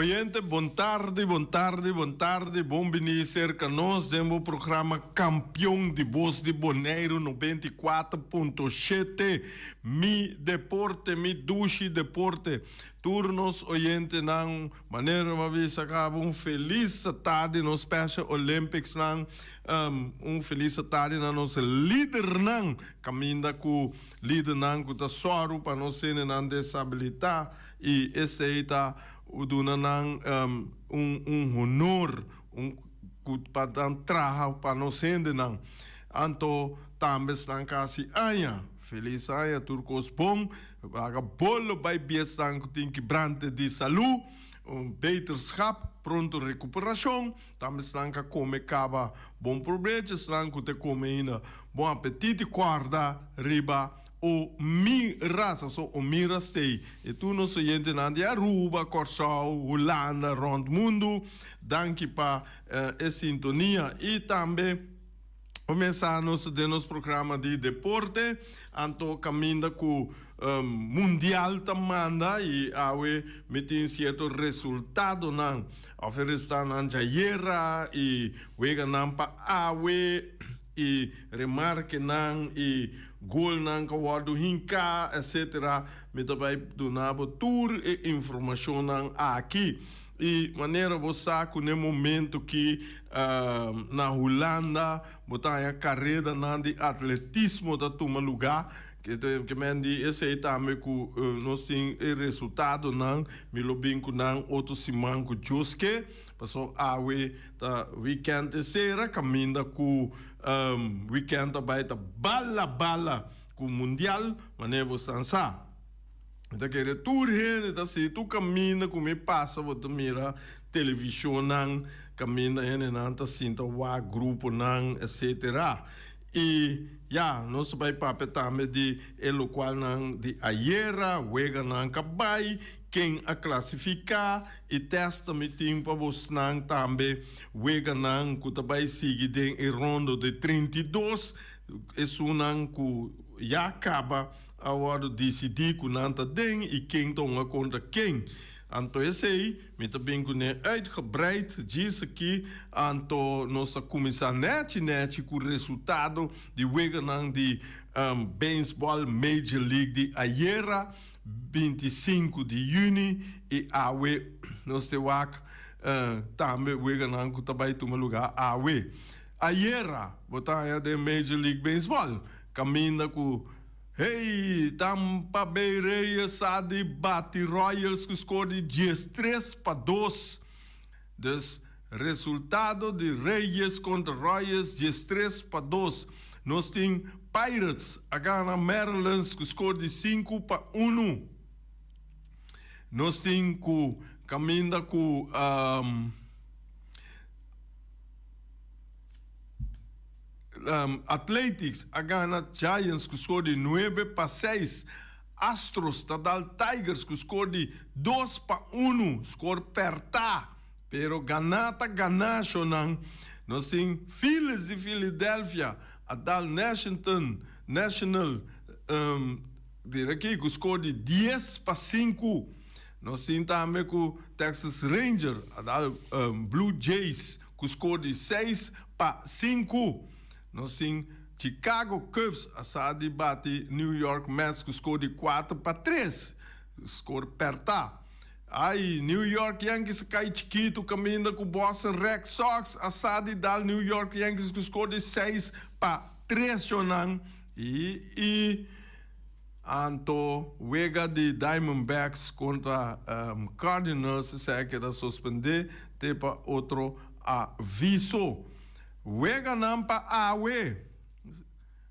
Oyente, bon tardi, bon tardi, bon tardi, bon bini serka nos den bo programa Kampion di Bos di Boneiru 94.7. Mi deporte, mi dushi deporte. Tur nos oyentenan, manera mi a bisa kaba, un felis tardi nos Special Olympics nan, un felis tardi na nos lidernan kaminda ku lidernan ku ta sòru pa nos hendenan desabilitá. I esei ta duna nan un un honor un ku pa nan traha pa nos hendenan. Anto tambe esnan ka hasi aña, felis aña, tur kos bon, laga bolo bai bi esnan ku tin kibrante di salu, un beterschap, pronto rekuperashon, tambe esnan ka kome kaba bon probecho, esnan ku ta kome ainda bon apetit i kòrda riba O mi rasa so o mi rastei. E tur nos oyentenan di Aruba, Kòrsou, Hulanda, rònt mundu, danki pa e sintonia. I tambe kuminsá nos den nos programa di deporte, anto kaminda ku mundial ta manda i awe mi tin sierto resultadonan òf e resultadonan djayera i weganan pa awe. I remarkenan i golnan ku a wòrdu hinká etsetera. Mi ta bai duna bo tur e informashonnan aki. I manera bo sa ku n'e momento ki na Hulanda bo ta haña karedanan di atletismo ta tuma lugá, ke men di esei tambe ku nos tin e resultadonan, mi lo bin ku nan otro siman ku Dios ke. Paso awe ta weekend e sera kaminda ku weekend ta bai ta bala bala ku mundial manera bo stan sa. Mi ta kere tur hende ta si tur kaminda ku mi pasa bo ta mira televishonnan kaminda hendenan ta sinta wak gruponan etcetera. I ya nos ta bai papia tambe di e lokualnan di ayera weganan ka bai ken a klasifiká. E tèst ta mi tin pa bosnan tambe weganan ku ta bai sigui den e rondo di 32, esunnan ku ya kaba a wòrdu disidí ku nan ta den i ken ta hunga kontra ken. Anto esei mi ta bin kuné uitgebreid djis aki, anto nos ta kuminsá nèchi nèchi ku resultado di weganan di Beisbòl Major League di ayera. 25 di yüni i awe nos te wak tambe weganan ku ta bai tuma lugá awe. Ayera bo ta haña den Major League Baseball kaminda ku hey Tampa Bay Rays sa di bati Royals ku skor di 13-2. Dus resultado di Reyes kontra Royals 13-2. Nos tin Pirates a gana Marylands ku skor di 5-1. Nos tin ku kaminda ku Athletics a gana Giants ku skor di 9-6. Astros ta dal Tigers ku skor di 2-1, skor pèrtá, pero ganá ta ganá shonnan. Nos tin Phillies di Philadelphia a dal Nashington National dira aki ku skor di 10-5. Nos tin tambe ku Texas Ranger a dal Blue Jays ku skor di 6-5. Nos tin Chicago Cubs a sa di bati New York Mets ku skor di 4-3, skor pèrtá. Ai, New York Yankees a kai chikitu kaminda ku Boston Red Sox a sa di dal New York Yankees ku skor di 6-3 shonnan i i anto wega di Diamondbacks kontra Cardinals esei a keda suspendé te pa otro aviso. Weganan pa awe.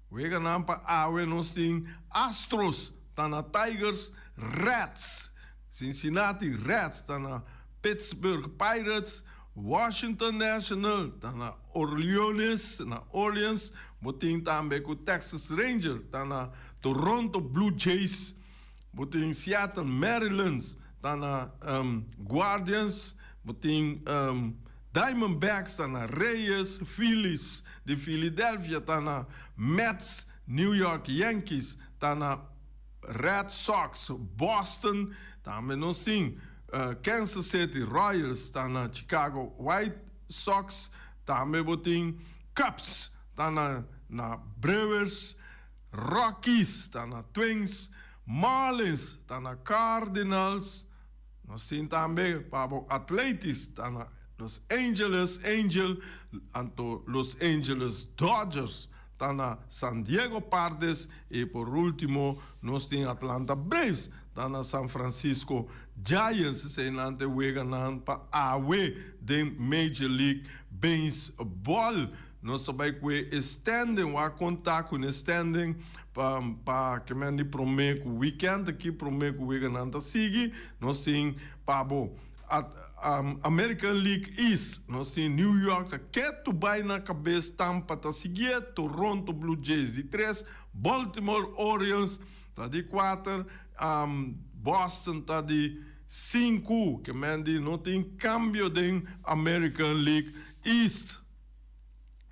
Weganan pa awe nos tin Astros ta na Tigers, Reds, Cincinnati Reds ta na Pittsburgh Pirates, Washington National ta na Orleones, na Orleans, bo tin tambe ku Texas Ranger ta na Toronto Blue Jays, bo tin Seattle Marylands ta na Guardians, bo tin Diamondbacks ta na Reyes, Phillies di Philadelphia ta na Mets, New York Yankees ta na Red Sox, Boston tambe nos tin. Kansas City Royals ta na Chicago White Sox, tambe bo tin Cubs ta na na Brewers, Rockies ta na Twins, Marlins ta na Cardinals, nos tin tambe pa bo Athletics ta na Los Angeles Angel, anto Los Angeles Dodgers ta na San Diego Pardes y por ultimo nos tin Atlanta Braves ta na San Francisco Giants. Eseinan ta e weganan pa awe den Major League Baseball. Nos ta bai ku e standing, wak konta ku e standing pa pa ke men di prome ku weekend aki, prome ku weganan ta sigui. Nos tin pa bo at American League East, nos tin New York ta ketu bai na kabes, Tampa ta siguié, Toronto Blue Jays di tres, Baltimore Orioles ta di kuater, Boston ta di sinku. Ke men di no tin kambio den American League East.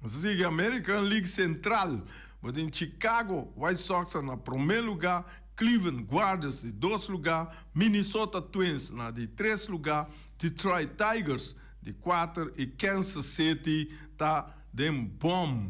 Nos a sigui American League Central, bo tin Chicago White Sox na promé lugá, Cleveland Guardians di dos lugá, Minnesota Twins na di tres lugá, Detroit Tigers di kuater i Kansas City ta den bòm.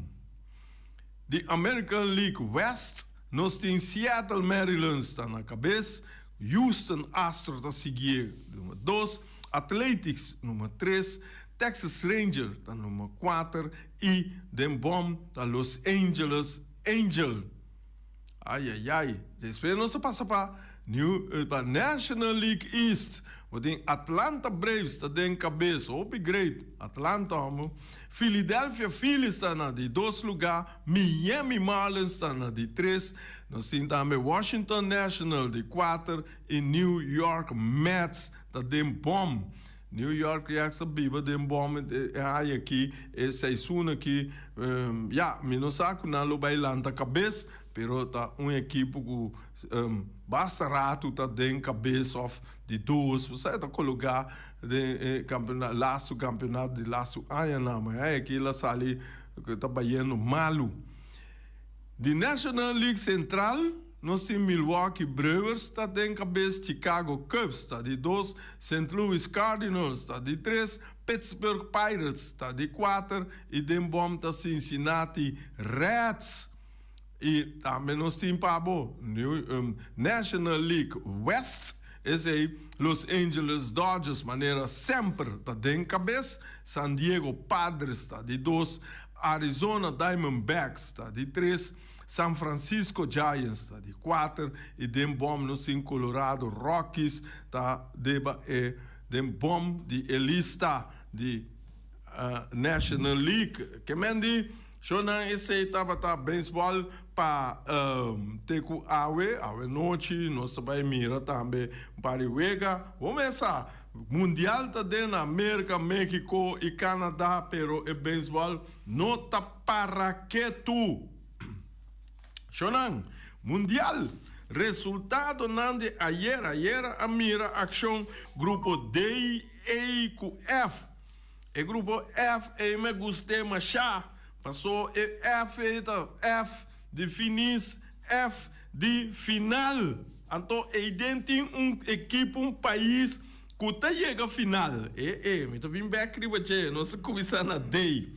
Di American League West nos tin Seattle Mariners ta na kabes, Houston Astros ta siguié number dos, Athletics number tres, Texas Ranger ta number kuater i den bòm ta Los Angeles Angel. Ayayay, despues nos a pasa pa New pa National League East. Bo tin Atlanta Braves ta den kabes, hopi great Atlanta homo. Philadelphia Phillies ta na di dos lugá, Miami Marlins ta na di tres. Nos tin tambe Washington National di kuater i New York Mets ta den bòm. New York Jacks a biba den bòm e aña aki, e seizoen aki. Ya, mi no sa ku nan lo bai lanta kabes, pero ta un ekipo ku basta ratu ta den kabes òf di dos. Bo sa e ta kologá den e kampionato, lastu kampionato di lastu añanan. Ma e aña aki el a sali ku ta bayendo malu. Di National League Central, nos tin Milwaukee Brewers ta den kabes, Chicago Cubs ta di dos, Saint Louis Cardinals ta di tres, Pittsburgh Pirates ta di kuater i den bòm ta Cincinnati Reds. I tambe nos tin pa bo National League West, esei Los Angeles Dodgers manera semper ta den kabes, San Diego Padres ta di dos, Arizona Diamondbacks ta di tres, San Francisco Giants ta di kuater i den bòm nos tin Colorado Rockies ta deba e den bòm di e lista di National League. Ke men di shownan esei tabata beisbòl pa te ku awe. Awe nochi nos ta bai mira tambe un par di wega. Bo mesa Mundial ta den na Merca, Mexico y Canada, pero e beisbol no ta para ketu. Shonan, Mundial, resultadonan di ayer, ayer a mira accion grupo D, E cu F. E grupo F ei me guste masha, paso e F ei ta F di finis, F di final. Anto eiden tin un ekipo, un pais ku ta yega final. E e, mi ta bin bek riba dje, nos a kuminsá na D.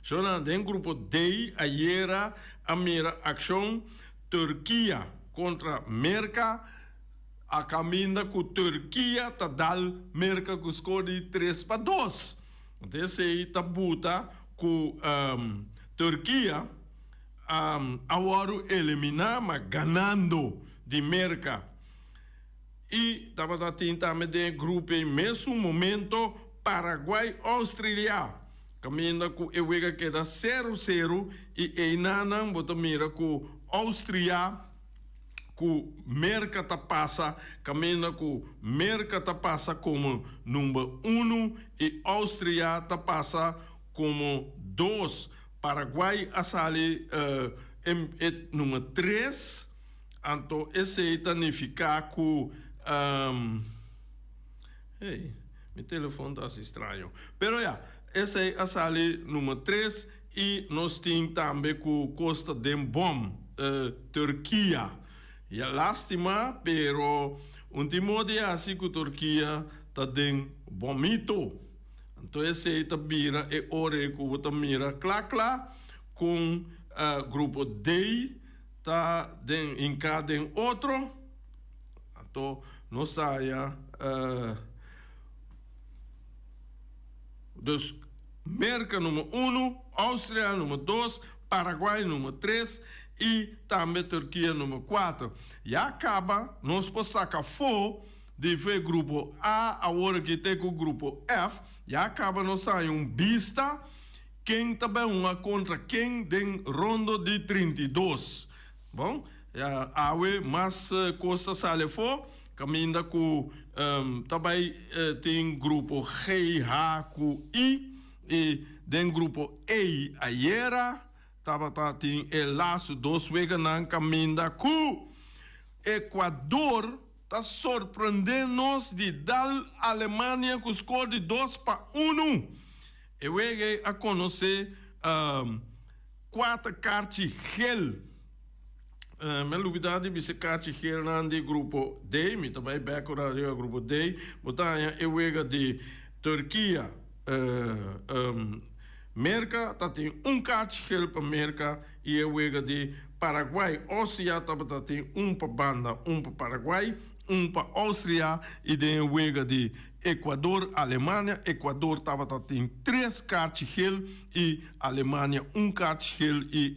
Shona, den grupo D ayera a mira akshon Turkia kontra Merka, a kaminda ku Turkia ta dal Merka ku skor di 3-2. Anto esei ta buta ku Turkia a wòrdu eliminá ma ganando di Merka. I tabata tin tambe den e grupo ei mesun momento Paraguay-Austria kaminda ku e wega keda seru seru i einanan bo ta mira ku Austria ku Merka ta pasa kaminda ku Merka ta pasa komo number unu i Austria ta pasa komo dos. Paraguay a sali e number tres, anto esey ta nifica cu, hey, mi telefon ta haci straño, pero ya, esey a sali number tres y nos tin tambe cu Costa den bom, Turkia. Ya lastima, pero. Un tin modi hasi ku Turkia ta den bomito. Anto esei ta bira e ora ei ku bo ta mira kla kla kon grupo D ta den hinká den otro. Anto nos haya dus Merka numero uno, Austria numero dos, Paraguay numero tres i tambe Turkia numero kuater. Ya kaba nos por saka afó di fe grupo A awor aki te ku grupo F. Ya kaba nos haña un bista ken ta bai hunga kontra ken den rondo di 32. Bon, ya awe mas kos ta sali afó kaminda ku ta bai tin grupo G, H ku I i den grupo E ayera tabata tin e lastu dos weganan kaminda ku Ecuador ta sorprende nos di dal Alemania ku skor di 2-1. E wega ei a konosé kuater karchi gel. Mi a lubida di bisa e karchi gelnan di grupo D. Mi ta bai bek ora riba grupo D. Bo ta haña e wega di Turkia, Merka ta tin un karchi gel pa Merka i e wega di Paraguay, Austria tabata tin un pa banda, un pa Paraguay, un pa Austria i den e wega di Ecuador, Alemania, Ecuador tabata tin tres karchi gel i Alemania un karchi gel i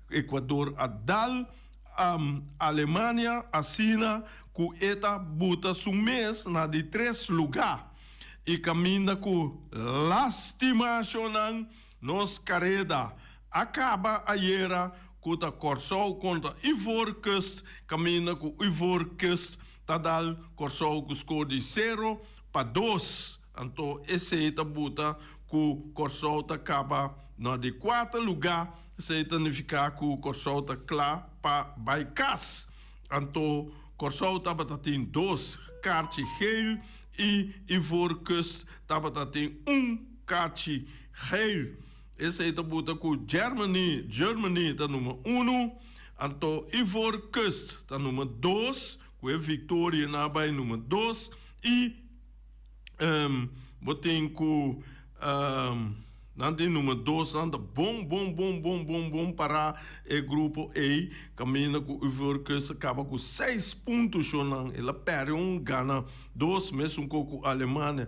Ecuador a dal Alemania asina ku e ta buta su mes na di tres lugá i kaminda ku lastimacionan nos kareda a kaba ayera ku ta Kòrsou kontra Ivoorkust kaminda ku Ivoorkust ta dal Kòrsou ku skor di 0-2. Anto esei ta buta ku Kòrsou ta kaba na di kuater lugá. Esei ta nifiká ku Kòrsou ta kla pa bai kas. Anto Kòrsou tabata tin dos karchi geel i Ivoorkust tabata tin un karchi geel. Esei ta buta ku Germany, Germany, ta number unu, anto Ivoorkust ta number dos, ku e viktoria nan a bai number dos i bo tin ku nan tin number dos, nan ta bon bon bon bon bon bon pará e grupo ei kaminda ku Ivoorkust a kaba ku seis punto shonnan, el a pèrdè un gana dos, mesun ko ku Alemania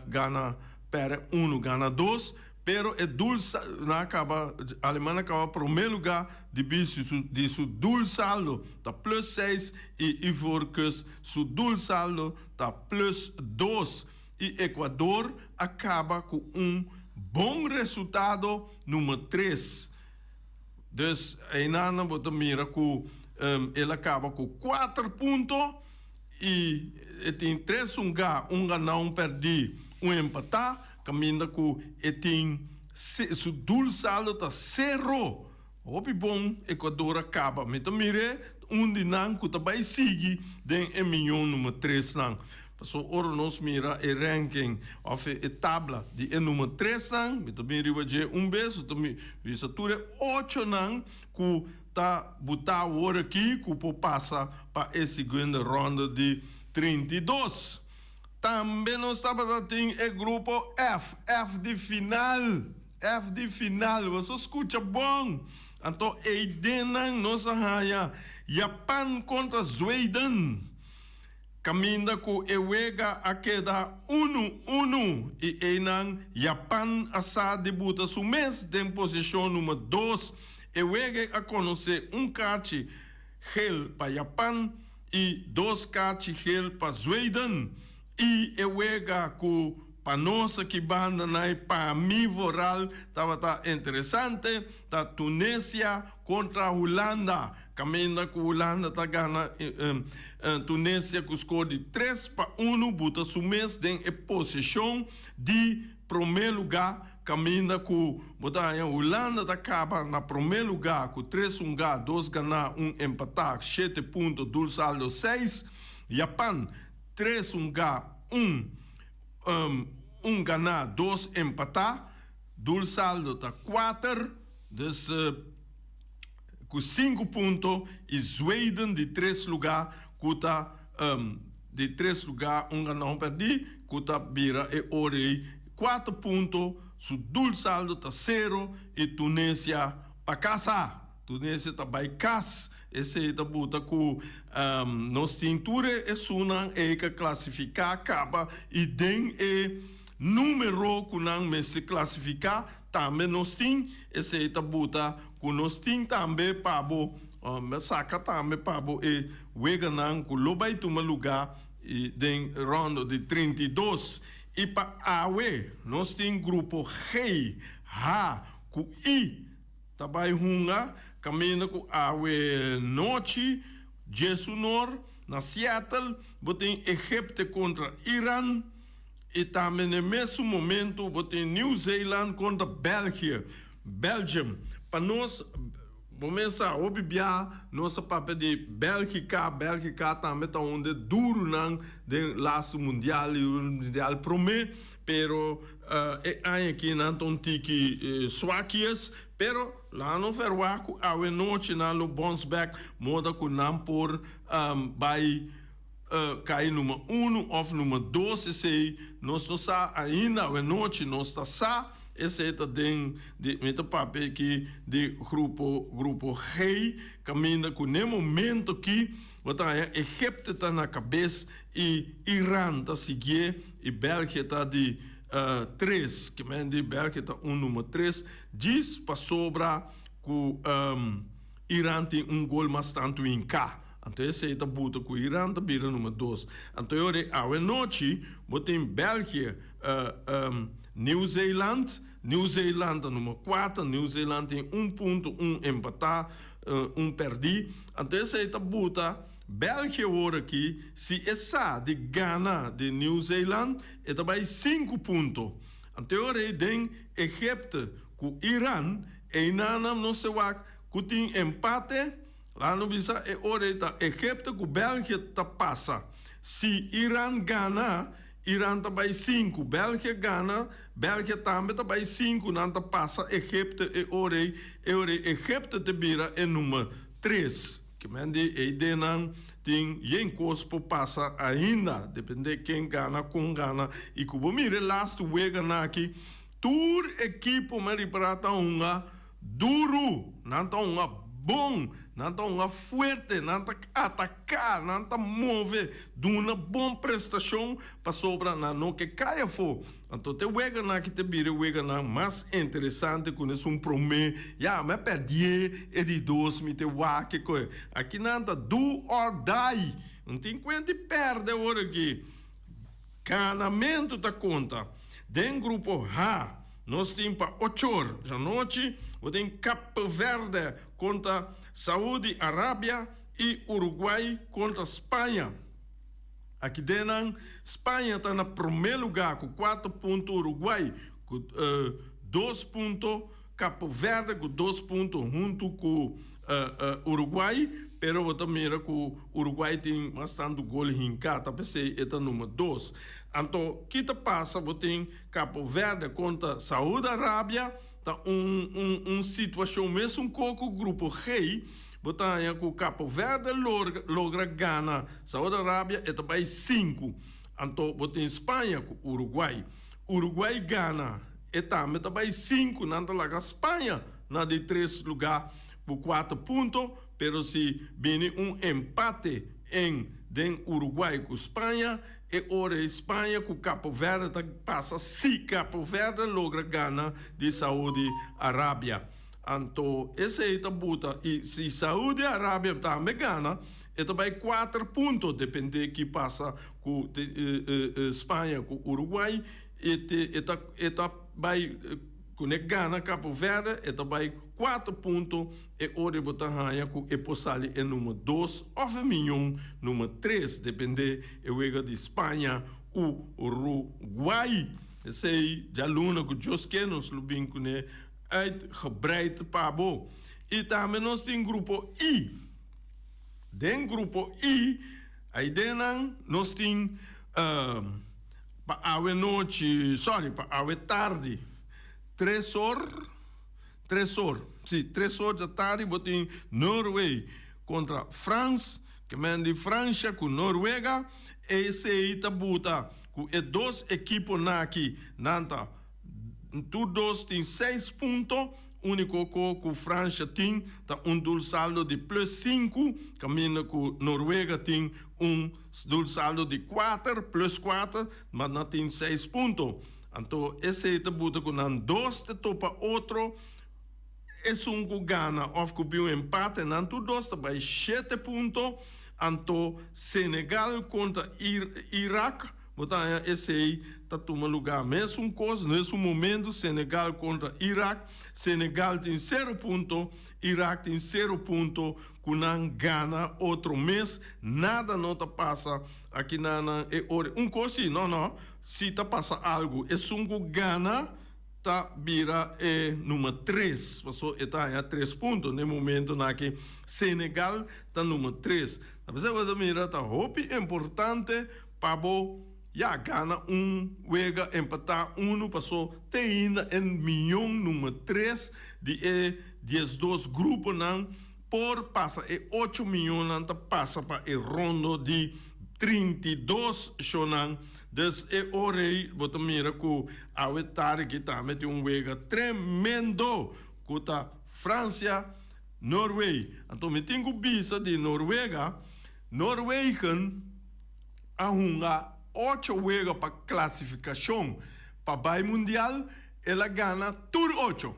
gana pèrdè unu gana dos. Pero e doel nan a kaba, Alemania a kaba promé lugá debí di su doel saldo ta plus seis i Ivoorkust su doel saldo ta plus dos. I Ecuador a kaba ku un bon resultado number tres. Dus einan bo ta mira ku el a kaba ku kuater punto i e tin tres hungá, un ganá, un pèrdí, un empatá. Kaminda ku e tin su doel saldo ta sero. Hopi bon Ecuador a kaba. Mi ta mir'é un di nan ku ta bai sigui den e miyon number tresnan. Pasobra ora nos mira e ranking òf e tabla di e number tresnan, mi ta bin riba dje un bes, bo ta bisa tur e ochonan ku ta butá awor aki ku por pasa pa e siguiente ronda di 32. Tambe nos tabata tin e grupo F, F di final, F di final, boso skucha bon. Anto eidennan nos a haña Japan kontra Zweden, kaminda ku e wega a keda unu unu i einan Japan a sa di buta su mes den posishon number dos. E wega a konosé un karchi gel pa Japan i dos karchi gel pa Zweden i e wega ku pa nos aki banda na e pa mi vooral tabata interesante ta Tunesia kontra Hulanda kaminda ku Hulanda ta gana Tunesia ku skor di 3-1 buta su mes den e posishon di prome luga Kaminda ku bo ta haña Hulanda ta kaba na promé lugá ku tres hungá, dos ganá, un empatá, shete punto, dul saldo seis. Japan, tres hungá, un un ganá, dos empatá, dul saldo ta kuater, dus ku sinku punto i Zweden di tres lugá ku ta. Di tres lugá un ganá un pèrdí ku ta bira e ora ei kuater punto, su doelsaldo ta sero i Tunesia pa kasa. Tunesia ta bai kas. Esei ta buta ku nos tin tur e esunnan ei ka klasifiká kaba i den e número ku nan mester klasifiká tambe nos tin. Esei ta buta ku nos tin tambe pa bo saka tambe pa bo e weganan ku lo bai tuma lugá den rondo di 32. I pa awe nos tin grupo G, H ku I ta bai hunga kaminda ku awe nochi djesunor na Seattle bo tin Egipte kontra Iran i tambe na e mesun momento bo tin New Zealand kontra België. Belgium. Pa nos, bo mes sa, hopi bia nos a papia di Belgica, Belgica tambe ta un de durunan den lastu mundial y mundial prome, pero e aña aki nan ta un tiki swakies, pero laga no verwagt cu awe nochi nan lo bounce back moda cu nan por bay kai number uno of number dos, esey nos no sa ainda, awe nochi nos ta sa. Esei ta den di, mi ta papia aki di grupo, grupo G, kaminda ku n'e momento aki bo ta haña Egipte ta na kabes i Iran ta siguié i België ta di tres, ke men di België ta un number tres, djis pasobra ku Iran tin un gol mas tantu hinká. Anto esei ta buta ku Iran ta bira number dos. Anto e ora ei awe nochi bo tin België, Nieuw Zeeland. Nieuw Zeeland ta number kuater. Nieuw Zeeland tin un punto, un empatá, un pèrdí. Anto esei ta buta België awor aki, si e sa di gana di Nieuw Zeeland, e ta bai sinku punto. Anto e ora ei den Egypte ku Iran, einan nos ta wak ku tin empate. Laat no bisa e ora ei ta Egipto ku België ta pasa. Si Iran gana, Iran ta bai sinku. België gana, België tambe ta bai sinku. Nan ta pasa Egipto e ora ei. E ora ei Egipto ta bira e number tres. Ke men di ei den nan tin yen kos por pasa ainda. Depende ken gana, kon gana. I ku bo mira e lastu weganan aki, tur ekipo men ripara ta hunga. Duru, nan ta hunga bon, nan ta hunga fuerte, nan ta ataká, nan ta move, duna bon prestashon pasobra nan no ke kai afó. Anto te weganan aki ta bira e weganan mas interesante ku esun promé. Ya, mi a pèrdie e di dos, mi te wak e koe. Aki nan ta do or die. No tin kuenta di pèrdè awor aki. Ganamentu ta konta. Den grupo H nos tin pa ochor djanochi bo tin Cape Verde kontra Saudi Arabia i Uruguay kontra Spaña. Aki den nan Spaña ta na promé lugá ku kuater punto Uruguay ku dos punto. Capo Verde cu dos punto hunto cu Uruguay, pero bo ta mira cu Uruguay tin mas tanto gol hinca, ta pesey e ta number dos. Anto ki ta pasa? Bo tin Capo Verde contra Saudi Arabia, ta un un un situacion mesun co cu grupo G, bo ta haña cu Capo Verde logra gana Saudi Arabia e ta bay sinku. Anto bo tin Spaña cu Uruguay. Uruguay gana, e tambe ta bai sinku, nan ta laga Spaña na di tres lugá ku kuater punto, pero si bini un empate en den Uruguay ku Spaña, e ora ei Spaña ku Capo Verde ta pasa si Capo Verde logra gana di Saudi Arabia. Anto esei ta buta i si Saudi Arabia tambe gana, e ta bai kuater punto, depende ki pasa ku Spaña ku Uruguay, e te e ta e ta bai ku ne gana Capo Verde e ta bai kuater punto, e ora bo ta haña ku e por sali e number dos òf e miñon number tres, depende e wega di Spaña Uruguay. Esei djaluna ku Dios ke nos lo bin kuné uitgebreid pa bo. I tambe nos tin grupo I. Den grupo I, aiden nan nos tin pa awe nochi, sorry, pa awe tardi, tres or, tres or, si, tres or dja tardi bo tin Norway kontra Frans. Ke men di Fransha ku Noruega, esei ta buta ku e dos ekiponan aki nan ta tur dos tin seis punto, uniko ko ku Fransha tin ta un doelsaldo di plus sinku, kaminda ku Noruega tin un doelsaldo di kuater, plus kuater, ma nan tin seis punto. Anto esei ta buta ku nan dos ta topa otro. Esun ku gana òf ku bin un empate nan tur dos ta bai shete punto. Anto Senegal kontra Irak bo ta haña esei ta tuma lugá mesun kos mesun momento Senegal kontra Irak. Senegal tin sero punto, Irak tin sero punto ku nan gana otro mes nada no ta pasa aki nan nan e ora un kos si no no si ta pasa algu esun ku gana. Ta bira e number tres, paso e ta haña tres punto. Na e momentonan aki Senegal ta number tres. Ta p'esei bo ta mira ta hopi importante pa bo ya gana un wega, empatá unu, paso te ainda e miyon number tres di e diesdos gruponan por pasa e ocho miyonnan ta pasa pa e rondo di 32 shownan. Dus e ora ei bo ta mira ku awe tardi aki tambe tin un wega tremendo ku ta Francia, Norway. Anto mi tin ku bisa di Norwega, Norwegen a hunga ocho wega pa klasifikashon pa bai mundial, el a gana tur ocho.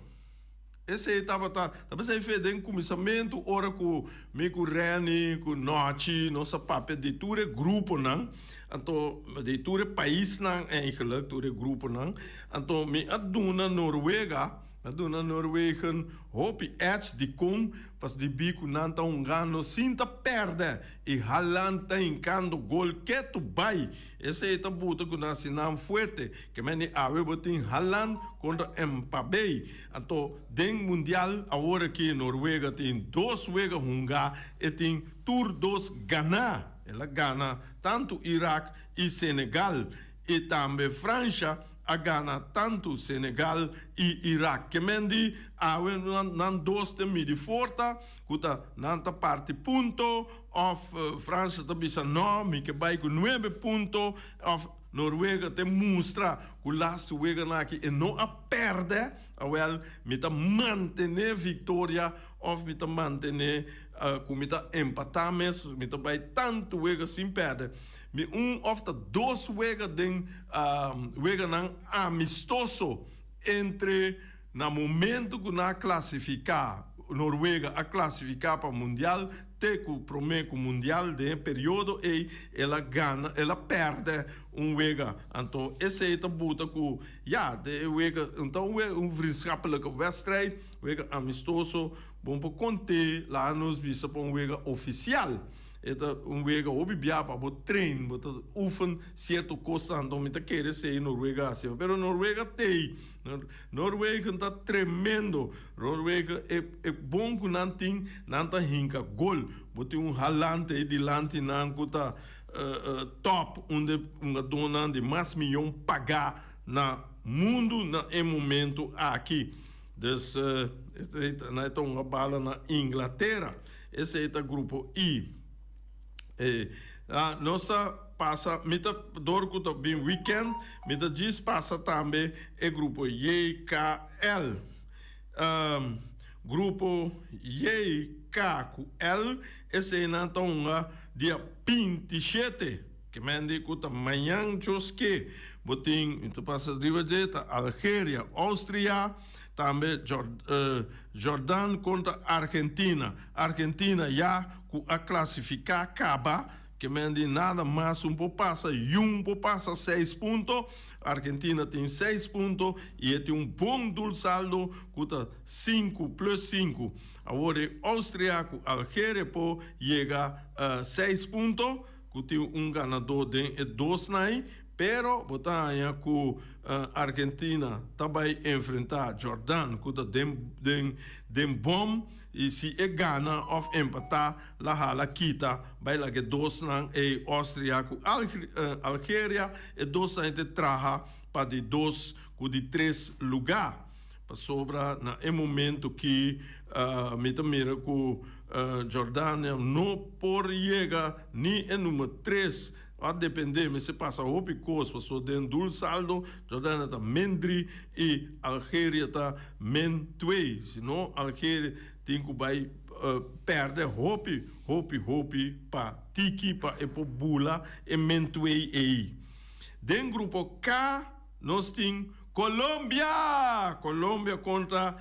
Esei tabata, ta pensá fe den kuminsamentu ora ku mi ku Renny ku Nochi nos a papia di tur e gruponan, anto di tur e paisnan eigenlijk, tur e gruponan, anto mi a duna Noruega, mi a duna Noorwegen hopi edge dikon pas dibí ku nan ta hungando sin ta pèrdè i Haaland ta hinkando gol ketu bai. Esei ta buta ku nan sinan fuerte. Ke mende awe bo tin Haaland kontra Mbappé. Anto den mundial awor aki Noruega tin dos wega hunga e tin tur dos gana. El a gana tantu Irak i Senegal i tambe Fransha a gana tantu Senegal i Irak. Ke men di awe nan dos ta midi forta ku ta nan ta parti punto òf Fransha ta bisa no mi ke bai ku nuebe punto òf Noruega te mustra ku lastu weganan aki e no a pèrdè awèl mi ta mantené viktoria òf mi ta mantené ku mi ta empatá mes mi ta bai tantu wega sin pèrdè mi un òf ta dos wega den weganan amistoso entre Na momento ku nan a klasifiká, Noruega a klasifiká pa Mundial te ku promé ku Mundial den e periodo ei el a gana, el a pèrdè un wega. Anto esei ta buta ku ya den e wega ta un wega un vriendschappelijke wedstrijd, wega amistoso, bon por kont'é laga nos bisa pa un wega ofisial. E ta un wega hopi bia pa bo train, bo ta oefen sierto kosnan. Anto mi ta kere esei Noruega hasi. Pero Noruega t'ei. Noorwegen ta tremendo. Noorwegen e e bon ku nan tin, nan ta hinka gol. Bo tin un Haaland ei dilanti nan ku ta top, un de hungadónan di mas miyon pagá na mundu na e momento aki. Dus esei ta nan ta hunga bala na Inglatera. Esei ta grupo I. E nos ta pasa, mi ta dor ku ta bin weekend, mi ta djis pasa tambe e grupo JKL. Grupo JK ku L, eseinan ta hunga dia 27, ke men di ku ta mañan djoske. Bo tin, mi ta pasa riba dje, ta Algeria, Austria, Tambe Jordan kontra Argentina. Argentina ya ku a klasifiká kaba, ke men di nada mas un por pasa yun por pasa seis punto. Argentina tin seis punto i e tin un bon doelsaldo ku ta sinku plus sinku. Awor e Austria ku Algeria por yega seis punto ku tin un ganadó den e dos nai. Pero bo ta haña ku Argentina ta bai enfrentá Jordan ku ta den den den bòm i si e gana òf empatá la hala kita bai laga e dosnan ei Austria ku Algeria e dosnan ei ta traha pa di dos ku di tres lugá. Pasobra na e momento ki mi ta mira ku Jordania no por yega ni e number tres. A depende, mester pasa hopi kos paso den doelsaldo Jordania ta min dri i Algeria ta min twee. Si no Algeria tin ku bai perde hopi hopi hopi pa tiki pa e por bula e min twee ei. Den grupo K nos tin Colombia! Colombia kontra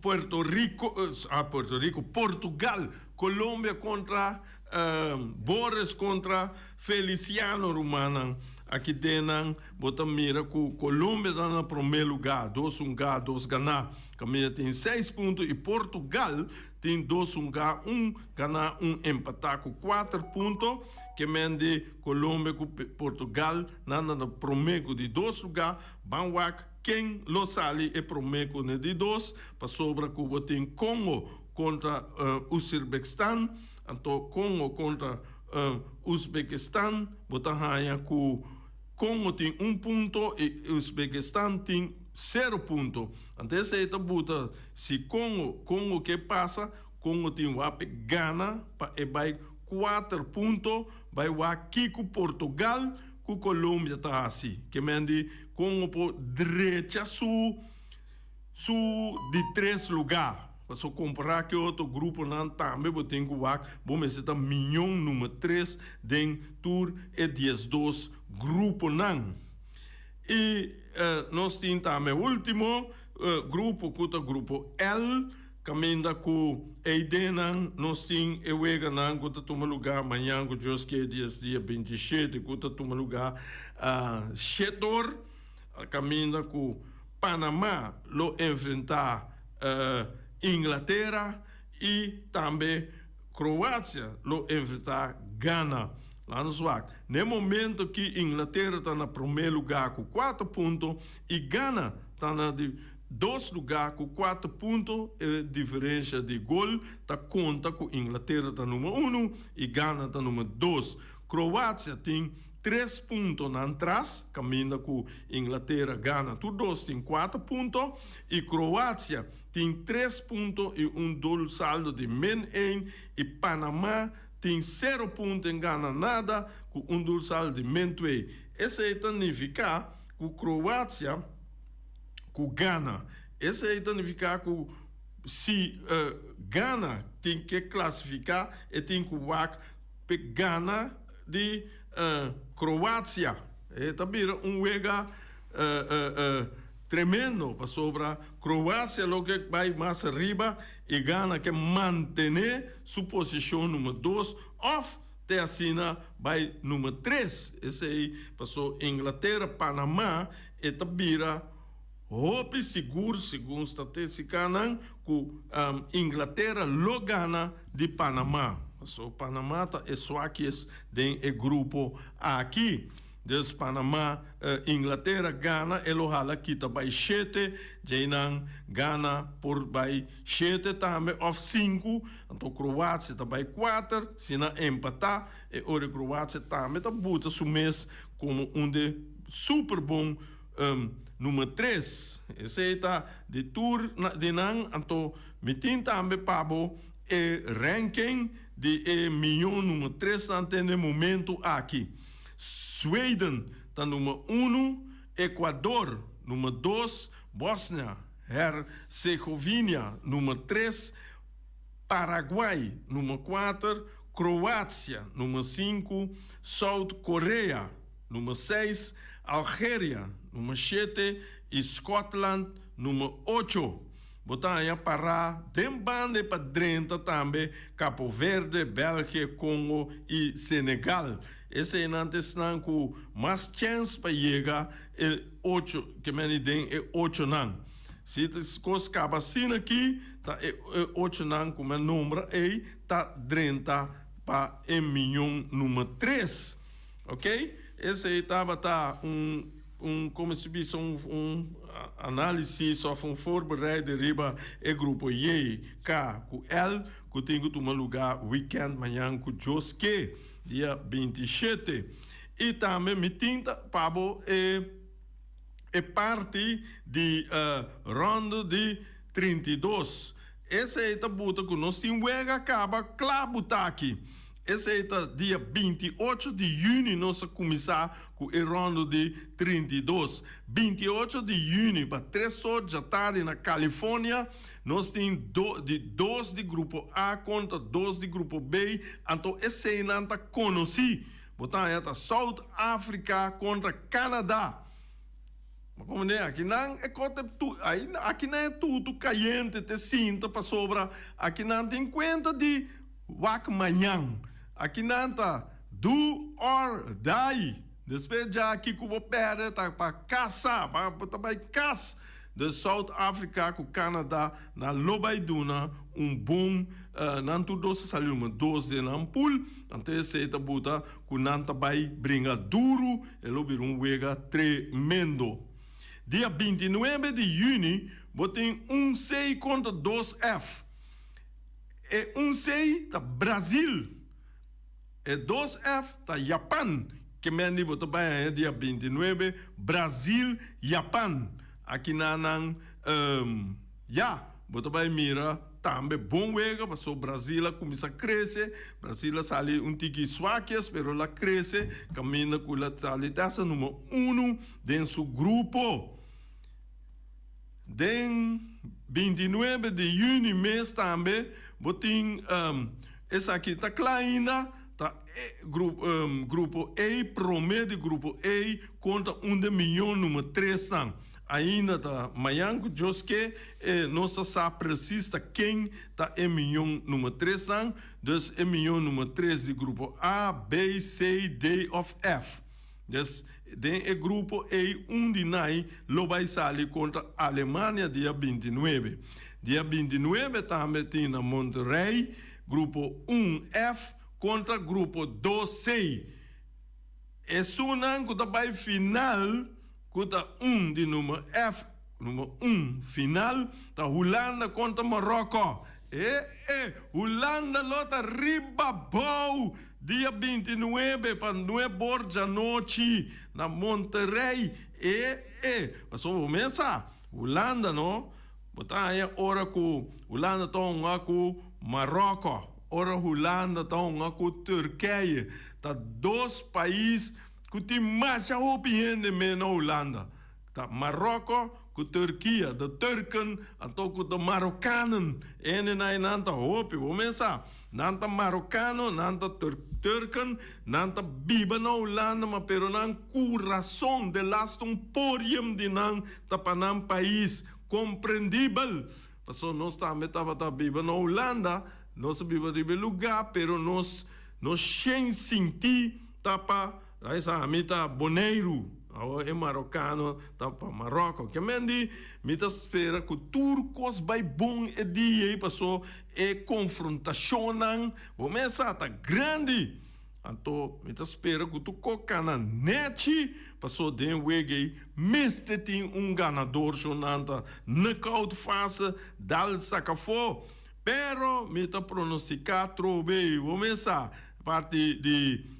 Puerto Rico, ah Puerto Rico, Portugal, Colombia kontra Boris kontra Feliciano rumannan. Aki den nan bo ta mira ku Colombia ta na promé lugá, dos hungá, dos ganá. Kaminda tin seis punto i Portugal tin dos hungá, un ganá, un empatá ku kuater punto. Ke men di Colombia ku Portugal nan ta na promé ku di dos lugá. Ban wak ken lo sali e promé ku ne di dos, pasobra ku bo tin Congo kontra Uzbekistan, anto Congo kontra Uzbekistan bo ta haña ku Congo tin un punto i Uzbekistan tin sero punto. Anto esei ta buta si Congo Congo ke pasa, Congo tin wape gana pa e bai kuater punto, bai wak kiko Portugal ku Colombia ta hasi. Ke men di Congo por drecha su su di tres lugá. Paso kompará ke otro gruponan tambe bo tin ku wak bo mester ta miñon number tres den tur e 12 gruponan. I nos tin tambe ultimo grupo ku ta grupo L. Kaminda ku e ideanan nos tin e weganan ku ta tuma lugá mañan ku Dios ke dies dia 27 ku ta tuma lugá shetor kaminda ku Panamá lo enfrentá Inglatera i tambe Kroasia lo enfrentá Gana. Laat nos wak. Na e momento ki Inglatera ta na promé lugá ku kuater punto i Gana ta na di dos lugá ku kuater punto, e diferensha di gol ta konta ku Inglatera ta number unu i Gana ta number dos. Kroasia tin tres punto nan tras, kaminda ku Inglatera, Gana tur dos tin kuater punto i Kroasia tin tres punto i un dul saldo di min ein i Panama tin sero punto en gana nada ku un dul saldo di min twee. Esei ta nifiká ku Kroasia ku Gana. Esei ta nifiká ku si Gana tin ke klasifiká e tin ku wak p'e gana di Kroasia. E ta bira un wega tremendo pasobra Kroasia lo ke bai mas ariba i Gana ke mantené su posishon number dos òf te asina bai number tres. Esei paso Inglatera, Panama e ta bira hopi sigur segun statistikanan ku Inglatera lo gana di Panama. Paso Panama ta e swakjes den e grupo aki. Dus Panama, Inglatera gana e lo hala kita bai shete, djeinan gana por bai shete tambe of sinku, anto Kroasia ta bai kuater, si nan empata e ora Kroasia tambe ta buta su mes komo un de super bon number tres. Esei ta di tur di nan, anto mi tin tambe pa bo e ranking di e miyon number tres nan te na e momento aki. Sweden ta number unu, Ecuador number dos, Bosnia Herzegovina number tres, Paraguay number kuater, Kroatia number sinku, South Korea number seis, Algeria number shete i Scotland number ocho. Bo ta haña pará den banda pa drenta tambe Capo Verde, België, Congo i Senegal. Eseinan ta esnan ku mas chèns pa yega e ocho, ke meni den e ochonan. Si ta kos kaba asina aki, ta e ochonan ku mi a nombra ei ta drenta pa e miñon number tres. Ok, esei tabata un un como si bisa un un análisis of un voorbereiding riba e grupo J, K ku L ku tin ku tuma lugá weekend mañan ku Dios ke, dia 27. I tambe mi tin ta pa bo e. E parti di rondo di 32. Esei ta buta ku nos tin wega kaba kla buta aki. Esei ta dia 28 di yüni nos a kuminsá ku e rondo di 32. 28 di yüni pa 3 or djatardi na California nos tin do di dos di grupo A kontra dos di grupo B, anto eseinan ta konosí. Bo ta haña ta South Africa kontra Canada. Ma komo ne akinan e kote tu akinan e tutu kayente te sinta pasobra akinan tin kuenta di wak mañan. Akinan ta do or die. Despues djaki ku bo pèrdè ta pa kasa, bo ta bai kas. Dus South Africa ku Canada nan lo bai duna un bon, nan tur dos a sali number dos den nan pool, anto esei ta buta ku nan ta bai bringa duru, e lo bira un wega tremendo. Dia 29 di juni bo tin un C kontra dos F. E un C ta Brazil. E dos F ta Japan, ke men di bo ta bai haña dia 29, Brazil, Japan. Aki na nan, ya, bo ta bai mira tambe bon wega, paso Brazil a kuminsá krese, Brazil a sali un tiki swakjes, pero el a krese, kaminda ku el a sali te hasta number uno den su grupo. Den 29 di yüni mes tambe bo tin esaki ta kla ainda, ta grupo A, prome di grupo A kontra un den miyon number tresnan. Ainda ta mañan ku Dios ke e nos ta sa presis ta ken ta e miyon number tresnan, dus e miyon number tres di grupo A, B, C, D òf F. Des, den e grupo ei un di nai lo bai sali kontra Alemania dia 29. Dia 29 tambe tin na Monterrey grupo un F kontra grupo dos C. Esunnan ku ta bai final ku ta un di number F, number un final ta Hulanda kontra Maroko. E e Hulanda lo ta riba bou dia 29 pa nuebor djanochi na Monterrey. E e pasobra bo mes sa Hulanda no bo ta haña ora ku Hulanda ta hunga ku Maroko, ora Hulanda ta hunga ku Turkije ta dos pais ku tin masha hopi hende mes na Hulanda. Ta Maroko ku Turkia, de Turken anto ku de Marokanen. Ene na e nan ta hopi, bo mes sa. Nan ta Marokano, nan ta Turken, nan ta biba na Hulanda, ma pero nan kurason, de laatste un porium di nan ta pa nan pais. Komprendibel! Pasobra nos tambe tabata biba na Hulanda, nos a biba riba e lugá, pero nos nos shen sinti ta pa. Esa ami ta Boneiru, awor e marokano ta pa Maroko. Ke men di, mi ta spera ku tur kos bai bon e dia ei paso e konfrontashonnan bo mes sa ta grandi. Anto mi ta spera ku tur kos kana nechi paso den wega ei mester tin un ganador shonnan ta knockout fase dal saka afó. Pero mi ta pronostica trobe, bo mes sa, parti di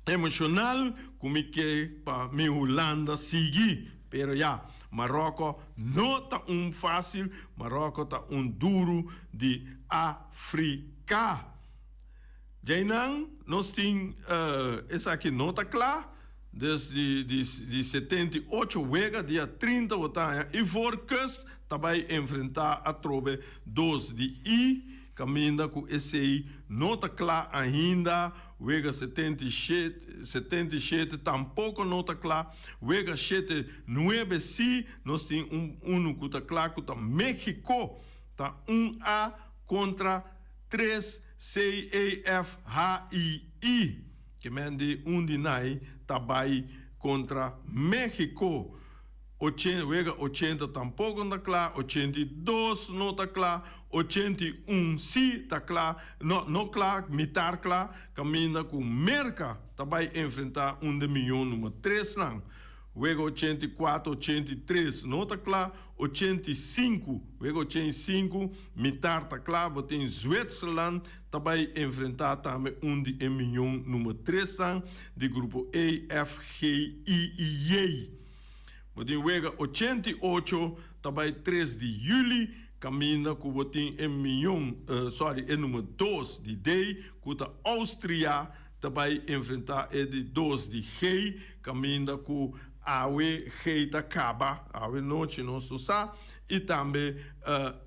emocional cu mi ke pa mi Hulanda sigui. Pero ya, Marocco no ta un facil, Marocco ta un duru di Africa. Djainan nos tin esaki no ta cla, des di di 78 wega dia 30 bo ta haña Ivoorkust ta bai enfrenta atrobe dos di I caminda cu esey no ta cla ainda, wega 77 77 tampoco no ta cla, wega shete nuebe si nos tin un uno cu ta cla cu ta Mexico ta un A contra tres C A F H I I. Ke men di un di nai ta bai kontra Mexico. Wega 80 tampoko no ta kla, 82 no ta kla, 81 si ta kla, no, no kla, mitar kla, kaminda ku Merka ta bai enfrentá un de miyon number tresnan. Wega 84, 83 no ta kla, 85, wega 85 mitar ta kla, bo tin Zwitserland ta bai enfrentá tambe un di e miyon number tresnan di grupo E, F, G, I i J. Bo tin wega 88 ta bai 3 di juli, kaminda ku bo tin e mion, sorry, e number 2 di D, ku ta Austria, ta bai enfrentá e di 2 di G, kaminda ku awe G ta kaba, awe nochi nos no sa, i tambe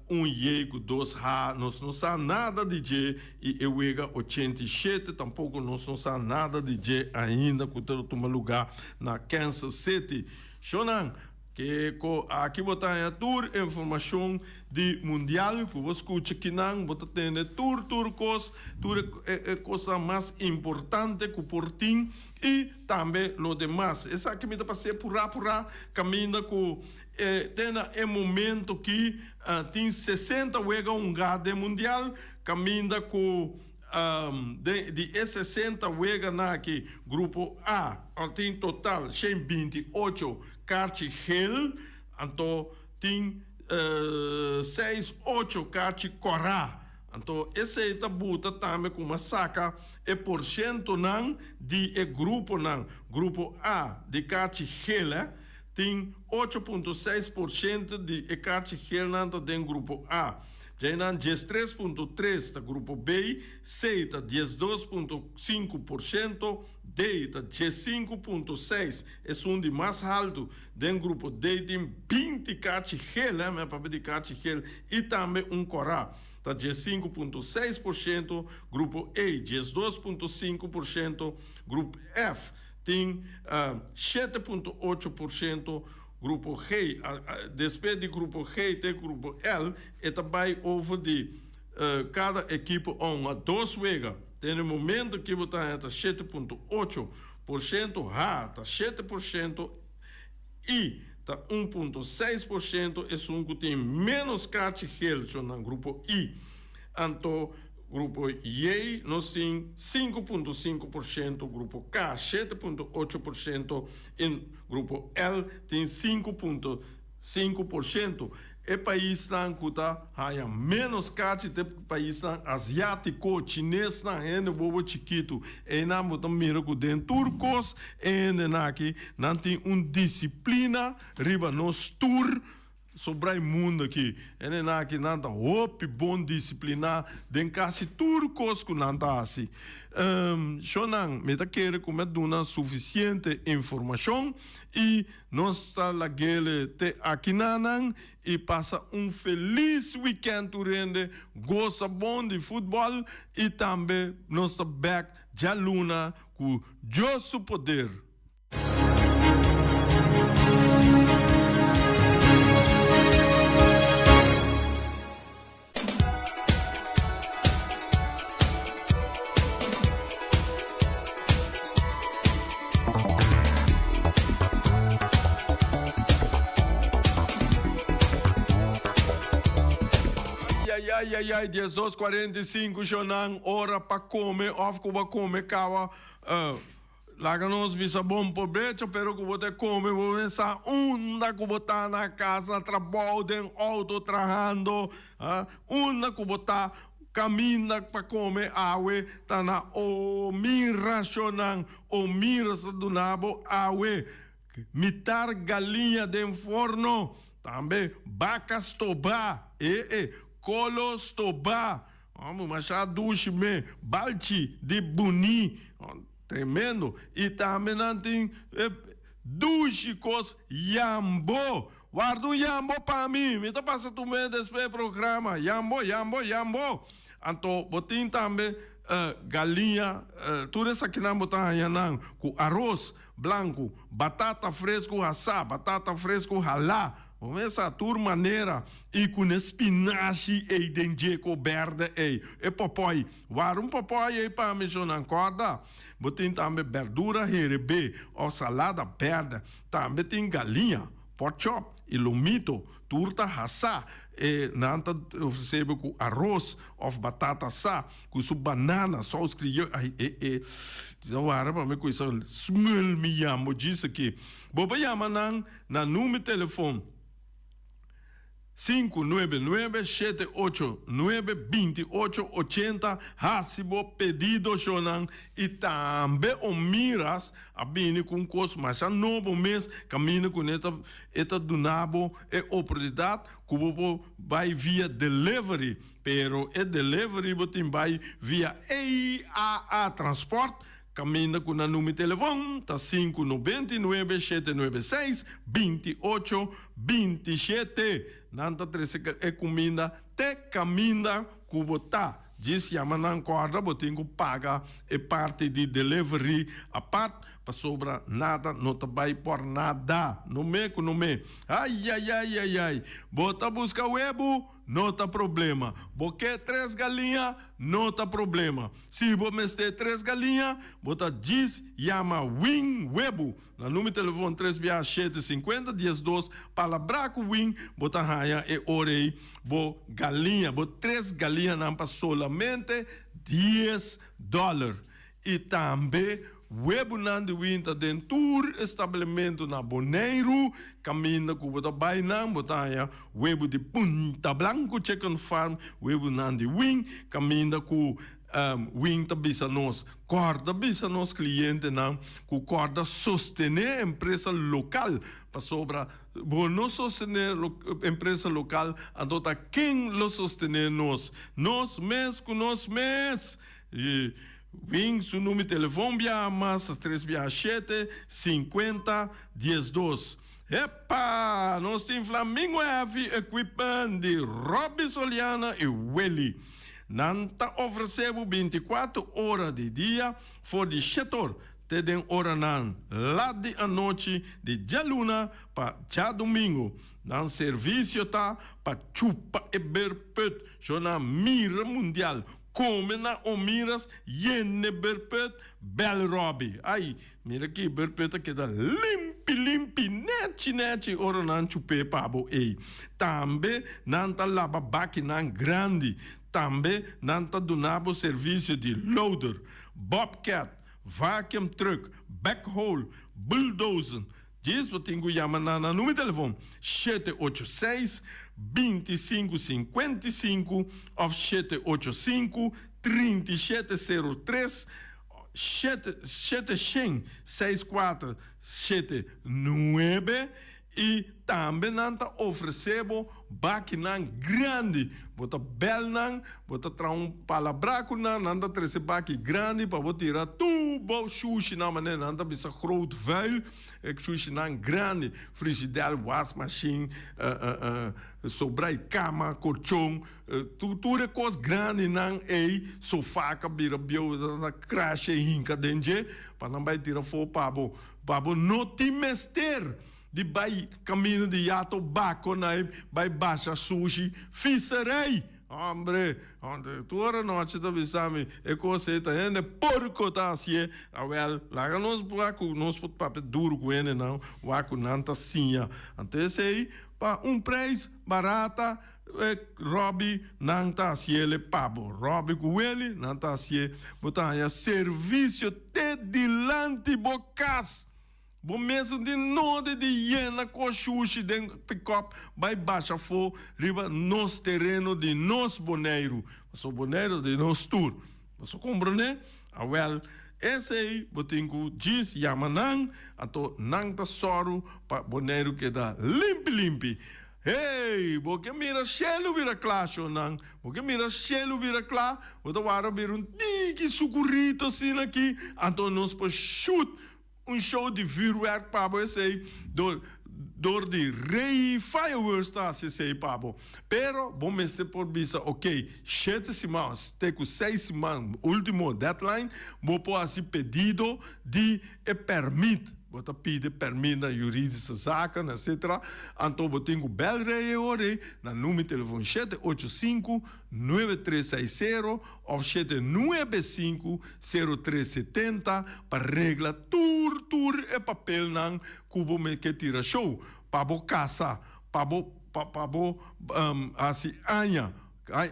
un J ku dos H nos no sa nada di dje, i e wega 87 tampoko nos no sa nada di dje ainda ku ta tuma lugá na Kansas City. Shownan, ke ko aki bo ta haña tur informashon di mundial ku bo skucha kinan, bo ta tende tur tur kos, tur e kosnan mas importante ku por tin i tambe lo demas. Esaki mi ta pas'é purá purá kaminda ku te na e momento ki tin 60 wega hungá den mundial kaminda ku Den di e 60 weganan aki, Grupo A tin total 128 karchi gel, anto tin seis ocho karchi kòrá. Anto esei ta buta tambe kuma saka e porshentonan di e gruponan. Grupo A di karchi gel tin 8.6 porshento di e karchi gelnan ta den Grupo A. Djainan 13.3 ta Grupo B, C ta 12.5%, D ta 15.6, esun di mas haltu. Den Grupo D tin 20 karchi gel, mi a papia di karchi gel, i tambe un kòrá, ta 15.6%, Grupo E 12.5%, Grupo F tin 7.8%, Grupo G, despues di Grupo G te Grupo L, e ta bai over di kada ekipo un a dos wega. Den e momento ki bo ta haña ta 7.8%, H ta 7% I ta 1.6% esun ku tin ménos karchi gel nan Grupo I. Anto Grupo J nos tin 5.5%, Grupo K 7.8% i Grupo L tin 5.5%. E paisnan ku ta haña ménos karchi ta e paisnan asiátiko, chinesnan, hende bobo chikitu. Einan bo ta mira ku den tur kos e hendenan aki nan tin un disiplina riba nos tur. Sobra e mundu aki, hendenan aki nan ta hopi bon disipliná den kasi tur kos ku nan ta hasi. Shownan, mi ta kere ku mi a duna sufisiente informashon i nos ta lag'ele te akinanan i pasa un felis wikènt tur hende, gosa bon di futbòl i tambe nos ta bèk djaluna ku Dios su poder. Ay ay ay, 12:45 shonan, ora pa come of ku bo a come kawa. Laga nos bisa bon probecho, pero ku bo ta kome bo ben sa unda ku bo ta na kas, na trabou, den outo trahando, unda ku bo ta kaminda pa kome awe ta na Omira shonnan, Omira sa duna bo awe mitar galiña den forno, tambe baka stobá, e e kolo stobá. Amo masha dushi me balchi di buni tremendo y tambe nan tin e dushi cos yambo warda un yambo pa mi mi ta pasa tu mes despues e programa yambo yambo yambo anto bo tin tambe galiña tur esakinan bo ta haña nan cu aros blanco batata fresco hasa batata fresco hala. Bo mesa tur manera i ku ne spinashi ei den dje ko berde ei, e popoi. Wara un popoi ei pa mi so nan korda. Bo tin tambe berdura herebé of salada berde. Tambe tin galiña, pork chop i lomito. Tur ta hasá. E nan ta ofresé bo ku aros of batata asá ku su banana, sous kriyo. Ai e e. Disa wara pa mi ku esa smul mi yambo djis aki. Bo por yama nan na number telefon. 599 789 28 80 Hasi bo pedido shownan i tambe Omiras a bini ku un kos masha nobo mes kaminda ku ne ta e ta duna bo e oportunidat ku bo por bai via delivery pero e delivery bo tin bai via EAA Transport Kaminda ku nan number telefòn ta sinku 99 796 28 27. Nan ta trese e kuminda te kaminda ku bo ta. Djis yama nan kòrda bo tin ku paga e parti di delivery apart pasobra nada no ta bai por nada. No me ku no me. Ayayayayay! Bo ta buska webu? No ta problema. Bo ke tres galiña? No ta problema. Si bo mester tres galiña, bo ta djis yama Win Webu na number telefon tres bia shete sinkuenta diesdos. Palabrá ku Win, bo ta haña e ora ei bo galiña, bo tres galiñanan pa solamente dies dòler. I tambe webunan di win ta den tur establementu na Boneiru. Kaminda ku bo ta bai nan, bo ta haña webu di Punta Blanco Chicken Farm, webunan di win. Kaminda ku win ta bisa nos, kòrda bisa nos klientenan ku kòrda sostené empresa lokal, pasobra bo no sostené empresa lokal, anto ta ken lo sostené nos? Nos mes ku nos mes! I Win su number telefon bia mas tres bia shete 50 12. Epa! Nos tin Flamingo Heavy Equipment di Robby Soliana i Willy. Nan ta ofresé bo 24 ora di dia for di shetor te den oranan lat di anochi di djaluna pa djadumingu. Nan servisio ta pa chupa e berput, shona mira mundial. Come na Omiras yene berpet bel Robbie. Ai, mira ki berpet a keda limpi limpi nechi nechi ora nan chup'é pa bo ei. Tambe nan ta laba bakinan grandi. Tambe nan ta duna bo servisio di loader, bobcat, vacuum truck, backhoe, bulldozer. Djis bo tin ku yama na nan numero di telefon 786 25 55 òf 785 37 03 shete shete shen seis kuater shete nuebe i tambe nan ta ofresé bo bakinan grandi. Bo ta bèl nan, bo ta traha un palabrá ku nan, nan ta trese baki grandi pa bo tira tur bo shushinan manera nan ta bisa groot vuil. E shushinan grandi, frigidèr, wasmashin, sobra e kama, korchon, tur e kos grandinan ei, sofá ka bira bieu, nan ta krasha e hinka den dje pa nan bai tira afó pa bo, pa bo no tin mester di bai kaminda di yato bako na e bai basha sushi fiserei. Hombre, tur ora nochi ta bisa mi e kos ei ta hende porko ta hasié. Awel, laga nos wak ku nos por papia duru ku hendenan, wak ku nan ta siña. Anto esei pa un preis barata e Robby nan ta hasiel e pa bo. Robby ku Willy nan ta hasié. Bo ta haña servisio te dilanti bo kas. Bo mesun tin nodi di yena kos shushi den pikòp bai basha afó riba nos tereno di nos Boneiru. Pasobra Boneiru ta di nos tur. Boso komprondé? Awèl, esei bo tin ku djis yama nan, anto nan ta sòru pa Boneiru keda limpi limpi. Hey! Bo ke mira shelu bira kla, shonnan. Bo ke mira shelu bira kla, bo ta wara bira un tiki sukurito asina aki, anto nos por shut Un show di vuurwerk pa bo esey dor dor di Rey Fireworks ta haci esey pa bo. Pero bo mester por bisa ok shete siman te cu seis siman ultimo deadline bo por haci pedido di e permit. Bo ta pidi permit na juridische zaken etc. Anto bo tin cu bel Rey e ora ey na numero telefon shete ocho sinku nuebe tres seis sero of shete nuebe sinku sero tres setenta pa regla tur tur e papelnan ku bo me ke tira show pa bo kasa pa bo pa bo hasi aña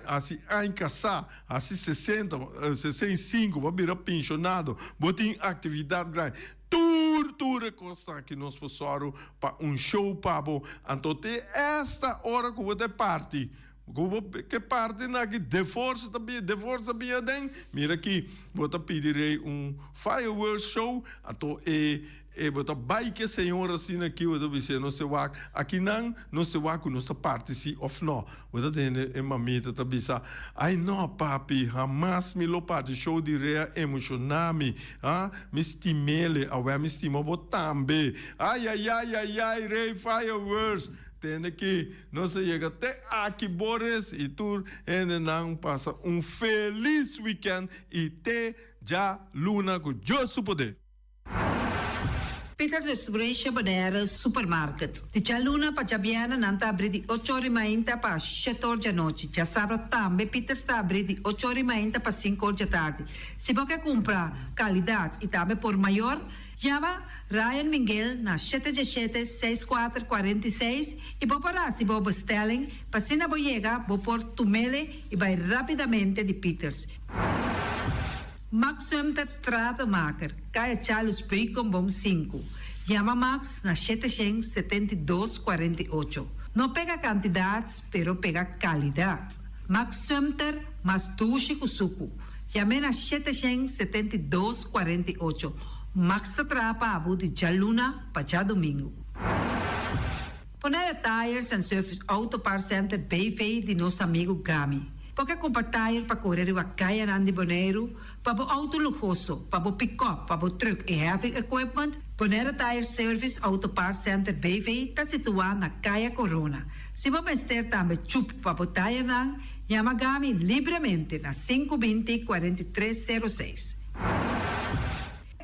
hasi añ kasá hasi sesenta 65 bo a bira penshonado bo tin aktividat grandi tur. Tur tur e kosnan aki nos por sòru pa un show pa bo. Anto te esta ora ku bo ta e parti, ku bo ke partinan aki de forsa ta bini, de forsa ta bini aden, mira aki bo ta pidi rei un fireworks show, anto e E bo ta bai ke Señor asina aki, bo ta bis'é, nos te wak akinan, nos te wak ku nos ta parti si òf nò. Bo ta tende e mamita ta bisa, Ai nò, papi, hamas mi lo parti, show di Rea emoshoná mi, ha, mi stim'ele, awè mi stima bo tambe. Aiaiaiaiai, Rey Fireworks! Tende ki nos a yega te aki, Boris i tur hendenan pasa un felis weekend i te djaluna ku Dios su poder. Peters Distribution Bonaire Supermarket. Di djaluna pa djabièrnè nan ta abrí di ocho or i mainta pa shete or djanochi. Djasabra tambe Peters ta abrí di ocho or i mainta pa sinku or djatardi. Si bo ke kumpra kalidat i tambe por mayor, yama Ryan Minguel na shete djeshete, seis kuater, 46 i bo por hasi bo bestelling pa asina bo yega bo por tumele i bai rapidamente di Peters. Max Sumter Stratenmaker, Kaya Charles Beukenboom sinku. Yama Max na 772 48. No pega kantidat, pero pega kalidat. Max Sumter, mas dushi ku suku. Yam'é na 772 48. Max ta traha pa bo di djaluna pa djadumingu. Bonaire Tires and Service Auto Parts Center BV di nos amigu Gami. Bo ke kumpra tire pa kore riba kayanan di Boneiru, pa bo outo luhoso, pa bo pikòp, pa bo trùk i heavy equipment? Bonaire Tire Service Auto Parts Center BV ta situá na Kaya Corona. Si bo mester tambe chup pa bo tirenan, yama Gami libremente na 520 43 06.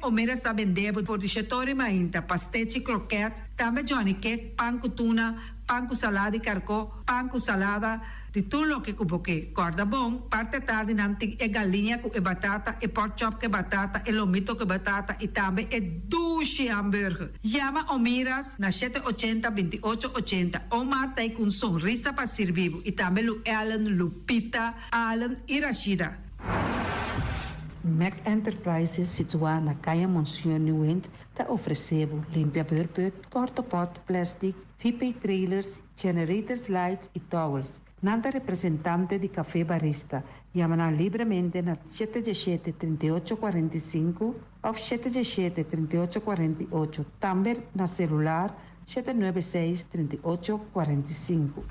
Omeras ta bende bo for di shetori mainta, pastechi, kroket, tambe Johnny cake, pan ku tuna, pan ku salada di karkó, pan ku salada, di tur loke ku bo ke. Kòrda bon, parti atardi nan tin e galiña ku e batata, e pork chop ku e batata, e lomito ku e batata i tambe e dushi hamburger. Yama Omiras na shete ochenta, 28 ochenta. Omar ta ei ku un sonrisa pa sirbi bo i tambe Lu Ellen, Lupita, Allen i Rashida. Mac Enterprises situá na Kaya Monseñor Nieuwind ta ofresé bo limpia beurput, portapot, plastic, VP trailers, generators lights i towels. Nan ta representante di Café Barista. Yama nan libremente na shete diesshete, 38 45 òf shete diesshete, 38 48, tambe na selular 796, 38 45.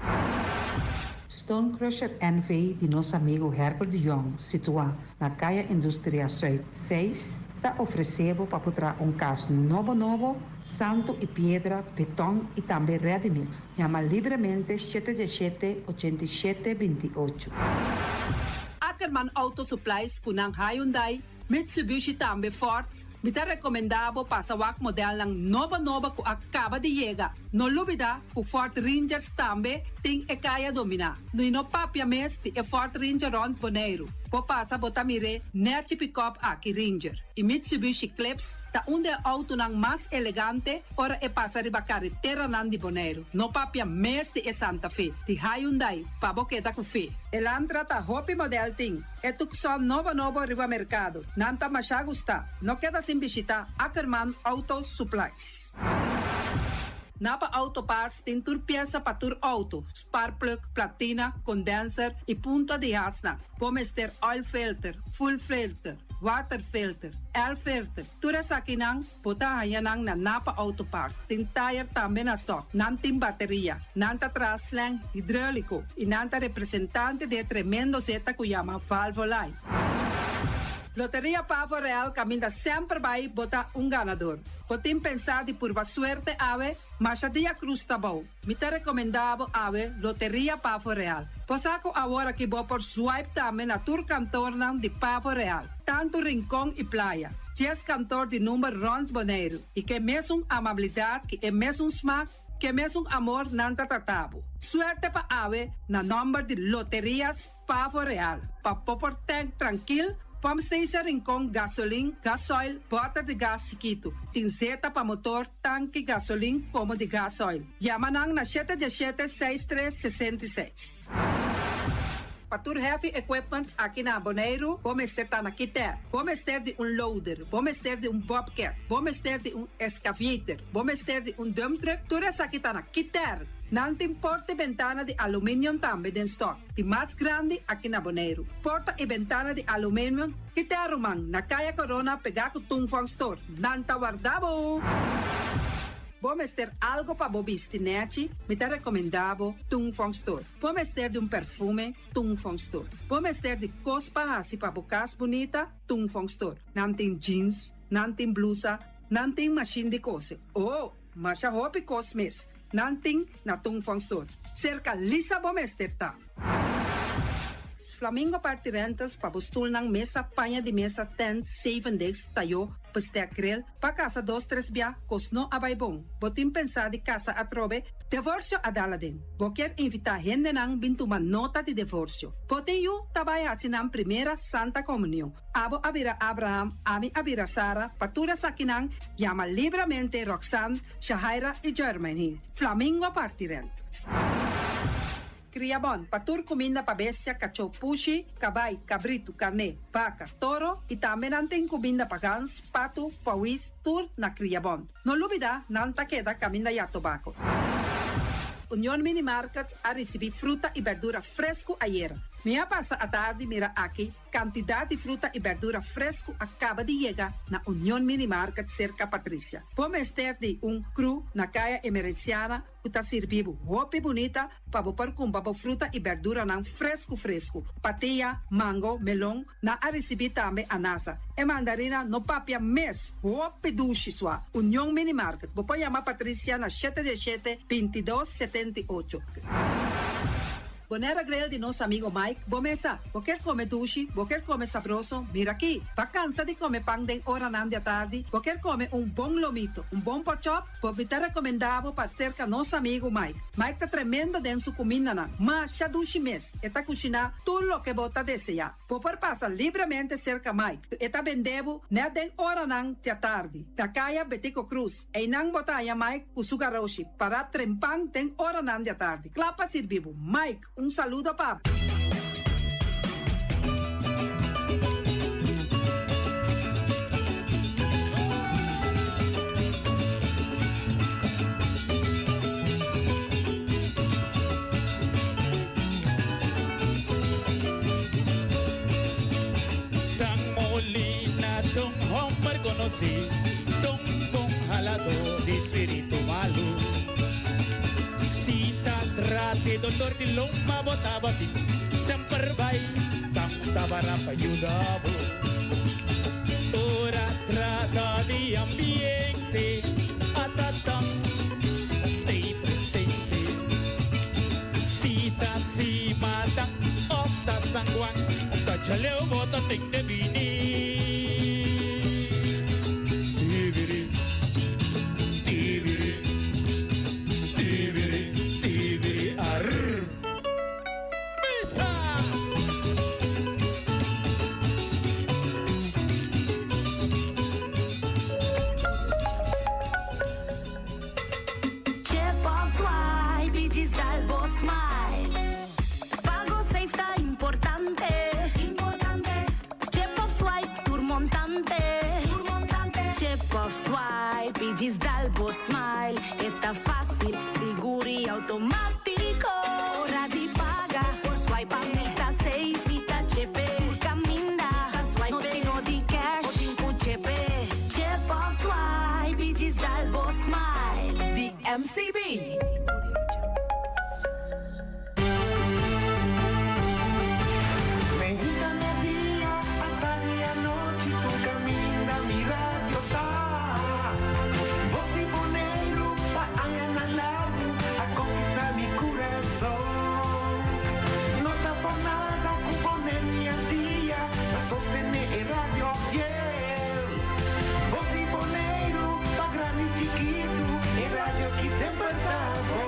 Stone Crusher NV di nos amigu Herbert de Jong, situá na Kaya Industria Zuid 6, ta ofresé bo pa por traha un kas nobo nobo, santu i piedra, beton i tambe ready mix. Yama libremente shete diesshete, 87 28. Ackerman Auto Supplies ku nan Hyundai, Mitsubishi tambe Ford. Mi ta rekomendá bo pasa wak modelnan nobo nobo ku a kaba di yega. No lubidá ku Ford Rangers tambe tin e kaya dominá. I no papia mes di e Ford Ranger rònt Boneiru. Bo pasa bo ta mir'é nèchi pikòp aki Ranger. I Mitsubishi Eclipse ta un di e outonan mas elegante ora e pasa riba kareteranan di Boneiru. No papia mes di e Santa Fe di Hyundai pa bo keda ku fe. Elantra ta hopi modèl tin. E Tucson nobo nobo riba merkado. Nan ta masha gustá. No keda sin bishitá Ackerman Auto Supplies. Napa Auto Parts tin tur piesa pa tur auto, sparkplug, platina, condenser i punta di hasnan. Bo mester oil filter, fuel filter, water filter, air filter, tur esakinan bo ta haña nan na Napa Auto Parts. Tin tayer tambe na stock. Nan tin bateria. Nan ta traha slang hidroliko i nan ta representante di e tremendo zeta ku yama Valvoline. Loteria Pavo Real kaminda semper bai bo ta un ganador. Bo tin pensá di purba suerte awe? Masha dia krus ta bou. Mi ta rekomendá bo awe Loteria Pavo Real. Bo sa ku awor aki bo por swipe tambe na tur kantornan di Pavo Real, tantu Rincon i Playa, dies kantor di number rònt Boneiru, i ke mesun amabilidat ki e mesun smak, ke mesun amor nan ta trata bo. Suerte pa awe na nòmber di Loterias Pavo Real, pa bo por tank trankil, pump station Rincon, gasolin, gasoil, bòter di gas chikitu. Tin zeta pa motor, tanki gasolin komo di gasoil. Yama nan na shete diesshete, seis tres, 66. Pa tur heavy equipment aki na Boneiru, bo mester ta na Kiter. Bo mester di un loader, bo mester di un bobcat, bo mester di un excavator, bo mester di un dump truck, tur esaki ta na Kiter. Nan tin porta i bentana di aluminium tambe den stock, di mas grandi aki na Boneiru. Porta i bentana di aluminium, Kiter ruman, na Kaya Corona pegá ku Tung Fong Store. Nan ta warda bo! Bo mester algo pa bo bisti nechi? Mi ta rekomendá bo Tung Fong Store. Bo mester di un perfume? Tung Fong Store. Bo mester di kos pa hasi pa bo kas bunita? Tung Fong Store. Nan tin jeans, nan tin blusa, nan tin mashin di kose. Oh, masha hopi kos mes nan tin na Tung Fong Store. Serka Lisa bo mester ta. Flamingo Party Rentals pa bo stulnan, mesa, paña di mesa, tent, zevendegs, tayó, bestek, grill, pa kasa dos tres bia, kos no a bai bon. Bo tin pensá di kasa atrobe? Devorsio a dal aden. Bo kier invitá hendenan bin tuma nota di devorsio. Bo tin yu ta bai haci nan primera Santa Comunion. Abo a bira Abraham, ami a bira Sara, pa tur esakinan yama libramente Roxanne, Shahaira y Jermaine. Flamingo parti rent. Cria bon pa tur cuminda pa bestia, cachó, pushi, cabai, cabritu, carné, baca, toro y tambe nan tin cuminda pa gans, patu, pauwis, tur na Cria Bon. No lubida, nan ta keda caminda ya Tobaco. Union Mini Market a ricibi fruta y berdura fresco ayera. Mi a pasa atardi mira aki Kantidat di fruta i bèrdura fresku a kaba di yega na Union Mini Market serka Patricia. Bo mester di un kru na Kaya Emerenciana ku ta sirbi bo hopi bunita pa bo por kumpra bo fruta i bèrduranan fresku fresku. Patia, mango, melon, nan a risibí tambe anasa. E mandarina no papia mes, hopi dushi sua. Union Mini Market, bo por yama Patricia na shete diesshete, bintidos, setenti'ocho. Bonera Grill di nos amigo Mike, bo mesa. Bo kier come dushi, bo kier come sabroso, mira aki. Ba cansa di come pan den oranan di atardi, bo kier come un bon lomito, un bon porkchop, bo mi ta recomenda bo pa cerca nos amigo Mike. Mike ta tremendo den su cumindanan, masha dushi mes, e ta cushina tur loke bo ta desea. Bo por pasa libremente cerca Mike, e ta bende bo net den oranan di atardi, na caya Betico Cruz. Einan bo ta haña Mike ku su garoshi pará trempan den oranan di atardi, kla pa sirbi bo. Mike, un saludo pa bo. Tan Molina ta un homber conoci. Ta un bon haladó di spiritu malu. Si ta trate dolor di lomba bo tabatin, semper bai tan tabara pa yuda bo. Ora trata di ambiente, ata tan t'ei presente. Si ta Simata of ta San Juan, ta djaleu bo ta ten de bini. Tibiri, tibiri, tibiri, tibiri, arr. Bisa! Chip of swipe y djis dal bo smile. Pago safe ta importante. Chip of swipe tur montante. Chip of swipe y djis dal bo smile. E ta facil, sigur y automatico. Ora di paga por swipe mi ta safe, mi ta chepe. Tur caminda ta swipe, no tin no di cash, bo tin cu chepe. Chip of swipe y djis dal bo smile. Di MCB. Meinta merdia, atardi anochi tur caminda mi radio ta. Bos di Boneiru pa añanan largu a conquista mi curason. No ta por nada cu Bonaire mi Antia ta sostene e radio fiel. Bos di Boneiru pa grandi chikitu e radio ki semper ta bo.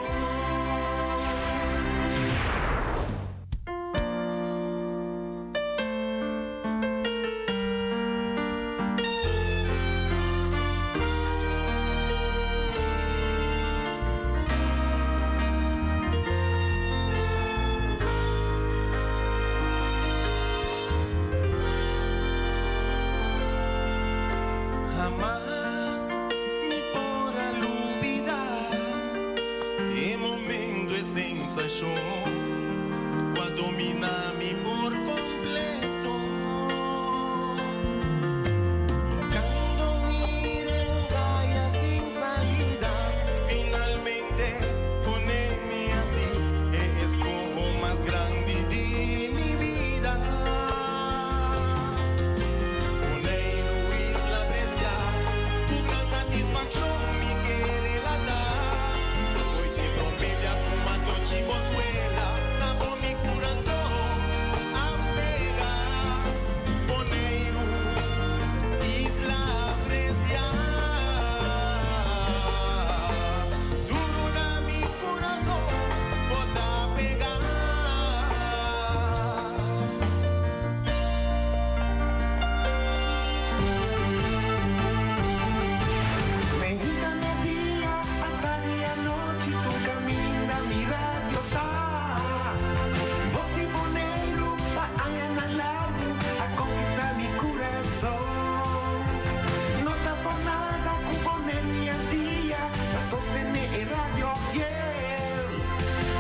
Sostene e radio fiel.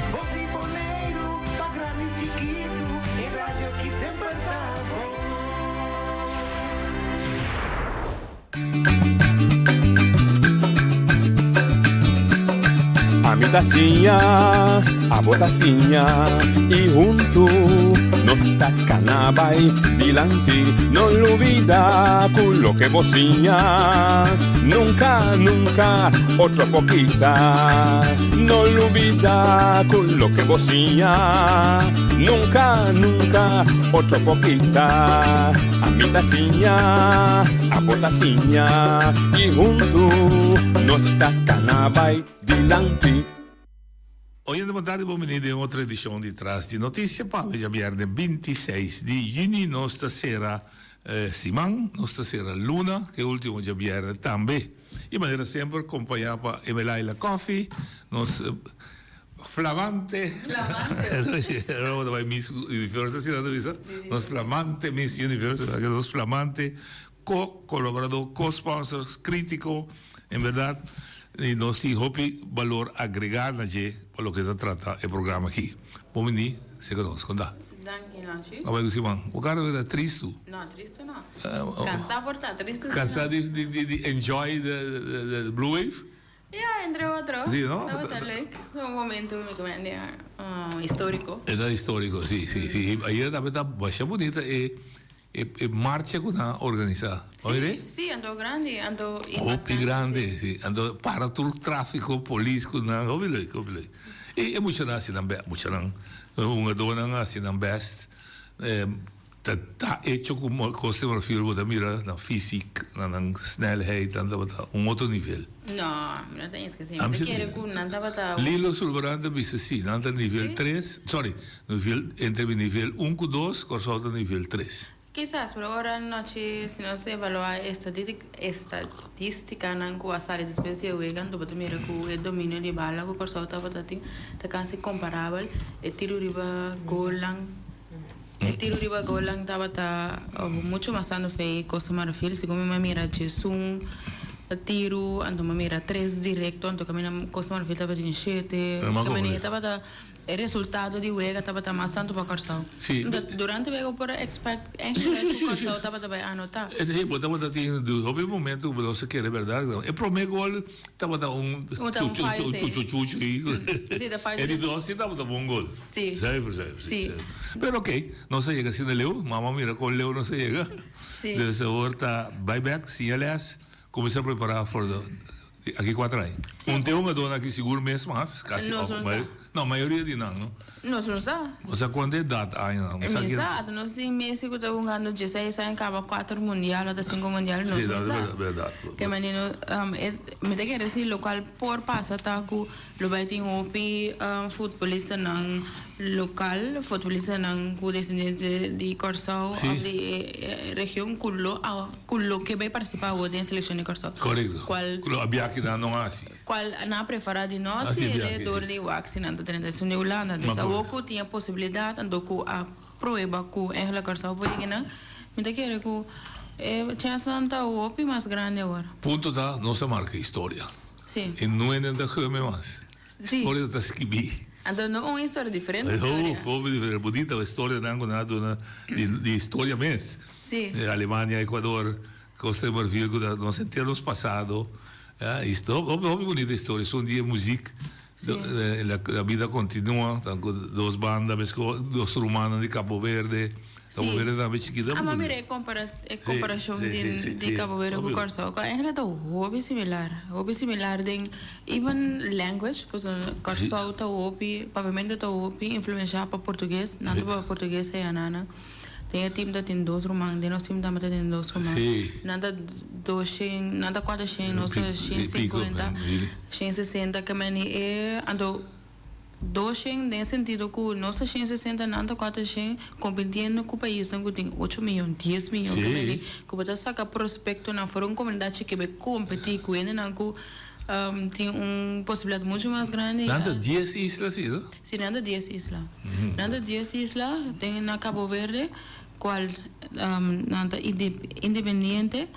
Bos di Boneiru, pa grandi i chikitu, e radio ki semper ta bon. Ami ta siña, abo ta siña y huntu nos ta cana bay dilanti. No lubida cu loke bo siña nunca, nunca otro por kita. No lubida cu loke bo siña nunca, nunca otro por kita. Ami ta siña, abo ta siña y huntu nos ta cana bay dilanti. Oyente bon tardi bon bini den otro edicion di Tras di Noticia pa awe djabierne 26 di juni nos ta cera siman nos ta cera luna ke ultimo djabierne tambe y manera semper compaña pa Emelaila Coffee nos Flamante. Flamante. Miss Universe, asina ta bisa. Nos flamante Miss Universe, nos flamante co-colaborador, co-sponsor, crítico, en verdad, y nos tin hopi balor agrega na dje pa loke ta trata e programa aki. Bon bini, seka nos. Kon ta? Danki, Nochi. Abo ku siman. Bo kara ta tristu. No, tristu no. Kansa por ta, tristu si no. Kansa di enjoy the blue wave? Ya, entre otro. Sí, no? Tabata leuk. Un momento mi comende historico. E ta historico, sí, sí, sí. Ayer tambe ta basha bunita e e marcha cu nan a organisa. Sí, Oire? sí, anto grandi, anto Hopi grandi, sí. Anto para tur trafico, polis cu nan, hopi leuk, hopi leuk. E e muchanan haci nan best, muchanan, hungadornan haci nan best. Ta ta hecho cu Costa de Marfil bo ta mira nan fysiek, na nan snelheid, nan tabata un otro nivel. No, mi no ta eens cu si. Mi ta kere cu nan tabata. Lilo Sulvaran ta bisa si, nan ta nivel tres, sorry, nivel, entre nivel un cu dos, Corsou ta nivel tres. Kisas, pero ora nochi si nos evalua e estadisticanan cu a sali despues di e wega, anto bo ta mira cu e dominio di bala cu Corsou tabata tin ta casi comparabel e tiro riba golnan. E tiro riba golnan tabata mucho mas tanto fe e Costa Marfil, segun mi a mira djesun tiro, anto mi a mira tres directo, anto caminda Costa Marfil tabatin shete, caminda e tabata e resultado di wega tabata mas tanto pa Corsou. Anto durante wega bo por a expect eigenlijk cu Corsou tabata bay anota. Si, bo tabata tin hopi momento cu bo no sa kere berdad, e prome gol tabata un chuchuchuchu e di dos si tabata bon gol. Sí. Zuiver, zuiver. Sí. zuiver. Pero ok, nos a yega asina leu. Mama mira kon leu nos a yega. Sí. Dus awor ta bai bek, siña les, kuminsá prepará for de aki kuater aña. Sí. Un te hungadónan aki sigur mes mas, kasi Nos of no sa. no, mayoria di nan, no? Nos no sa. Bo sa kuantu edat aña nan? Mi sa, ata nos tin Messi ku ta hungando dieseis aña kaba kuater mundial ota sinku mundial, nos Sí, no dat sa. is berdat. Ke manera e mi ta kere si lokual por pasa ta ku Lo bai tin hopi futbolistanan lokal, futbolistanan ku desendensia di Kòrsou òf di e region ku lo a ku lo ke bai partisipá awor den e selekshon di Kòrsou. Korekto. Kual Ku lo a biaha kinan no hasi. Kual nan a preferá di no Hasi hasi biaha e dor di wak si nan ta drenta esun di Hulanda. Dus awor ku tin e posibilidat anto ku a prueba ku eigenlijk Kòrsou por yega nan, mi ta kere ku e chènsnan ta hopi mas grandi awor. Punto ta nos a marka historia. Sí. E nuenen ta geme mas. Sí. Historia ta skibí. Anto no un historia, diferente historia. Uf, hopi diferente. Bunita historianan ku nan a duna di di historia mes. Sí. Alemania, Ecuador, Costa de Marfil ku ta nos henter nos pasado. Ya, hopi hopi bunita historia. Esun di e muzik. Sí. La vida continua, tan ku dos banda meskos, dos rumannan di Cabo Verde. Cabo Verde tambe chikito. Ah, ma mira e compara e comparacion di di Cabo Verde cu Corsou. Cu eigenlijk ta hopi similar. Hopi similar den even language, pasobra Corsou ta hopi, Papiamento ta hopi influencia pa Portugues. Nan ta papia Portugues aya nana. Den e team ta tin dos ruman, den nos team tambe ta tin dos ruman. Nan ta doshen, nan ta cuatershen, nos ta shen cincuenta, shen sesenta, ke meni e anto. Doshen den sentido ku nos ta shen sesenta nan ta kuater shen kompitiendo ku paisnan ku tin ocho miyon dies miyon ta medi ku bo ta saka prospektonan for un komunidat chikí bai kompetí ku hendenan ku tin un posibilidat muchu mas grandi. Nan ta dies isla si no? Si nan ta dies isla nan ta dies isla den na Cabo Verde kual nan ta independiente.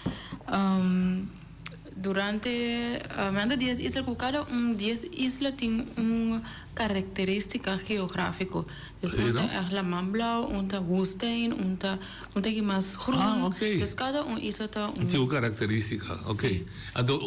Durante nan ta dies isla ku kada un dies isla tin un karakterístika geográfiko. Dus un ta ègt laman blou, un ta woestijn, un ta un ta mas groen. Ah, oké. Dus kada un isla ta un. Tin un karakterístika, oké. Anto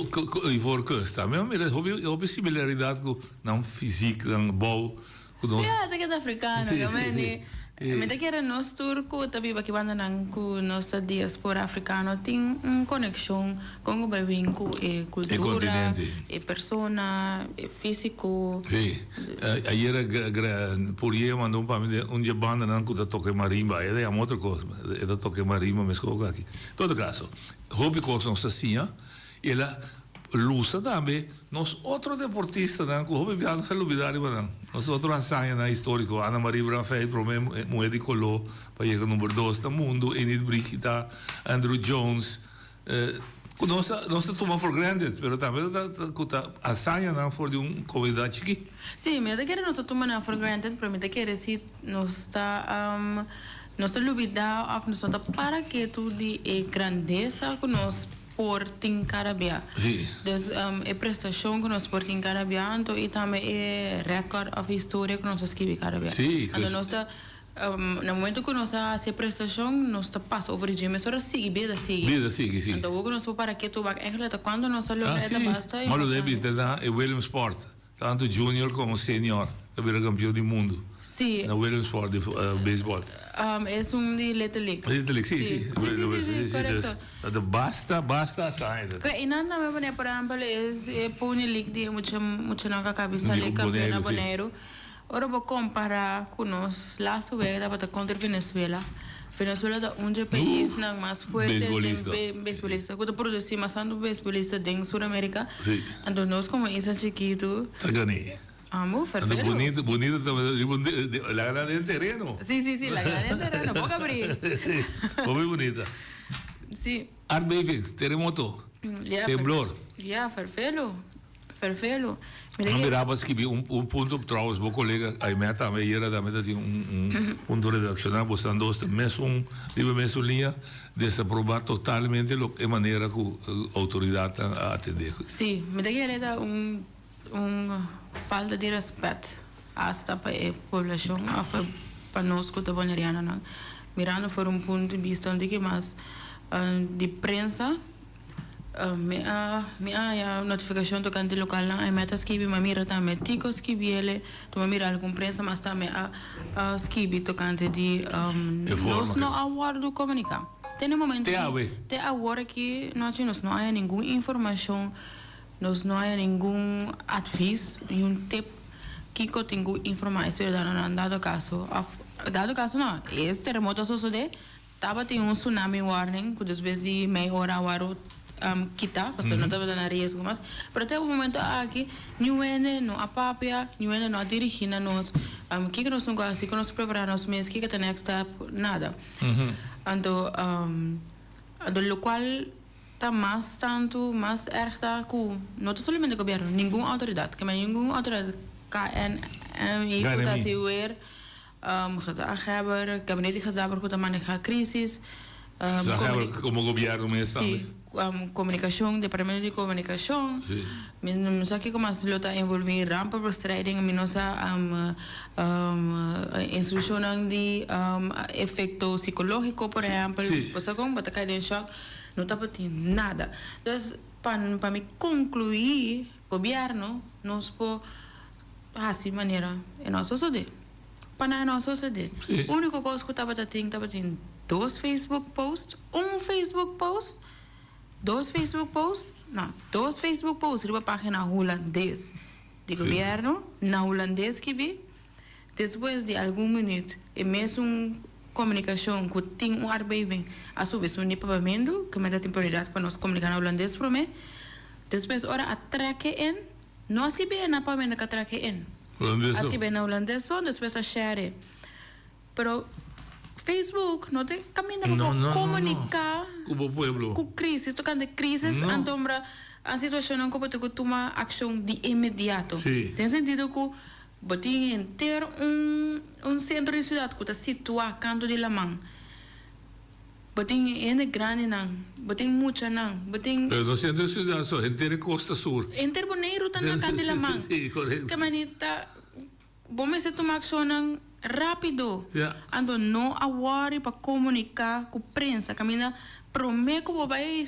Ivoorkust tambe a mira hopi hopi similaridat ku nan fysiek, nan bou. Ku nos. Ja, esaki ta afrikano, Sí, yo sí, meni. sí. Mi ta kere nos tur ku ta biba aki banda nan ku nos ta diaspora afrikano tin un konekshon kon ku bai bin ku e E kultura, kontinente. e persona, e físiko. Sí. Ayera Purié a manda un pa mi den un dje bandanan ku ta toka e marimba. E ta yama otro kos, e ta toka e marimba meskos ku aki. Todo kaso, hopi kos nos ta siña i el a Lusa tambe nos otro deportistanan ku hopi bia nos a lubida riba nan. Nos otro hazañanan historiko, Ana Marie Braafheid, prome muhé di koló pa yega number dos na mundu, Enid Brigitha, Andrew Jones, ku nos ta nos ta tuma for granted, pero tambe ta ku ta hazañanan for di un komunidat chikí. Sí, mi no ta kere nos ta tuma nan for granted, pero mi ta kere si nos ta nos ta lubida òf nos no ta para ketu di e grandesa ku nos por tin kada bia. Sí. Dus e prestashon ku nos por tin kada bia anto i tambe e rèkòrt òf historia ku nos ta skibi kada bia. Sí. Anto nos ta na momento ku nos a hasi e prestashon nos ta pasa over di dje mesora sigui bida sigui. Bida sigui, sí. Anto awor ku nos por para ketu wak èigenlik ta kuantu nos a logra Ah, e ta sí. basta Malo importante. debí ta na e Williamsport. Tantu junior komo senior ta bira kampion di mundu. Sí. Na Williamsport di beisbòl. Es un di Little League. Little League, sí, sí. Sí, sí, sí, sí, korekto. Dus ta basta, basta hazaña ta. Ke einan tambe pone por ehèmpel es e Pony League di e mucha muchanan ku a kabi sali kampion na Boneiru. Ora bo kompará ku nos lastu wega tabata kontra Venezuela. Venezuela ta un dje paisnan mas fuerte den beisbolista ku ta produsí mas tantu beisbolista den Sur-Amerika. Anto nos komo isla chikitu. Ta gané. Amo, Anto ferfelu. bunito, bunito ta la gana den tereno. Sí, sí, sí, la gana den tereno. Boka abrí. Hopi bunita. Sí. Aardbeving, teremoto, temblor. Ya, ferfelu. Ferfelu. Mi miraba skibi un un punto trouwens bo colega Aimee tambe ayera tambe ta tin un un punto redaccional bo stan dos ta mesun riba mesun liña desaproba totalmente lo e manera cu autoridadnan a atende. Sí, mi ta kere ta un un falta di respet hasta pa e poblacion of pa nos cu ta bonerianonan mirando for un punto di bista un tiki mas di prensa. Mi a mi a haña notifikashon tokante lokalnan ai meta skibi ma mira tambe Tico skibiele tu ma mira algun prensa mas tambe a a skibi tokante di nos no a wòrdu komuniká te na momento Te awe. te awor aki nochi nos no haña ningun informashon nos no haña ningun advis ni un tip kiko tin ku informá e siudadanonan dado kaso òf dado kaso no es teremoto a sosodé. Tabatin un tsunami warning ku despues di mei ora a wòrdu kita pasobra no tabata na riesgo mas. Pero te e momento aki niun hende no a papia, niun hende no a dirigí na nos kiko nos tin ku hasi, kon nos prepará nos mes, kiko ta next step, nada. Anto anto lokual ta mas tantu, mas erg ta ku no ta solamente gobièrnu, ningun outoridat, ke ningun outoridat, KNMI ku ta hasi weer. Gezaghebber, gabinete gezaghebber ku ta manehá krísis. Gezaghebber komo gobièrnu mes tambe. Sí, komunikashon, departamento di komunikashon. Sí. Mi no sa kiko mas lo ta envolví, rampenbestrijding, mi no sa instrukshonnan di efekto sikológiko por ehèmpel. Sí. Bo sa kon bo ta kai den shòk, no tabatin nada. Dus pa mi konkluí, gobièrnu nos por. Hasi manera e no a sosodé. Pa nan e no a sosodé. Sí. Úniko kos ku tabata tin tabatin dos Facebook post, un Facebook post, dos Facebook post, no, dos Facebook post riba página hulandes di gobièrnu, na hulandes skibí. Despues di algun minüt e mesun komunikashon ku tin un aardbeving a subi esun di papamentu, ku mester tin prioridat pa nos komuniká na hulandes promé. Despues ora a trèk e in. No a skibi e na pamenda ka traha en. Hulandes A so. skibi na hulandes so, despues a share e. Pero Facebook no ta caminda pa No, bo no, no, no. comunica Ku bo pueblo. cu crisis, tocante crisis, No. antombra a situacionnan cu bo tin cu tuma accion di inmediato. Sí. Den sentido cu bo tin henter un un centro di ciudad cu ta situa canto di laman. Bo tin hende grandinan, bo tin muchanan, bo tin. Pero no centro di ciudad so, henter e costa sur. Henter Boneiru ta na kant di laman. Sí, correcto. Ke manera ta bo mester tuma accionnan rapido. Ja. Anto no a worry pa comunica cu prensa. Caminda prome cu bo bay,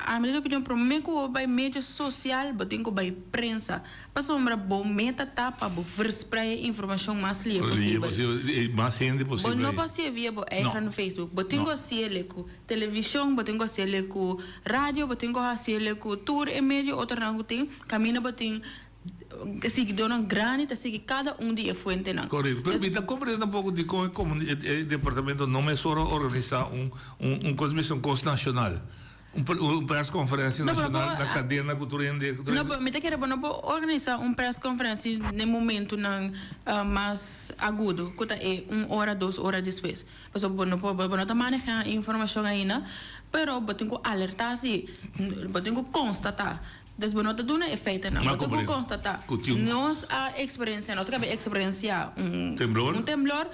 ami ta di opinion, prome cu bo bay medio social bo tin cu bay prensa. Pasobra bo meta ta pa bo verspreid e informacion mas lie posibel. Lie posibel, mas hende posibel. Bo no por hacié via bo eigen Facebook. Bo tin cu haciele cu television, bo tin cu haciele cu radio, bo tin cu haciele cu tur e medio otronan cu tin. Caminda bo tin siguidornan grandi ta sigui cada un di e fuentenan. Correcto. Pero mi ta comprende tampoco dicon e departamento no mesora organisa un un un cos nacional. Un press-conferencia nacional na cadena cu tur hende. No, pero mi ta kere bo no por organisa un press-conferencia n'e momentonan mas agudo, cu ta e un ora, dos ora despues. Pasobra bo no por, bo no ta maneha e informacion ainda, pero bo tin cu alerta si, bo tin cu constata. Dus bo no ta duna e feitonan, bo tin cu constata. Nos a experiencia, nos a caba experiencia un temblor, un temblor,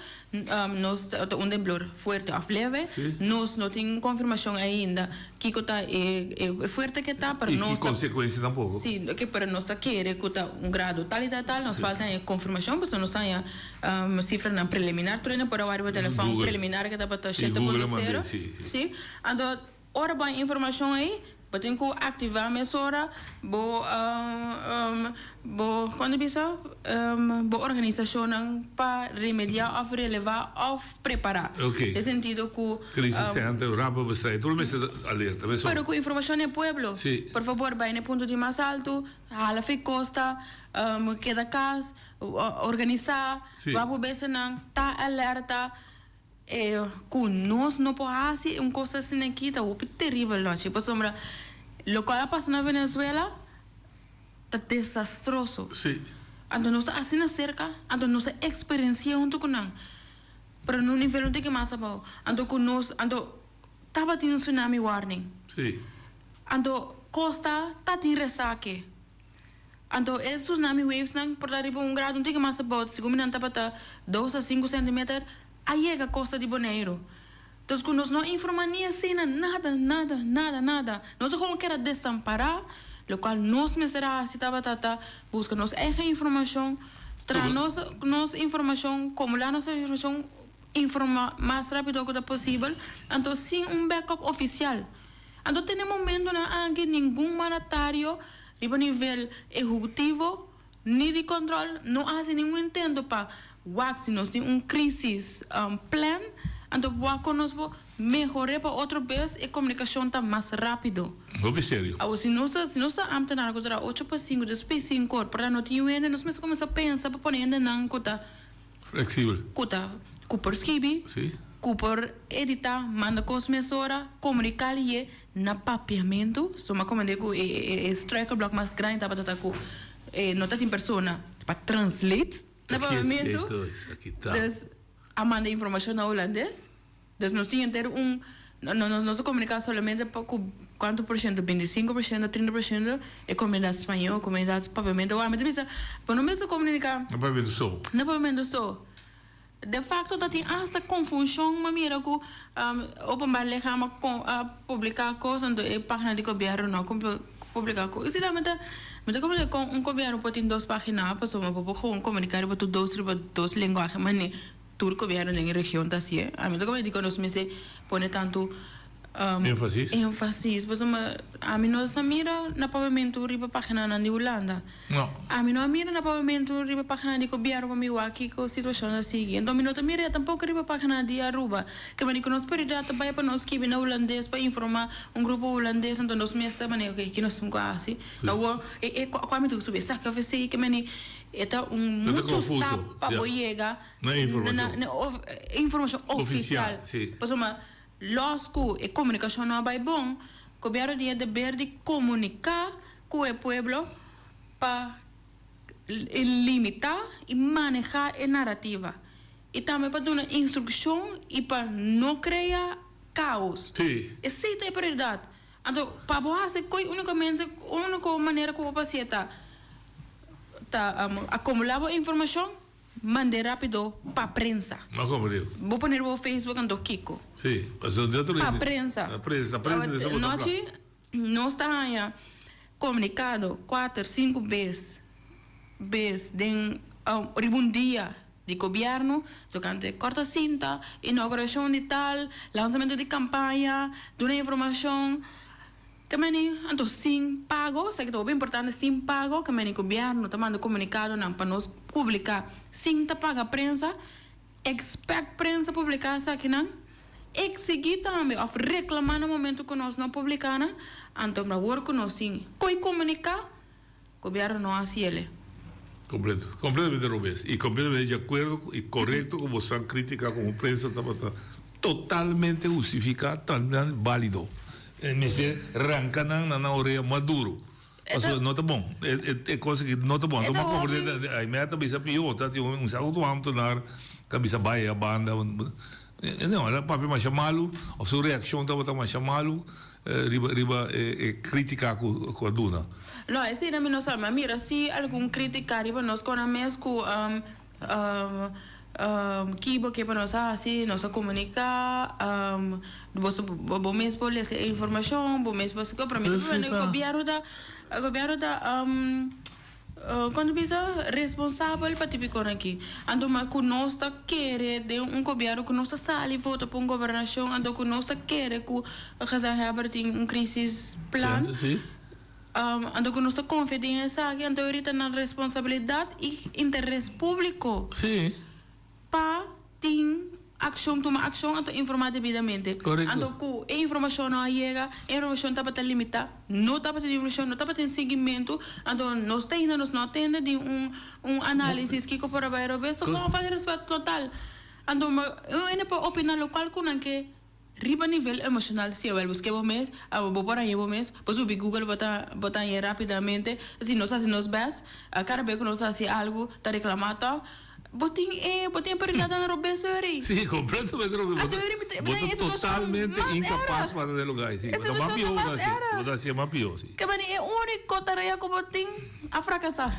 nos ta un temblor fuerte of leve, nos no tin confirmacion ainda kico ta e fuerte ke ta, pero Y nos ki consecuencia tampoco. Si, pero nos ta kere cu ta un grado tal y tal tal, nos falta e confirmacion pasobra nos ta haña cifranan preliminar, tur hende por a wak riba telefon preliminar ke tabata 7.0, si, anto Ora bo haña informashon ei, bo tin ku aktivá mesora bo bo kon ta bisa? Bo organisashonnan pa remediá òf relevá òf prepará. Oké. Den sentido ku. Crisis center, rampenbestrijding, tur mester alerta mesora. Pero ku informashon den pueblo. Si. Por fabor bai na e punto di mas altu, hala fi kosta, keda kas, organisá, wak bo besenan, ta alerta. E ku nos no por hasi un kos asina aki ta hopi teribel nochi pasobra lokual a pasa na Venezuela ta desastroso. Sí. Anto nos ta asina serka, anto nos a eksperensia huntu ku nan, pero na un nivel un tiki mas abou. Anto ku nos, anto tabatin un tsunami warning. Sí. Anto kosta ta tin resake. Anto e tsunami wavesnan por ta riba un grado un tiki mas abou, segun mi nan tabata dos a sinku centimeter, a yega costa di Boneiru. Entonces cu nos no a informa ni asina, nada, nada, nada, nada. Nos a gewoon keda desampara, locual nos mester a haci tabata ta busca nos eigen informacion, traha nos nos informacion, cumula nos informacion, informa mas rapido cu ta posibel, anto sin un backup oficial. Anto tene momentonan anke ningun mandatario riba nivel ehecutivo ni di control no a haci ningun intento pa wak si nos tin un crisis plan, anto wak con nos por mehore pa otro bes e comunicacion ta mas rapido. Hopi serio. Awor si nos si nos ta ambtenaar cu ta ocho pa cinco, dies pa cinco or, por no tin yu hende nos mester cuminsa pensa pa pone hendenan cu ta. Flexibel. Cu ta cu por skibi, Sí. cu por edita, manda cos mesora, comunica liye na papiamento. So m'a comprende cu e e e struikelblok mas grandi tabata ta cu e no ta tin persona pa translate na Aki es papiamento. cierto, esaki ta. Dus a manda informacion na Hulandes. Dus nos tin henter un no no nos ta comunica solamente pa cu cuanto por ciento, 25%, 30% e comunidad spañol, comunidad papiamento. Wak mi ta bisa bo no mester comunica. Na papiamento so. Na papiamento so. De facto ta tin hasta confusion mi a mira cu openbaar lichaam a a publica cos anto e pagina di gobierno no a publica cos. Esei tambe ta mi ta comprende con un gobierno por tin dos pagina pasobra bo por gewoon comunica riba tur dos riba dos lenguahe mane. Tur gobierno den e region ta hacié. Ami ta comenti cu nos mester pone tanto Énfasis. énfasis pasobra ami no sa mira na pavimento riba paginanan di Hulanda. No. Ami no a mira na pavimento riba pagina di gobierno pa mi wak kico situacion ta sigui. Enton mi no ta mira tampoco riba pagina di Aruba. Ke manera cu nos prioridad ta bay pa nos skibi na Hulandes pa informa un grupo Hulandes enton nos mester manera ok ki nos tin cu haci. Awor e e cua mi tin cu subi esaki of esey ke manera e ta un mucho stap pa bo yega. Na informacion. Na informacion oficial. Pasobra los cu e comunicacion no a bay bon, gobierno tin e deber di comunica cu e pueblo pa limita y maneha e narrativa. Y tambe pa duna instruccion y pa no crea caos. Esey ta e prioridad. Anto pa bo haci coy unicamente, unico manera cu bo por haci ta, ta acumula bo informacion. mand'é rápido pa prensa. No komprendé. Bo pone riba bo Facebook anto kiko? Sí, pasobra di otro Pa prensa. Pa prensa, ta prensa di esei bo ta Nochi nos ta haña komunikado kuater, sinku bes bes den riba un dia di gobièrnu tokante kòrta sinta, inaugurashon di tal, lansamentu di kampaña, duna informashon. Ke meni anto sin pago, esaki ta hopi importante, sin pago ke meni gobièrnu ta manda komunikadonan pa nos publiká sin ta paga prensa, expect prensa publiká esakinan, eksigí tambe òf reklamá na momento ku nos no publiká nan, anto awor ku nos tin koi komuniká, gobièrnu no hasi el'e. Completo, completamente robes y completamente di acuerdo y correcto cu bosan critica como prensa tabata totalmente hustifica, totalmente valido. E mester ranca nan na nan orea mas duro. Pasobra no ta bon. E cos aki no ta bon. Anto mas comprende, ay mea ta bisa pio, ta tin un cierto ambtenaar ta bisa bay a banda. No, el a papia masha malu, of su reaccion tabata masha malu. Riba riba e critica cu cu a duna. No, esei mi no sa. Mi a mira si algun critica riba nos con a mes cu ki bo ke pa nos a haci, nos a comunica, boso bo mes por lesa e informacion, bo mes por pero mi ta pensando cu gobierno ta gobierno ta. Cuando bisa responsabel pa tipiconan aki, anto ma cu nos ta kere den un gobierno cu nos ta sali vota pa un gobernacion, anto cu nos ta kere cu gezaghebber tin un crisis plan, anto cu nos ta confia den esaki, anto ahorita nan responsabilidad y interes publico. Pa tin akshon, tuma akshon anto informá debidamente. Korekto. Anto ku e informashon no a yega, e informashon tabata limitá, no tabatin informashon, no tabatin siguimentu, anto nos ta ainda nos no a tende di un un análisis kiko por a bai robes, so kon falta di respeto total. Anto un hende por opiná lokual ku nan ke. Riba nivel emocional, si awel busque bo mes, abo bo por haña bo mes, bo subi Google bo ta bo ta haña rapidamente, si nos haci nos best, cada bes cu nos haci algo ta reclama toch, bo tin e bo tin e prioridadnan robes ori. Si, completamente robes, bo ta bo ta totalmente incapas pa ta den lugar si, bo ta mas pio bo ta haci, bo ta haci mas pio si. Ke mane e unico tarea cu bo tin a fracasa.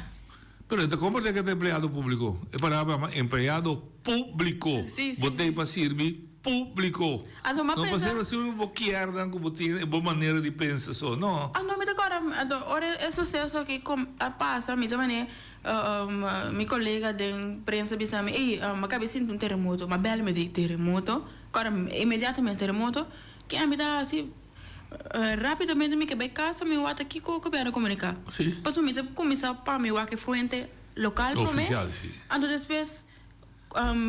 Pero e ta comprende ke ta empleado publico, e palabra yama empleado publico, bo ta ei pa sirbi publico. Anto m'a No pensa. pasobra si bo kier dan ku bo tin e bo manera di pensa so, no. Anto mi ta kòrda, anto ora e suseso aki kom a pasa mi ta manera mi kolega den prensa bisa mi, ey m'a kabe sinti un teremoto, m'a bèl mi di, teremoto? Kòrda inmediatamente teremoto, ke ami ta hasi? Rapidamente mi ke bai casa mi wak ta kiko gobierno comunica. Sí. Pasobra mi ta cuminsa pa mi wak e fuente local prome. Oficial, sí. Anto despues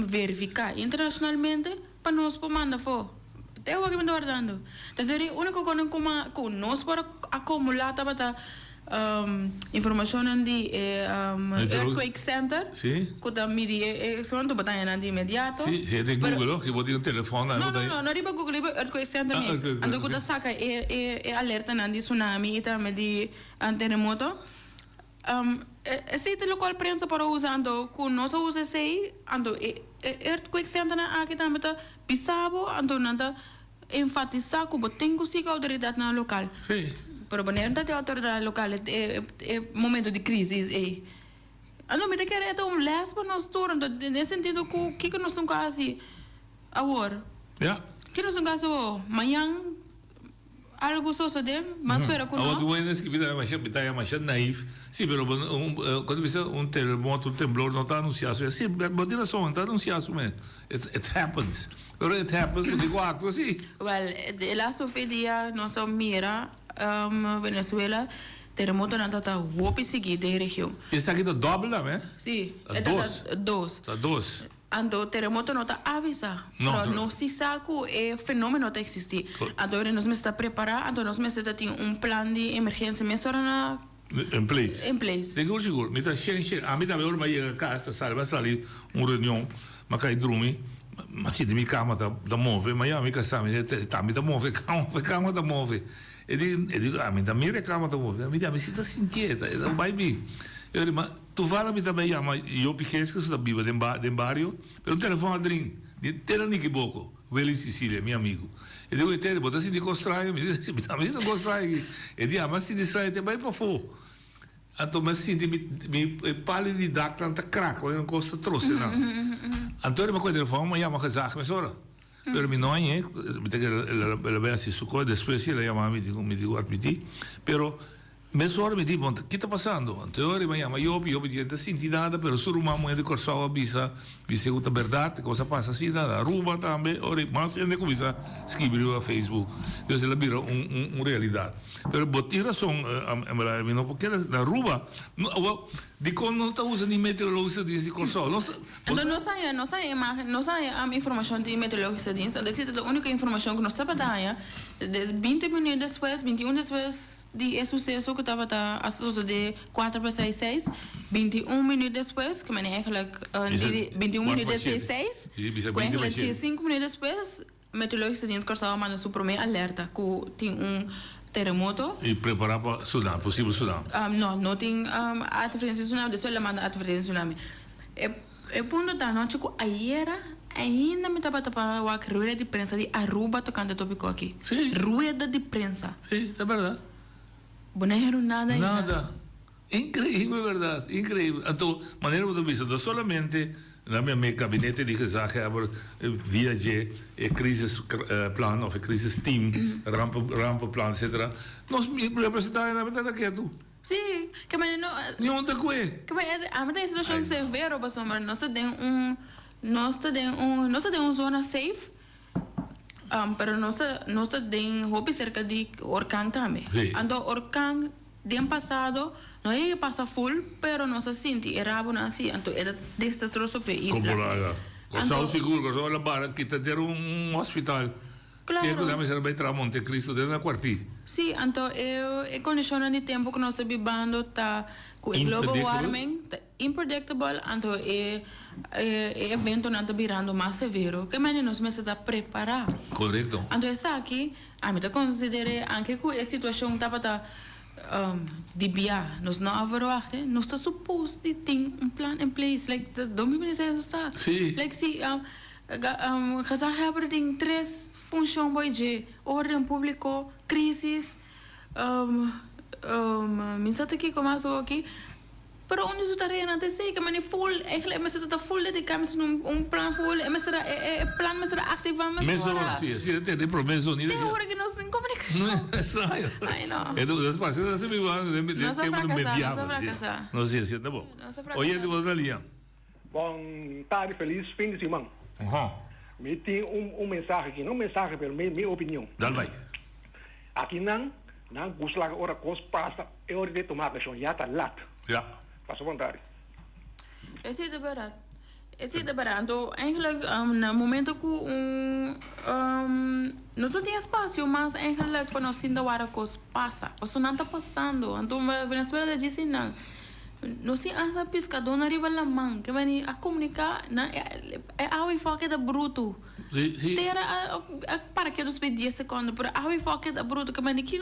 verifica internacionalmente pa nos por manda afo. Te awor mi ta wardando. Entonces e unico cosnan cu nos por acumula tabata Informashonnan di e Earthquake Center ku ta midi e asuntu bo ta haña nan di inmediato. Sí, sí, e den Google ho, si bo tin un telefòn No, no, no, no riba Google, riba Earthquake Center mes. Anto ku ta saka e e alertanan di tsunami i tambe di teremoto. Esei ta lokual prensa por a usa, anto ku nos a usa esei, anto e Earthquake Centernan aki tambe ta bisa bo, anto nan ta Enfatisá ku bo tin ku sigui outoridatnan lokal. Pero bo no ta tin outoridat lokal e e momento di krisis ei. Anto mi ta kere e ta un lès pa nos tur. Anto den e sentido ku kiko nos tin ku hasi awor? Kiko nos tin ku hasi awor? Mañan algu sosodé, mas spera ku no. Awor tin hende skibi mi ta masha naif. Si, pero bo un kote bisa un teremoto, un temblor no ta anunsiá su mes. Si, bo tin rason, no ta anunsiá su mes. It happens. Pero it happens cu di cuatro si. Wel, e laatste hoeveel dia nos a mira Venezuela, teremotonan ta ta hopi sigui den e region. Esaki ta dobbel dan, eh? Si, Ta e ta dos. ta dos. Ta dos. Anto teremoto no ta avisa, No, pero no. nos si sa cu e fenomeno ta existi. Anto ora nos mester ta prepara, anto nos mester ta tin un plan di emergencia mesora na In place. In place. Sigur sigur. Mi ta shen shen. Ami tambe ora mi a yega cas ta sali mi a sali un reunion mi a cay drumi mi a sinti mi cama ta ta move mi a yama mi casa mi di tambe ta move cama cama ta move e di e di ami ta mira e cama ta move mi di ami si ta sintié e ta bay bi e di ma toevallig mi ta bay yama Jopie Geeskus ta biba den den bario pero un telefon a dring di tela Nikiboko. Willy Cicilia, mi amigu. E di, Oye Terry, bo ta sinti kos straño? Mi di, Si, mi tambe sinti un kos straño aki. E di, Ami a sinti straño te bai pafó. Anto mi a sinti mi mi e pali di daknan ta krak, manera un kos ta trose nan. Anto mi a kohe telefòn, mi a yama gezag mesora. Pero mi no hañ'é, mi ta kere el a bai hasi su kos, despues si el a yama mi, mi di ku atmití. Pero mesora mi di, bon, ki ta pasando? Anto e ora mi a yama Jopi, Jopi di e no ta sinti nada, pero su ruman muhé di Kòrsou a bisa, bis'é ku ta bèrdat, e kos a pasa asina na Aruba tambe. Ora mas hende a kuminsá skibi riba Facebook, dus el a bira un un realidat. Pero bo tin rason, Emerald, mi no por kere na Aruba, no, awor, dikon no ta usa ni meteorologische dienst di Kòrsou? Nos, Anto nos haña, nos haña imagen, nos haña informashon di meteorologische dienst, anto esei ta e úniko informashon ku nos tabata haña, des binti minüt despues, binti un despues di e suseso ku tabata a sosodé kuater pa seis seis, binti un minüt despues, ku mane eigenlijk Bisa binti un kuart minüt pa despues shete. seis, Bisa ku binti pa eigenlijk shete. sinku minüt despues, Meteorologische Dienst Kòrsou a manda su promé alerta ku tin un teremoto. I prepará pa tsunami, posibel tsunami. No, no tin atvertensia di tsunami, despues el a manda atvertensia di tsunami. E e punto ta anochi ku ayera ainda mi tabata pa wak rueda di prensa di Aruba tokante e topiko aki. Sí. Rueda di prensa. Sí, ta bèrdat. Bo no a heru nada ainda. Nada. Increíble verdad, increíble. Anto, manera bo ta bisa, no solamente na mi mi gabinete di gezaghebber via dje e crisis plan of e crisis team, ramp rampenplan etcetera, nos representantenan ta ta ketu. Sí, ke manera no. Niun ta kue. Ke manera ami ta den situacion severo pasobra nos ta den un nos ta den un nos ta den un zona safe. Pero nos ta nos ta den hopi serka di orkan tambe. Sí. Anto orkan den pasado no a yega pasa ful, pero nos a sinti e rabonan asi, anto e ta desastroso p'e isla. Como laga. Kòrsou Anto sigur, Kòrsou a bara kita ter un un hospital. Claro. Te ku nan mester a bai traha Monte Cristo den nan kuartí. Sí, anto e e kondishonnan di tempu ku nos ta bibando ta ku e global Impredictable. warming ta Impredictable, anto e e eventonan ta birando mas severo. Ke manera nos mester ta prepará? Korekto. Anto esaki, ami ta konsider'é anke ku e situashon tabata di bia, nos no a verwagt, nos ta supos di tin un plan in place. Like, 2026 nos ta. Sí. Like si gezaghebber tin tres funshon boy dje, orden públiko, crisis, mi sa ta kiko mas awoki. Pero unda su tareanan ta esei? Ke mane full, eigenlijk e mester ta full dediká, mester un un plan full, e mester a e e plan mester a aktivá mesora. Mesora, si, si e tende promé zonido. Te ora ke nos tin komunikashon. Extraño. Ai no. E ta parse ta hasi biba den Nos a tempu di frakasá, nos a mediano. frakasá. No, si, si, ta bon. Nos a frakasá. Oyente bo ta liña. Bon tardi, felis fin di siman. Aha. Mi tin un un mensahe aki, no un mensahe pero mi mi opinion. Dal bai. Aki nan, nan gusta laga ora kos pasa e ora di tuma akshon ya ta lat. Ya. Pasa bon tardi. Esei ta bèrdat. Esei ta bèrdat. Anto eigenlijk na momento ku un nos no tin espasio mas eigenlijk pa nos tin ta wara kos pasa. Pasobra nan ta pasando. Anto Venezuela ta djis nan. Nos tin hasta piskadónan riba laman ke meni a komuniká nan e awa i fòke ta brutu. Sí, sí. Tera a a para ketu spé dies sekondo pero awa i fòke ta brutu ke meni ki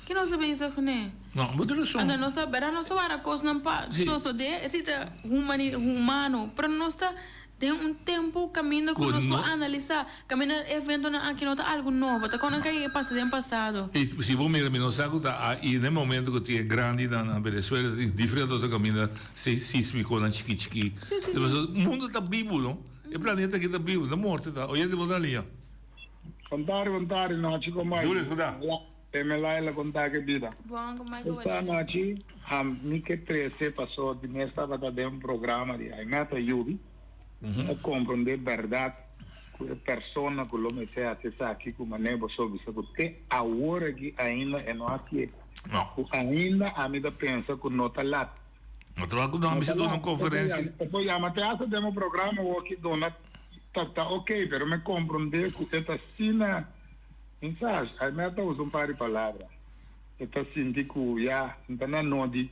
ki nos ta bezig kuné? No, bo tin rason. Anto nos ta bèrdat nos ta wara kosnan pa Sí. sosodé esei ta humani humano pero nos ta Den un tempu kaminda ku Ku nos por no. analisá, kaminda e eventonan aki no ta algu nobo, ta kon a kai pasa den pasado. I si bo mira mi no sa ku ta a i na e momento ku tin e grandinan na Venezuela tin diferente otro kaminda sísmikonan chikí chikí. Sí, sí, sí. Pasobra mundu ta bibu no, e planeta aki ta bibu, ta morto ta. Oyente bo ta liña. Bon tardi, bon tardi, nochi con Mike. Julius, ku ta? Eme Laila con ta ke bida? Bon, con Mike Esta nochi mi ke trece paso di mes tabata den un programa di Aimeta Yubi. Mi a comprende berdad cu e persona cu lo mester haci esaki cu mane boso bisa cu te awor aki ainda e no hacié. No. Cu ainda ami ta pensa cu no ta lat. No ta lat cu no ami si duna un conferencia. E por yama te hasta den un programa awor aki duna ta ta ok pero mi comprende cu e ta asina. Mensage, Aimee ta usa un par di palabra. E ta sinti ku ya n ta na nodi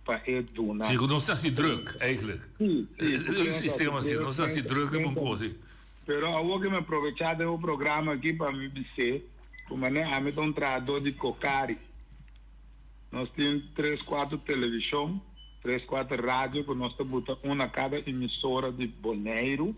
pa e duna. Si, ku nos ta hasi druk, eigenlijk. Si, si. E sistema si, nos ta hasi druk riba un kos, si. Pero awor ke mi a probechá den e programa aki pa mi bis'é ku manera ami ta un trahadó di Cocari. Nos tin tres kuater televishon, tres kuater radio ku nos ta buta un na kada emisora di Boneiru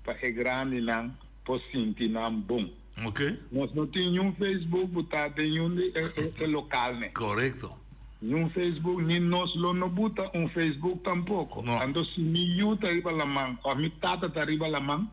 pa e grandinan por sinti nan bon. Ok. Nos no tin niun Facebook bu ta den niun di e lokalnan. Korekto. Ni un Facebook, ni nos lo no buta un Facebook tampoko. Anto si mi yu ta riba laman òf mi tata ta riba laman,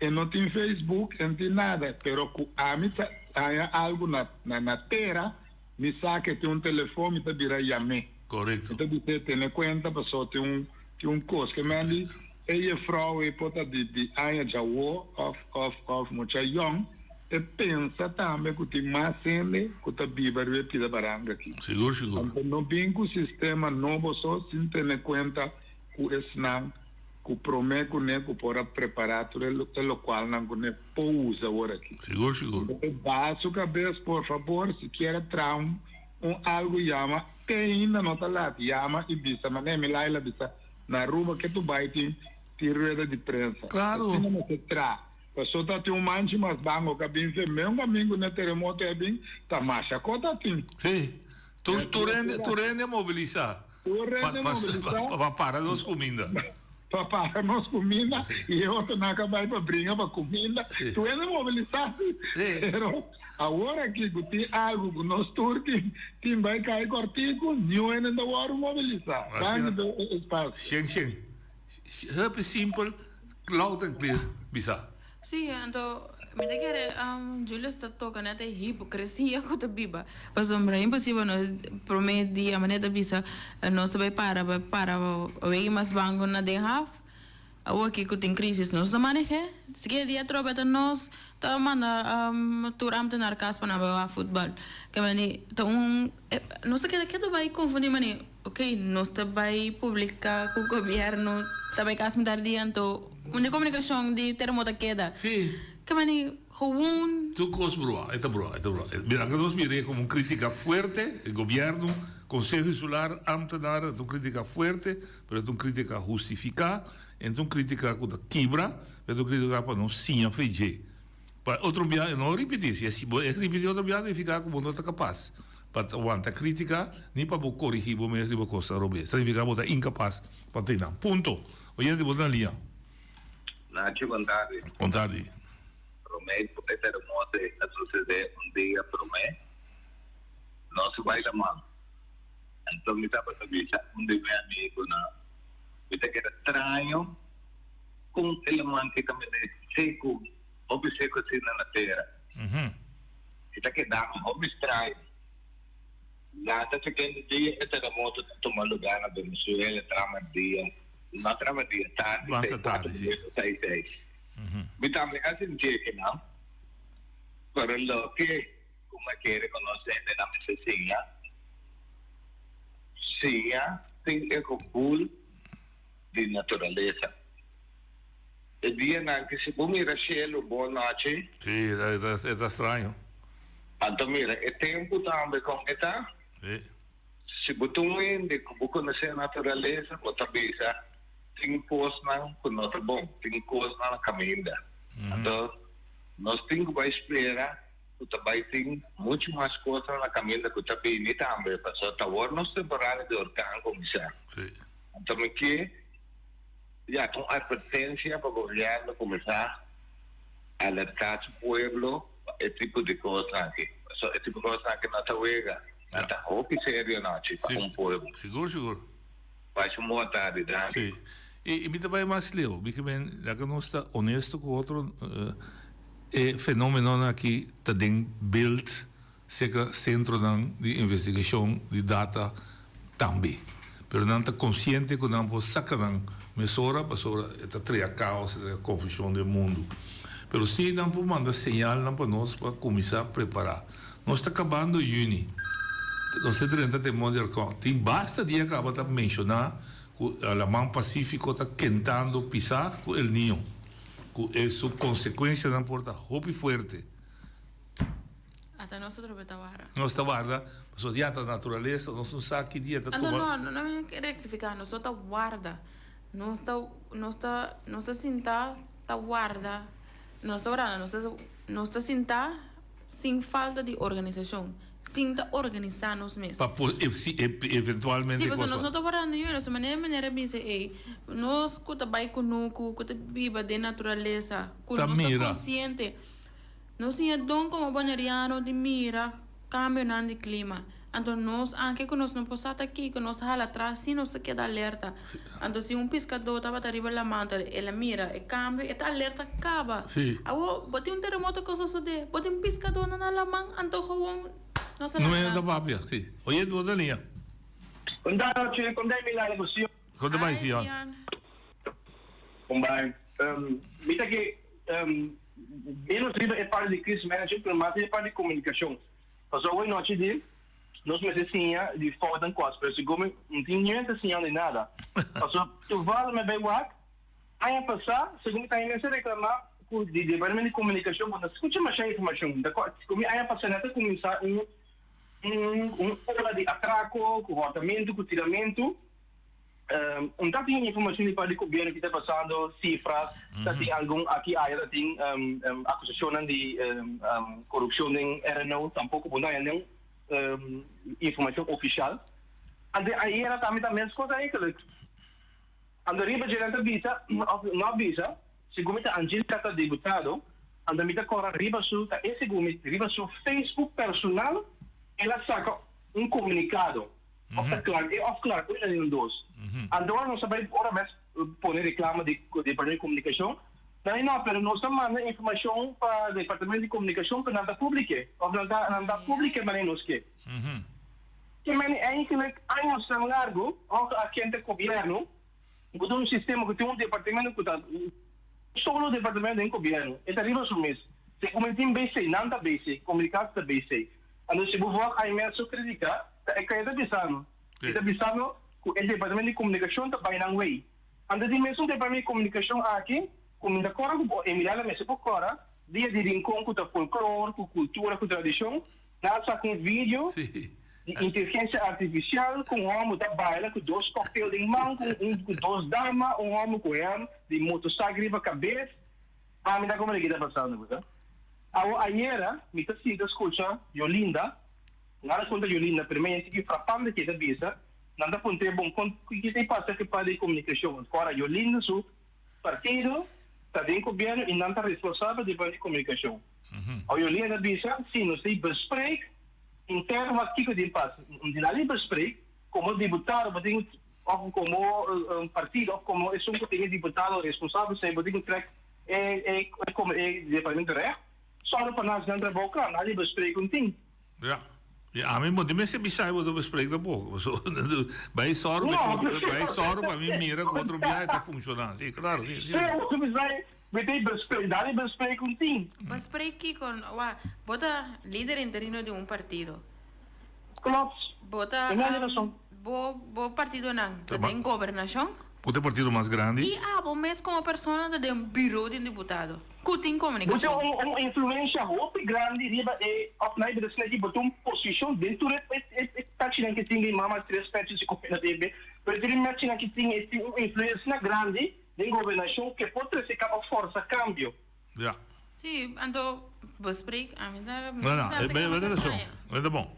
e no tin Facebook, e no tin nada, pero ku ami ta haña algu na na tera, mi sa ku e tin un telefon, mi ta bira yam'é. Korekto. Mi ta bis'é tene kuenta pasobra tin un tin un kos ke men di e jefrou ei por ta di di aña djawo òf òf òf mucha yòn. E pensa tambe ku tin mas hende ku ta biba riba e pida baranka aki. Sigur, sigur. Anto no bin ku sistema nobo so sin tene kuenta ku esnan ku promé kuné ku por a prepará tur e e lokualnan ku ne por usa awor aki. Sigur, sigur. Anto e baha su kabes por fabor si kier a traha un un algu yama te ainda no ta lat yama i bisa manera mi Laila bisa na Aruba ke tu bai tin tin rueda di prensa. Claro. Asina mester traha. Paso ta tin un manchi mas bango ka bin fe meun kamin ku ne teremoto a bin ta masha ko ta tin. Sí. Tur tur hende tur hende a mobilisá. Tur hende a mobilisá. Pa para nos kuminda. Pa para nos kuminda i e otronan ka bai pa bringa pa kuminda. Tur hende a mobilisá sí. Pero awor aki ku tin algu ku nos tur tin tin bai kai kòrtiku niun hende no ta wòrdu mobilisá. Danki pa e espasio. Shen shen. Hopi simpel, loud and clear bisa. Sí, anto mi ta kere Julius ta toca net e hipocresia cu ta biba. Pasobra imposibel nos prome dia manera ta bisa nos ta bay para bay para wega mas banco na Den Haag. Awor aki cu tin crisis nos ta manehe. Siguiente dia atrobe ta nos ta manda tur ambtenaar cas pa nan bay wak futbal. Ke mani ta un nos ta keda keto bay confundi mani. Ok, nos ta bai publica cu gobierno ta bai cas mitar dia anto un di comunicacion di terremoto a keda. Sí. Ke mani gewoon. Tur cos brua, e ta brua, e ta brua. Mira, aunke nos mira e como un critica fuerte, e gobierno, Conseho Insular, ambtenaar, e ta un critica fuerte, pero e ta un critica hustifica, e no ta un critica cu ta kibra, pero e ta un critica pa nos siña fe dje. Pa otro bia e no ripiti, si bo e ripiti otro bia nifica cu bo no ta capas. Pa ta wanta critica, ni pa bo corigi bo mes riba cosnan robes. Ta nifica bo ta incapas pa trina. Punto. Oyente, bo ta na liña. Nacho, bon tardi. Bon tardi. Prome cu e terremoto a sucede un dia prome, nos bai laman. Anto mi tabata bisa un di mi amigonan, mi ta keda traño con e laman ki ta mende seco, hopi seco asina na tera. E ta keda un hopi straño. Lanta siguiente dia e teremoto ta tuma lugar na Venezuela trama dia, no trama dia, tardi, Basta seis, cuatro tardi, sí. minuto seis seis. Mi tambe a sintié kinan, pero loke ku mi a kere ku nos hendenan mester siña, siña tin e gevoel di naturalesa. E dianan ki si bo mira shelu bo nochi. Sí, e ta straño. Anto mira e tempu tambe kon e ta. Sí. Si bo ta un hende ku bo konosé naturalesa, bo ta bisa tin kosnan ku no ta bon, tin kosnan na kaminda. Anto nos tin ku bai spera ku ta bai tin muchu mas kosnan na kaminda ku ta bini tambe, pasobra ta awor nos temporada di orkan kuminsá. Sí. Anto mi ke. Ya ta un advertencia pa gobierno cuminsa alerta su pueblo pa e tipo di cosnan aki. Pasobra e tipo di cosnan aki no ta wega, nan ta hopi serio nochi pa un pueblo. Sigur, sigur. Pashi un bon tardi, danki. Sí. I mi ta bai mas leu. Mi ke men, laga nos ta honesto ku otro, e fenomenonan aki ta den beeld Seka sentronan di investigashon di data tambe. Pero nan ta konsiente ku nan por saka nan mesora pasobra e ta trea kaos, e ta trea konfushon den mundu. Pero si nan por manda señalnan pa nos pa kuminsá prepará. Nos ta kabando yüni. Nos ta drenta den Monte Arcon. Tin basta dia kaba ta menshoná ku Laman Pasífiko ta kentando pisá ku El Niño, ku e su konsekuensianan por ta hopi fuerte. Ata nos otro ta warda. Nos ta warda, pasobra ya ta naturalesa, nos no sa ki dia ta tuma. No, no, no mi ke rektifiká, nos no ta warda. Nos ta, nos ta, nos ta sintá ta warda, nos ta warda, nos ta, nos ta sintá sin falta di organisashon, sin ta organisá nos mes. Pa por, si eventualmente. Sí, pasobra nos no ta wardando yu, nos manera manera bisa ei, nos ku ta bai kunuku, ku ta biba den naturalesa, ku nos ta konsiente. Nos tin e don komo boneriano di mira kambionan di klima. Anto nos, anke ku nos no por sa ta kiko, nos hala atras si nos ta keda alerta. Anto si un piskadó tabata riba laman, el a mira e kambio, e ta alerta kaba. Awor, bo tin un teremoto ku a sosodé, bo tin piskadónan na laman, anto gewoon nos a No laga. ta papia, si. Oye, bo ta liña. Kon ta nochi, kon ta Emilano ku Sion. Kon ta bai, Sion? Kon bai. Mi ta ke menos riba e parti di crisis management, pero mas riba e parti di komunikashon. Pasobra awe nochi di nos mester siña di fout en kos, pero segun mi no tin niun ta siñando di nada. Pasobra toevallig mi a bai wak aña pasá, segun mi tambe mester reklamá ku di departamento di komunikashon bo ta skucha masha informashon. Segun mi aña pasá nan ta kuminsá un un ola di atrako, ku hòrtamentu, ku tiramentu. Un ta tin informacion di parti di gobierno ki ta pasando, cifras, ta tin algun aki aya ta tin acusacionnan di corupcion den RNO, tampoco bo no haya niun informacion oficial. Ante ayera tambe ta mescos eigenlijk. Anto riba dje nan ta bisa, of no a bisa, segun mi ta Angelica ta diputado, anto mi ta cora riba su, ta e segun mi, riba su Facebook personal el a saca un comunicado. Of ta Clark e of Clark un di nan dos. Anto ora nos a bai ora mes pone reclamo di departamento di comunicacion, nan di no pero nos a manda informacion pa departamento di comunicacion pero nan ta publike of nan ta nan ta publike manera nos ke. Ke meni eigenlijk añosnan largo of agente gobierno bo ta un sistema ku tin un departamento ku ta solo departamento den gobierno e ta riba su mes. Segun mi tin BC nan ta BC, comunicatie ta BC. Anto si bo wak Aimee su critica ta e kaya ta bisano. E ta bisano ku e departamento di komunikashon ta bai nan wei. Anto di mesun departamento di komunikashon aki ku mi ta kora ku bo Emiliana mester por kora dia di Rincon ku ta folklor, ku kultura, ku tradishon, nan a saka un video di inteligensia artifisial ku un hòmber ta baila ku dos kòktel den man ku un ku dos dama, un hòmber ku hèm di motosak riba kabes. Ami ta komprende ki ta pasando bo sa. Awo ayera mi ta sinta skucha Yolinda, nan a konta Yolinda primer hende ki frapante ki e ta bisa, nan ta puntr'é bon kon ki ta pasa ku e parti di komunikashon. Ora Yolinda su partido ta den gobièrnu i nan ta responsabel di e parti di komunikashon. Awo Yolinda ta bisa, si nos ta bespreek interno wak kiko tin pasa. Di nan di bespreek komo diputado bo tin òf komo partido òf komo esun ku tin e diputado responsabel esei bo tin ku trèk e e e departamento règt sòru pa nan hasi nan trabou kla nan a di bespreek un tin. Ja, i ami bo tin mester bisa bo ta bespreek tampoco pasobra bai sòru bai sòru pa mi mira ku otro biaha ta funshoná si klaro si si. Sí, bo ta bisa mi ta bespreek nan a di bespreek un tin. Bespreek kiko? Wak bo ta lider interino di un partido. Klopt. Bo ta bo bo partidonan ta den gobernashon. Bo ta e partido mas grandi. I abo mes komo persona ta den biro di un diputado ku tin komunikashon. Bo tin un influensha hopi grandi riba e of na e bedrijf aki bo tin un posishon den tur e e pèchinan ke tin den mama tres pèchi si kohe na bebe pero tur e mèchinan ke tin e tin un influensia grandi den gobernashon ke por trese kaba fòrsa kambio. Ja. Sí, anto bespreek, ami ta No, no, e be razon, e ta bon.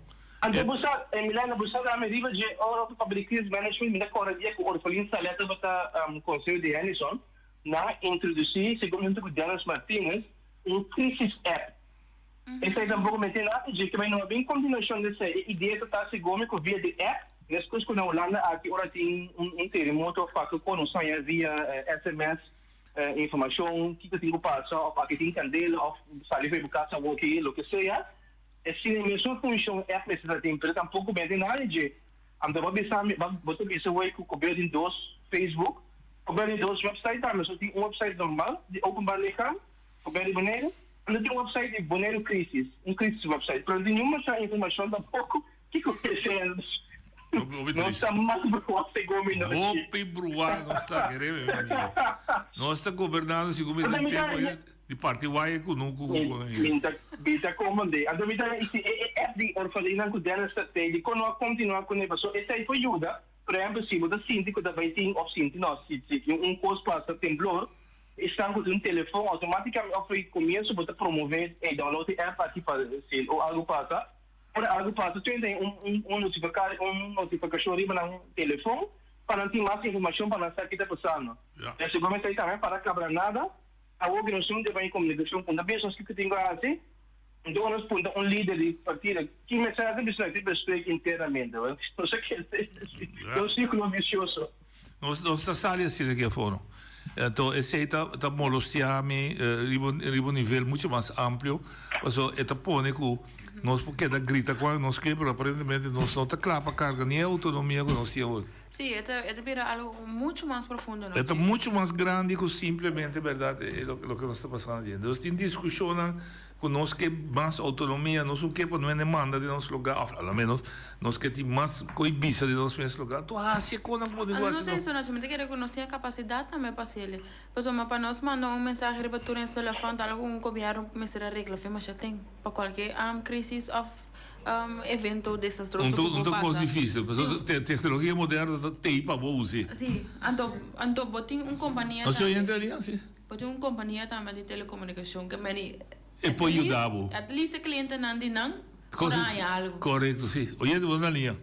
Anto bo sa, Milena, bo sa ami riba dje ora ku papia di crisis management mi ta kòrda dia ku Orfelin Saleh tabata conseho di Hennyson, nan a introdusí, segun huntu ku Dennis Martinez, un crisis app. Esei tampoko mester nada dje, kebei no a bin kontinuashon di esei. E idea ta ta segun mi ku via di app, meskos ku na Hulanda aki ora tin un teremoto òf kualke kos nos haña via sms, informacion kico tin cu pasa of aki tin candela of sali for bo casa awoki loke sea e sin e mesun funcion app mester ta tin pero tampoco mete nada dje anto bo bisa mi bo ta bisa wey cu cobeo tin dos Facebook cobeo tin dos website tambe so tin un website normal di openbaar lichaam cobeo di Bonaire anto tin un website di Bonaire crisis un crisis website pero no tin niun masha informacion tampoco Kiko ke sens? Nos ta mas bruá segun mi nochi. Hopi bruá nos ta kere mi amigo. Nos ta gobernando segun mi den tempo di parti waya ku nu ku ku. Mi ta mi ta komprende. Anto mi ta si e e app di orfalinan ku Dennis ta tei dikon no a kontinua kuné paso esei por yuda. Por ehempel si bo ta sinti ku ta bai tin òf sinti no si si tin un kos pasa temblor esnan ku tin un telefon outomatikamente òf komienso bo ta promove ey download e app aki pa si algu pasa. Ora algu pasa, tur hende tin un un notifikashon riba nan telefon pa nan tin mas informashon pa nan sa ki ta pasando. E seguramente ei tambe para kabra nada. Awor ku nos tin un departamento di komunikashon ku ta bisa nos kiko tin ku hasi. Anto ora nos punta un lider di partido ki mensahe ta bisa nan bespreek internamente. Nos a keda den un circulo vicioso. Nos nos ta sali asina aki afó. Anto esei ta ta molestia mi riba riba un nivel mucho mas amplio pasobra e ta pone ku nos por keda grita kuantu nos ke pero aparentemente nos no ta kla pa karga ni e outonomia ku nos tin awor. Sí, e ta e ta bira algo mucho mas profundo no. E ta mucho mas grandi ku simplemente bèrdat e loke nos ta pasando aden. Nos tin diskushonnan ku nos ke mas outonomia, nos no ke pa no hende manda den nos lugá, òf a lo menos nos ke tin mas ko'i bisa den nos mes lugá. Anto hasi e konan ku bo tin ku hasi no. No sé, mi ta kere ku nos tin e kapasidat tambe pa hasiel. Pasobra pa nos manda un mensahe riba tur nos telefòn ta algo ku un gobièrnu mester a regla fe masha ten pa kualke krisis òf evento desastroso ku por pasa. Un ta kos difísil, pasobra teknologia moderno ta tei pa bo usa. Sí, anto anto bo tin un kompania tambe. Nos oyente alia, sí. Bo tin un kompania tambe di telekomunikashon ke meni E por yuda bo. At least e klientenan di nan por haña algu. Korekto, sí. Oyente bo na liña.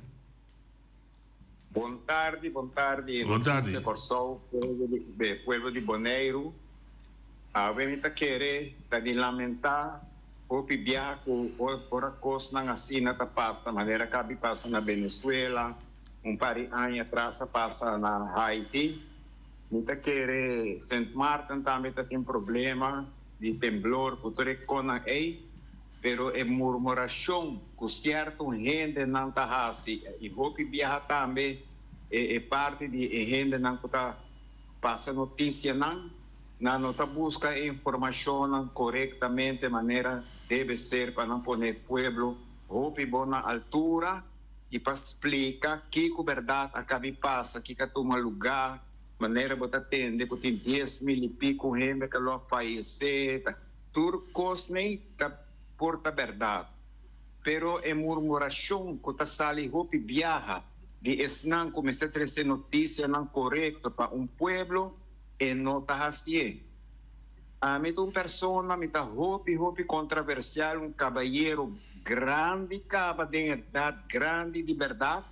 Bon tardi, bon tardi. Bon tardi. Notisia Kòrsou, pueblo di pueblo di Boneiru. Awe mi ta kere ta di lamentá hopi biaha ku ora kosnan asina ta pasa manera kabi pasa na Venezuela, un par di aña atras a pasa na Haiti. Mi ta kere Sint Maarten tambe ta tin problema di temblor ku tur e konan ei. Pero e murmurashon ku sierto hendenan ta hasi i hopi biaha tambe e parti di e hendenan ku ta pasa notisianan, nan no ta buska e informashonnan korektamente manera debe ser pa nan pone e pueblo hopi bon na altura i pa splika kiko bèrdat a kabi pasa, kiko a tuma lugá, manera bo ta tende ku tin 10,000 i piko hende ku lo a fayesé. Tur kos nei ta por ta bèrdat, pero e murmurashon ku ta sali hopi biaha di esnan ku mester trese notisianan korekto pa un pueblo, e no ta hasié. Ami ta un persona, mi ta hopi hopi kontraversial, un kabayero grandi kaba den edat grandi di bèrdat,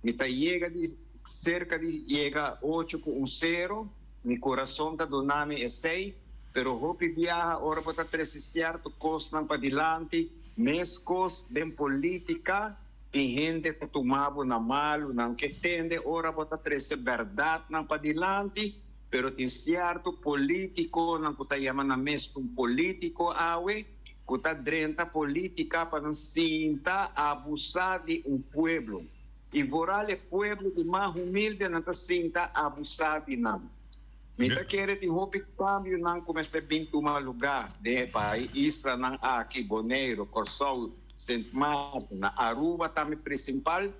mi ta yega di serka di yega ocho ku un sero, Mi kurason ta duna mi esei, pero hopi biaha ora bo ta trese sierto kosnan padilanti, meskos den politika, tin hende ta tuma bo na malu, nan ke tende ora bo ta trese bèrdatnan padilanti, pero tin sierto politikonan ku ta yama nan mes un politiko awe, ku ta drenta politika pa nan sinta abusá di un pueblo. I vooral e pueblo di mas humilde nan ta sinta abusá di nan. Mi ta kere tin hopi kambionan ku mester bin tuma lugá den e pai islanan aki, Boneiru, Kòrsou, Sint Maarten, na Aruba tambe prinsipal,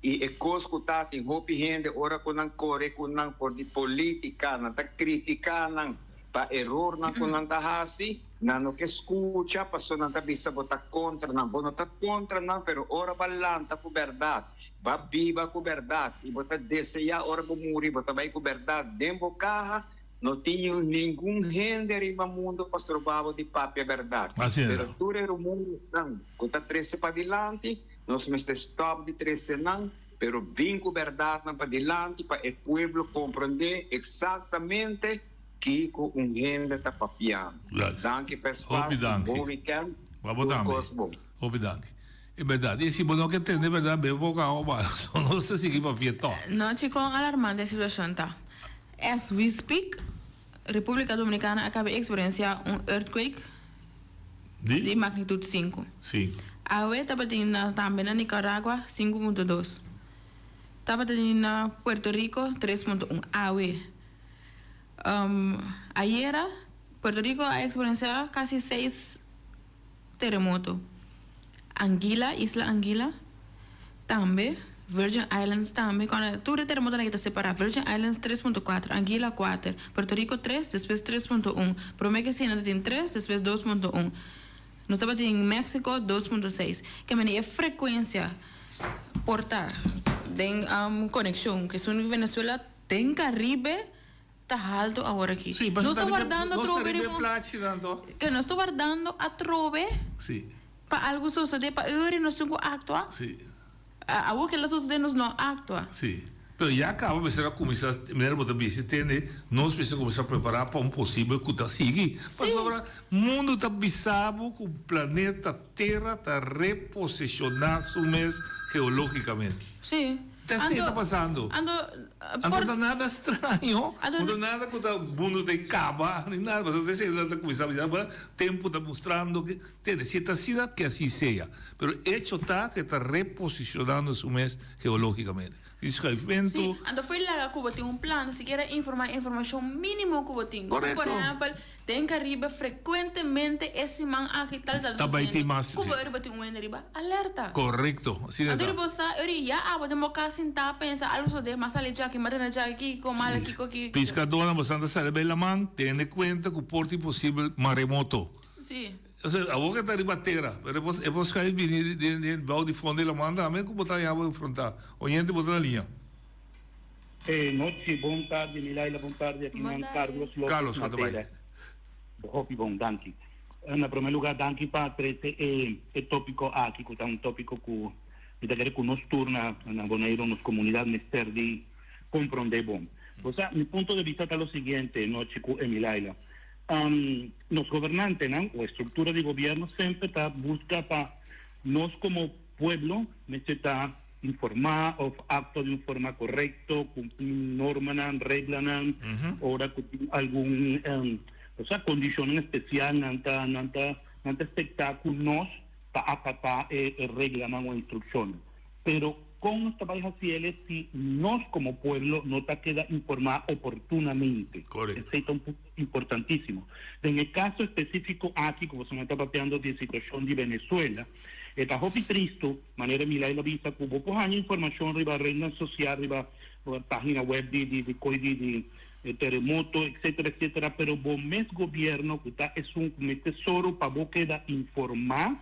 i e kos ku ta tin hopi hende ora ku nan kore ku nan for di politika nan ta kritiká nan pa erornan ku nan ta hasi. Nan no ke skucha pasobra nan ta bisa bo ta kontra nan. Bo no ta kontra nan, pero ora bo a lanta ku bèrdat, bo a biba ku bèrdat i bo ta deseá ora bo muri bo ta bai ku bèrdat den bo kaha, no tin ningun hende riba mundu pa stroba bo di papia bèrdat. Pero tur e rumornan ku ta trese padilanti, nos mester stòp di trese nan, pero bin ku bèrdatnan padilanti pa e pueblo komprondé eksaktamente. Kiko un hende ta papiando. Juist. Danki pa e Hopi spacio. danki. Bon weekend. Pa bo Tur tambe. kos bon. Hopi danki. E berdad. Y si bo no ke tende berdad bebe poco awa ba nos ta sigui papia toch. No chi con alarmante e situacion ta. As we speak, Republica Dominicana a caba experiencia un earthquake Di? di magnitud sinku. Si. Awe tabatin na tambe na Nicaragua 5.2. Tabatin na Puerto Rico 3.1. Awe. Ayera, Puerto Rico a eksperensiá kasi seis teremoto. Anguilla, isla Anguilla, tambe, Virgin Islands tambe. Kònde tur e teremotonan aki ta separá. Virgin Islands 3.4, Anguilla kuater, Puerto Rico tres, despues 3.1. Promé ke asina ta tin tres, despues 2.1. Nos tabatin Mexico 2.6. Ke mende e frekuensia por ta den konekshon ku esun di Venezuela. Den Caribe ta halto awor aki. Sí, Nos ta wardando nos ta atrobe riba e riba plachinan to. Ke nos ta wardando atrobe Sí. pa algo sosode pa eur y nos tin cu actua. Sí. Awor ke la sosode nos no actua. Sí. Pero ya caba mester a cuminsa, manera bo ta bisa, tende, nos mester cuminsa prepara pa un posibel cu ta sigui. Pasobra mundo ta bisa bo cu planeta Tera ta reposiciona su mes geologicamente. Ta esey ta pasando. Anto ta nada straño, no ta nada cu ta mundo ta caba, ni nada, pasobra ta esey nan ta cuminsa bisa, tempo ta mustrando que, tende, si ta asina, que asi sea. Pero hecho ta cu e ta reposicionando su mes geologicamente. Tin schuifmento. Sí, anto fo'i laga cu bo tin un plan, sikiera informa informacion minimo cu bo tin. Como por ehempel, den Caribe frecuentemente e siman aki tal tal Ta bay tin mas, Cu bo riba tin un hende riba alerta. Correcto, asina ta. Anto riba sa, ori ya abo den bo cas sinta pensa algo sosode, mas sali djaki, mas tene djaki, kico malo, kico kico. Piscadornan bo san ta sali bay laman, tene cuenta cu por tin posibel maremoto. Sí. Osea, awor ke ta riba tera, pero e por e por skai bini den den bou di fondo di laman tambe ku bo ta haña bo enfrentá. Oyente bo ta na liña. E nochi, bon tardi Milaila, bon tardi aki nan Carlos Lopez Carlos, kon ta bai? Matera. Hopi bon, danki. Na prome lugar danki pa trece e e topico aki cu ta un topico cu mi ta kere cu nos tur na na Boneiru, nos comunidad mester di compronde bon. Osea, mi punto de bista ta lo siguiente, nochi cu e Milaila. Nos gobernantenan o estructura di gobierno semper ta busca pa nos como pueblo mester ta informa of actua di un forma correcto, cumpli normanan, reglanan, ora cu tin algun osea condicionnan especial nan ta nan ta nan ta expecta cu nos ta acata e reglanan o instruccionnan. Pero kon nos ta bai hasi el si nos komo pueblo no ta keda informá oportunamente? Esei ta un punto importantísimo. Den e kaso espesífiko aki ku boso nan ta papiando di e situashon di Venezuela, e ta hopi tristu, manera Milay lo bisa, ku bo por haña informashon riba rednan sosial, riba página web di di di koi di di teremoto, etcétera, etcétera, pero bo mes gobierno ku ta esun ku mester soru pa bo keda informá,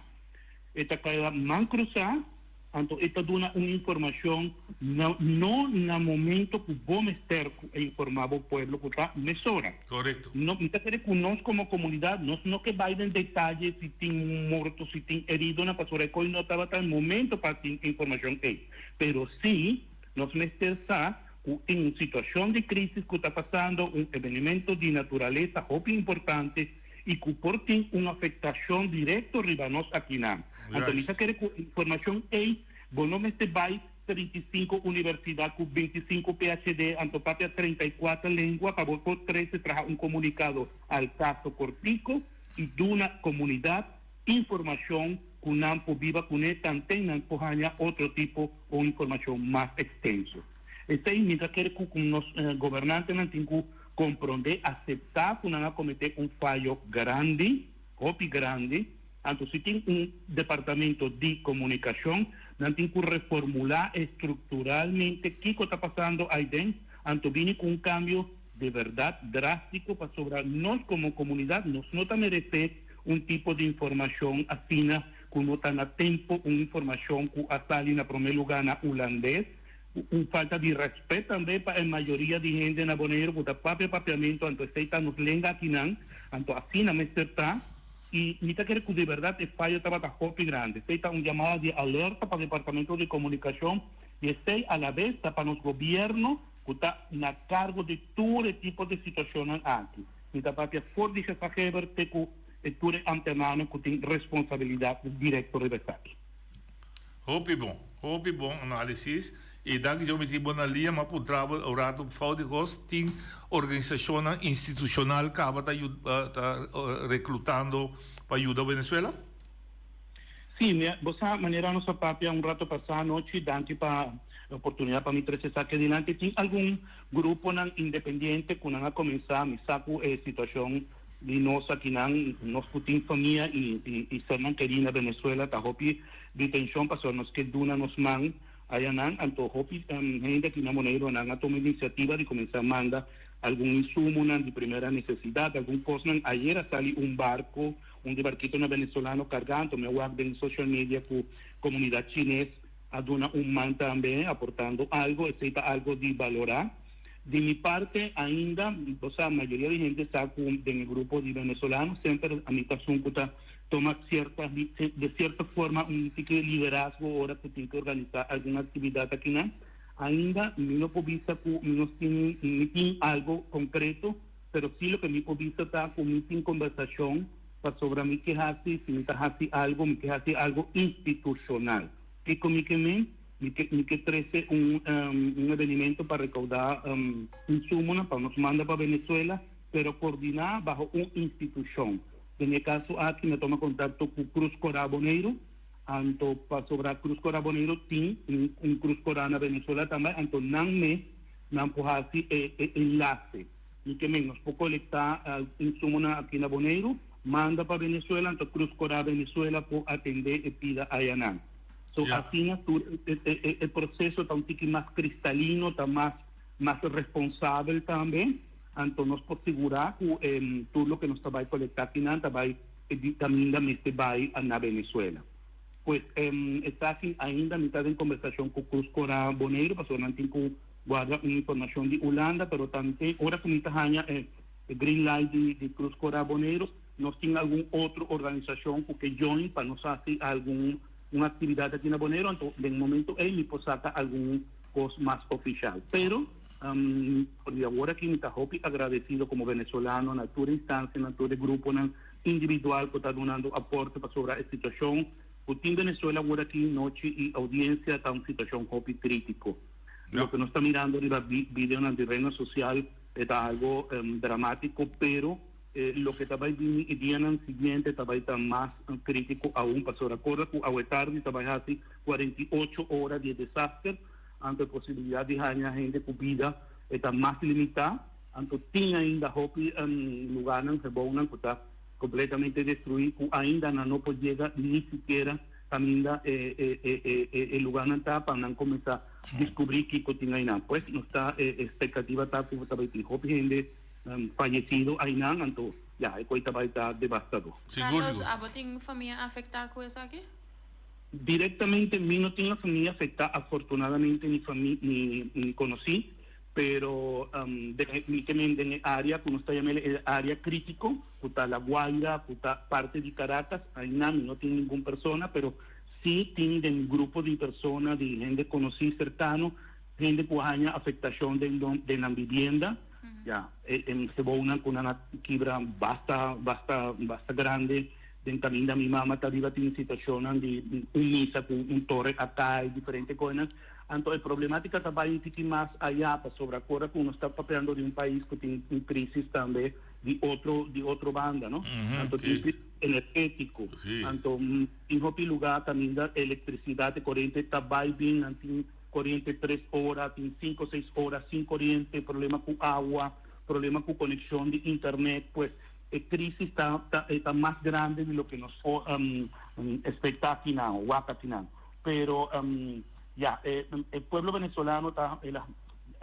e ta keda man krusá. Anto e ta duna un informacion no na momento cu bo mester cu e informa bo pueblo cu ta mesora. Correcto. No, mi ta kere cu nos como comunidad nos no ke bay den detaye si tin morto, si tin heridonan, pasobra e coy no tabata e momento pa tin e informacion ey. Pero si nos mester sa cu tin un situacion di crisis cu ta pasando, un evenemento di naturalesa hopi importante, i ku por tin un afektashon direkto riba nos akinan. Anto mi ta kere ku e informashon ei bo no mester bai 35 universidat ku 25 PhD anto papia 34 lengua pa bo por trese traha un komunikado al kaso kortiko i duna komunidat informashon ku nan por biba kuné tanten nan por haña otro tipo o informashon mas ekstenso. Esei mi ta kere ku nos gobernantenan tin ku Komprondé, aseptá ku nan a kometé un fayo grandi, hopi grandi. Anto si tin un departamento di komunikashon, nan tin ku reformulá estrukturalmente kiko ta pasando aiden, anto bini ku un kambio de bèrdat drástiko pasobra nos komo komunidat nos no ta meresé un tipo di informashon asina ku no ta na tempu, un informashon ku a sali na promé lugá na ulandes. Un falta di rèspèt tambe pa e mayoria di hende na Boneiru ku ta papia papiamentu, anto esei ta nos lenga akinan, anto asina mester ta. I mi ta kere ku di bèrdat e fayo tabata hopi grandi. Esei ta un yamada di alerta pa Departamento di Komunikashon i esei alabes ta pa nos gobièrnu ku ta na kargo di tur e tipo di situashonnan aki. Mi ta papia for di gezaghebber te ku e tur e ambtenarnan ku tin responsabilidat direkto riba esaki. Hopi bon, hopi bon análisis y danki yo mi tin bo na lia ma puntra bo un rato fout di cos tin organisacionnan institucional caba ta ta reclutando pa yuda Venezuela? Sí, mi bo sa manera nos a papia un rato pasá anochi, danki pa e oportunidad pa mi trece esaki adilanti. Tin algun gruponan independiente cu nan a comenzá, mi sa cu e situacion Di nos akinan, nos ku tin famia i sernan kerí na Venezuela ta hopi di tenshon pasobra nos ke duna nos man ayanan. Anto hopi hende aki na Boneiru nan a tuma inisiativa di kuminsá manda algun insumonan di primera nesesidat, algun kosnan. Ayer a sali un barko, un di barkitonan venezolano kargá, anto mi a wak den social media ku komunidat chines a duna un man tambe aportando algo. Esei ta algo di balorá. Di mi parte ainda, bo sa, mayoria di hende sa cu den e grupo di venezolano semper ami ta esun cu ta toma cierta, de cierta forma un tiki liderazgo ora cu tin cu organisa algun actividad akinan. Ainda mi no por bisa ku mi nos tin mi tin algo konkreto, pero sí loke mi por bisa ta ku mi tin kombersashon pasobra mi ke hasi, si mi ta hasi algo, mi ke hasi algo institushonal. Kiko mi ke men? Mi ke mi ke trese un un evenimento pa rekoudá insumonan pa nos manda pa Venezuela, pero kordiná baho un institushon. Den e kaso aki mi a toma kontakto ku Cruz Corá Boneiru, anto pasobra Cruz Corá Boneiru tin un un Cruz Corá na Venezuela tambe, anto nan mes nan por hasi e e enlase. Mi ke men nos por kolektá insumonan aki na Boneiru, manda pa Venezuela, anto Cruz Corá Venezuela por atendé e pida ayanan. So asina tur e e e proseso ta un tiki mas kristalino, ta mas mas responsabel tambe. Anto nos por sigurá ku tur loke nos ta bai kolektá akinan ta bai di kaminda mester bai na Venezuela. Pues esaki ainda mi ta den kombersashon ku Cruz Cora Boneiru pasobra nan tin ku guarda un informashon di Hulanda pero tambe ora ku mi ta haña e green light di Cruz Cora Boneiru nos tin algun otro organisashon ku ke join pa nos hasi algun un aktividat aki na Boneiru anto den momento ei mi por saka algun kos mas ofishal. Pero For di awor aki mi ta hopi agradecido como venezolano na tur instancia, na tur e gruponan individual cu ta dunando aporte pasobra e situacion cu tin Venezuela awor aki nochi y audiencia ta un situacion hopi critico. Loke nos ta mirando riba videonan di rednan social e ta algo dramatico pero loke ta bay bini e dianan siguiente ta bay ta mas critico aun pasobra acorda cu awe tardi ta bay haci 48 ora di e desaster. Anto e posibilidat di haña hende ku bida e ta mas limitá. Anto tin ainda hopi lugarnan, gebounan ku ta kompletamente destruí ku ainda nan no por yega ni sikiera kaminda e e lugarnan ta pa nan kuminsá diskubrí kiko tin ainan. Pues nos ta e ekspektativa ta ku ta bai tin hopi hende fayesido ainan, anto ya e koi ta bai ta devastador. Carlos, abo tin famia afektá ku esaki? Directamente mi no tin una familia afecta afortunadamente ni fami ni ni conoci pero den mi ke men den e area cu nos ta yama e area critico cu ta La Guaira cu ta parte di Caracas aina mi no tin ningun persona pero si tin den grupo di persona di hende conoci cercano hende cu a haña afectacion den den nan vivienda ya e gebouwnan cu nan a kibra basta basta basta grande. Den kaminda mi mama ta riba tin situashonnan di un misa ku un tore a kai, diferente koinan. Anto e problematika ta bai un tiki mas ayá pasobra ora ku nos ta papiando di un pais ku tin un krisis tambe di otro di otro banda, no? Anto tin krisis energetiko. Anto tin hopi lugá kaminda elektrisidat e koriente ta bai bin, nan tin koriente tres ora, tin sinku seis ora sin koriente, problema ku awa, problema ku konekshon di internet, pues. E crisis ta ta e ta mas grande di loke nos por expecta akinan o wak akinan. Pero ya e e pueblo venezolano ta el a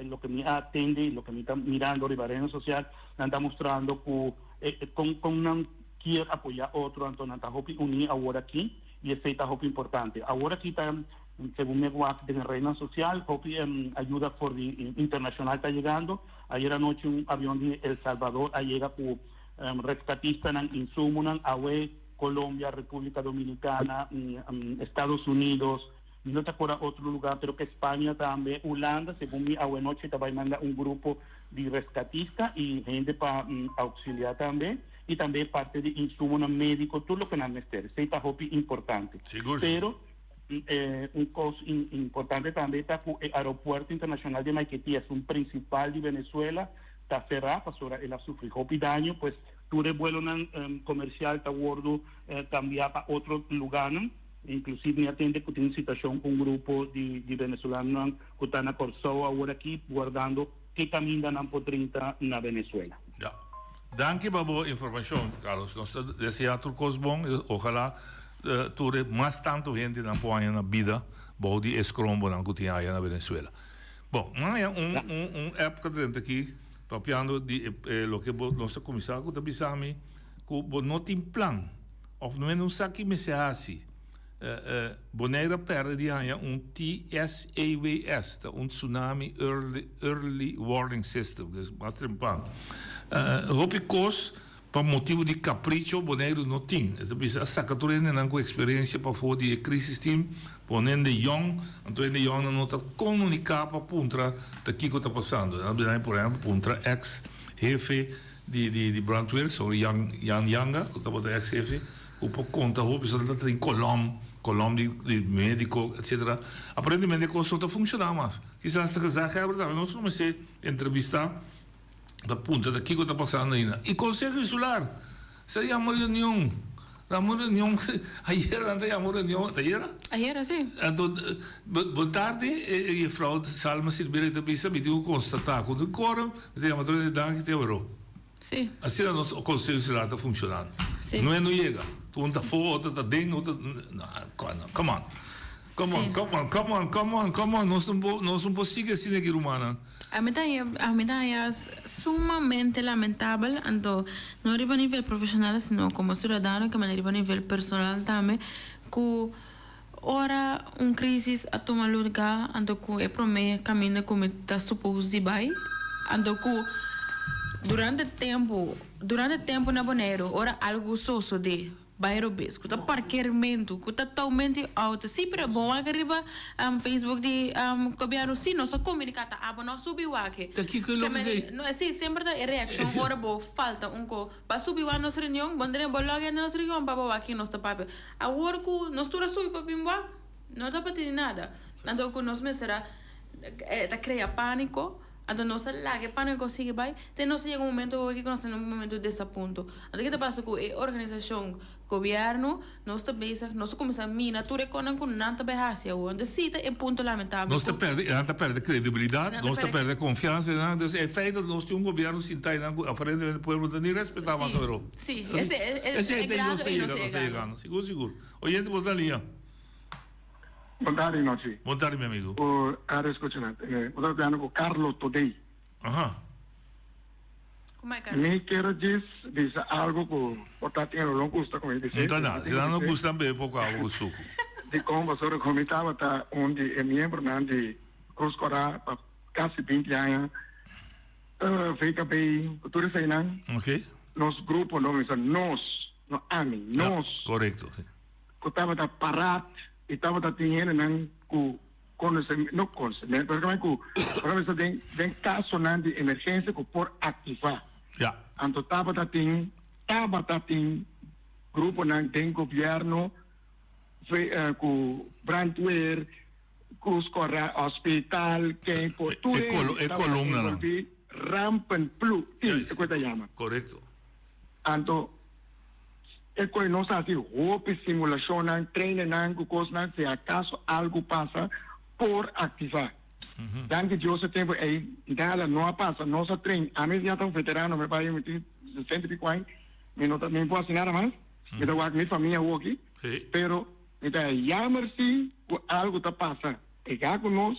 loke mi a atende y loke mi ta mirando riba redes social nan ta mustrando cu e con con nan kier apoya otro anto nan ta hopi uni awor aki y esey ta hopi importante. Awor aki ta segun mi a wak den redenan social hopi ayuda for di internacional ta yegando. Ayer anochi un avion di El Salvador a yega ku reskatistanan, insumonan. Awe Colombia, República Dominicana, Estados Unidos, mi no ta kora otro lugar, pero ke Spaña tambe, Hulanda, segun mi awe nochi ta bai manda un grupo di reskatista i hende pa auxiliá tambe, i tambe parti di insumonan médiko, tur loke nan mester. Esei ta hopi importante. Pero. Un kos importante tambe ta ku e aeropuerto internashonal di Maiquetía, esun prinsipal di Venezuela, ta será pasobra el a sufri hopi daño, pues tur e buelonan komersial ta wordu kambiá pa otro lugánan. Inklusive mi a tende ku tin un situashon ku un grupo di venezolanonan ku ta na Kòrsou awor aki wardando ke kaminda nan por drinta na Venezuela. Ya. Danki pa bo informashon, Carlos. Nos ta deseá tur kos bon i ojalá Tur e mas tantu hendenan por haña na bida bou di e skrombonan ku tin aya na Venezuela. Bon, mi a haña un un un app ku a drenta aki papiando di e loke bo nos a kuminsá ku ta bisa mi ku bo no tin plan òf no hende no sa ki mester hasi. Bonaire a pèrdè di haña un TSAWS, ta un Tsunami Early Early Warning System, dus mas trempan. Hopi kos. Pa motibu di kapricho Boneiru no tin. E ta bisa a saka tur hendenan ku eksperensia pafó di e crisis team, pone hende yòn, anto hende yònnan no ta komuniká pa puntra ta kiko ta pasando. Nan a bira por ehèmpel puntra eks hefe di di di brandweer, señor Jan Jan Janga, ku tabata eks hefe, ku por konta hopi, so nan ta tin kolòm, kolòm di di médiko etsetera. Aparentemente e kos no ta funshoná mas. Kisas ta gezaghebber tambe nos lo mester entrevistá. Ta puntra ta kiko ta pasando aina. Y Conseho Insular sa yama reunion. Yama un reunion. Ayera nan ta yama un reunion. Ta ayera? Ayera, si. Anto, bon tardi, e juffrouw Salma Silveira ta bisa, mi tin ku konstatá ku no quorum, mi ta yama tur hende danki te aweró. Si. Asina nos Conseho Insular ta funshonando. Si. No e no yega. Un ta afó, otro ta den, otro, no, come on. Come on, come on, come on, come on, come on. Nos no por, nos no por sigui asina aki rumannan. Ami ta haña, ami ta haña sumamente lamentabel, anto no riba nivel profesional sino como ciudadano ke mane riba nivel personal tambe ku ora un crisis a tuma luga anto ku e prome caminda ku mi ta supos di bai anto ku durante tempo durante tempo na Boneiru ora algo sosode. Bai robes ku ta parkermentu ku ta toumentu di outo si pero bo wak riba Facebook di gobièrnu si nos a komuniká ta abo no a subi wak Ta kiko e loke esei? No si semper ta e reakshon ora bo falta un ko ba subi wak nos reunion bo ndre bo log in na nos reunion pa bo wak kin nos ta papia awor ku nos tur a subi pa bin wak no ta tini nada anto ku nos mester a ta krea pániko. Anto nos a laga e pániko sigui bai, te nos a yega un momento hoy ku nos ta na un momento di desapunto. Anto ke ta pasa ku e organisashon gobièrnu, nos ta bezig, nos a kuminsá mina tur e konan ku nan ta bai hasi awor. Anto si ta e punto lamentabel Nos ta ku. pèrdè, nan ta pèrdè kredibilidat, Nan ta nos ta pèrdè. pèrdè konfiansa den nan. Dus e feito ku nos tin un gobièrnu sintá einan ku aparentemente pueblo no ta ni respetá mas Si, aweró. si, ese e Esei e ta grado nos ta ei yega, nos a nos ta yegando. yegando. Sigur, sigur. Oyente bo ta liña. Bon tardi nochi. Bon tardi mi amigo. Bo a rescucha na bo ta papiando cu Carlo Todey. Aha. Kuma e Carlos? Mi kier djis bisa algo cu por ta tin lo no gusta cu mi bis'e. No ta nada. Si nan no gusta nan bebe poco awa cu sucu. Dicon pasobra cu mi tabata un di e miembronan di Cruz Cora pa casi binti aña, VKB, cu tur eseinan. Ok. Nos grupo, no mi bisa nos, no ami, nos. Corecto. Ku tabata parat i tabata tin hendenan ku konosementu, no konosementu, pero ku por a bisa den den kasonan di emergensia ku por aktivá. Ya. Anto tabata tin tabata tin gruponan den gobièrnu ku brandweer, Cruz Kòrá, hospital, ken por tur E hende e tabata kolumnanan. envolví rampenploeg, e ku e ta yama. Korekto. Anto E koe nos a hasi hopi simulashonnan, treinennan ku kosnan si akaso algu pasa por aktivá. Danki Dios e tempu ei nada no a pasa. Nos a trein, ami ya ta un veterano, mi bai mi tin sesenta i piku aña, mi no ta mi no por hasi nada mas, mi ta wak mi famia awoki, pero mi ta yamer si ku algu ta pasa pegá ku nos,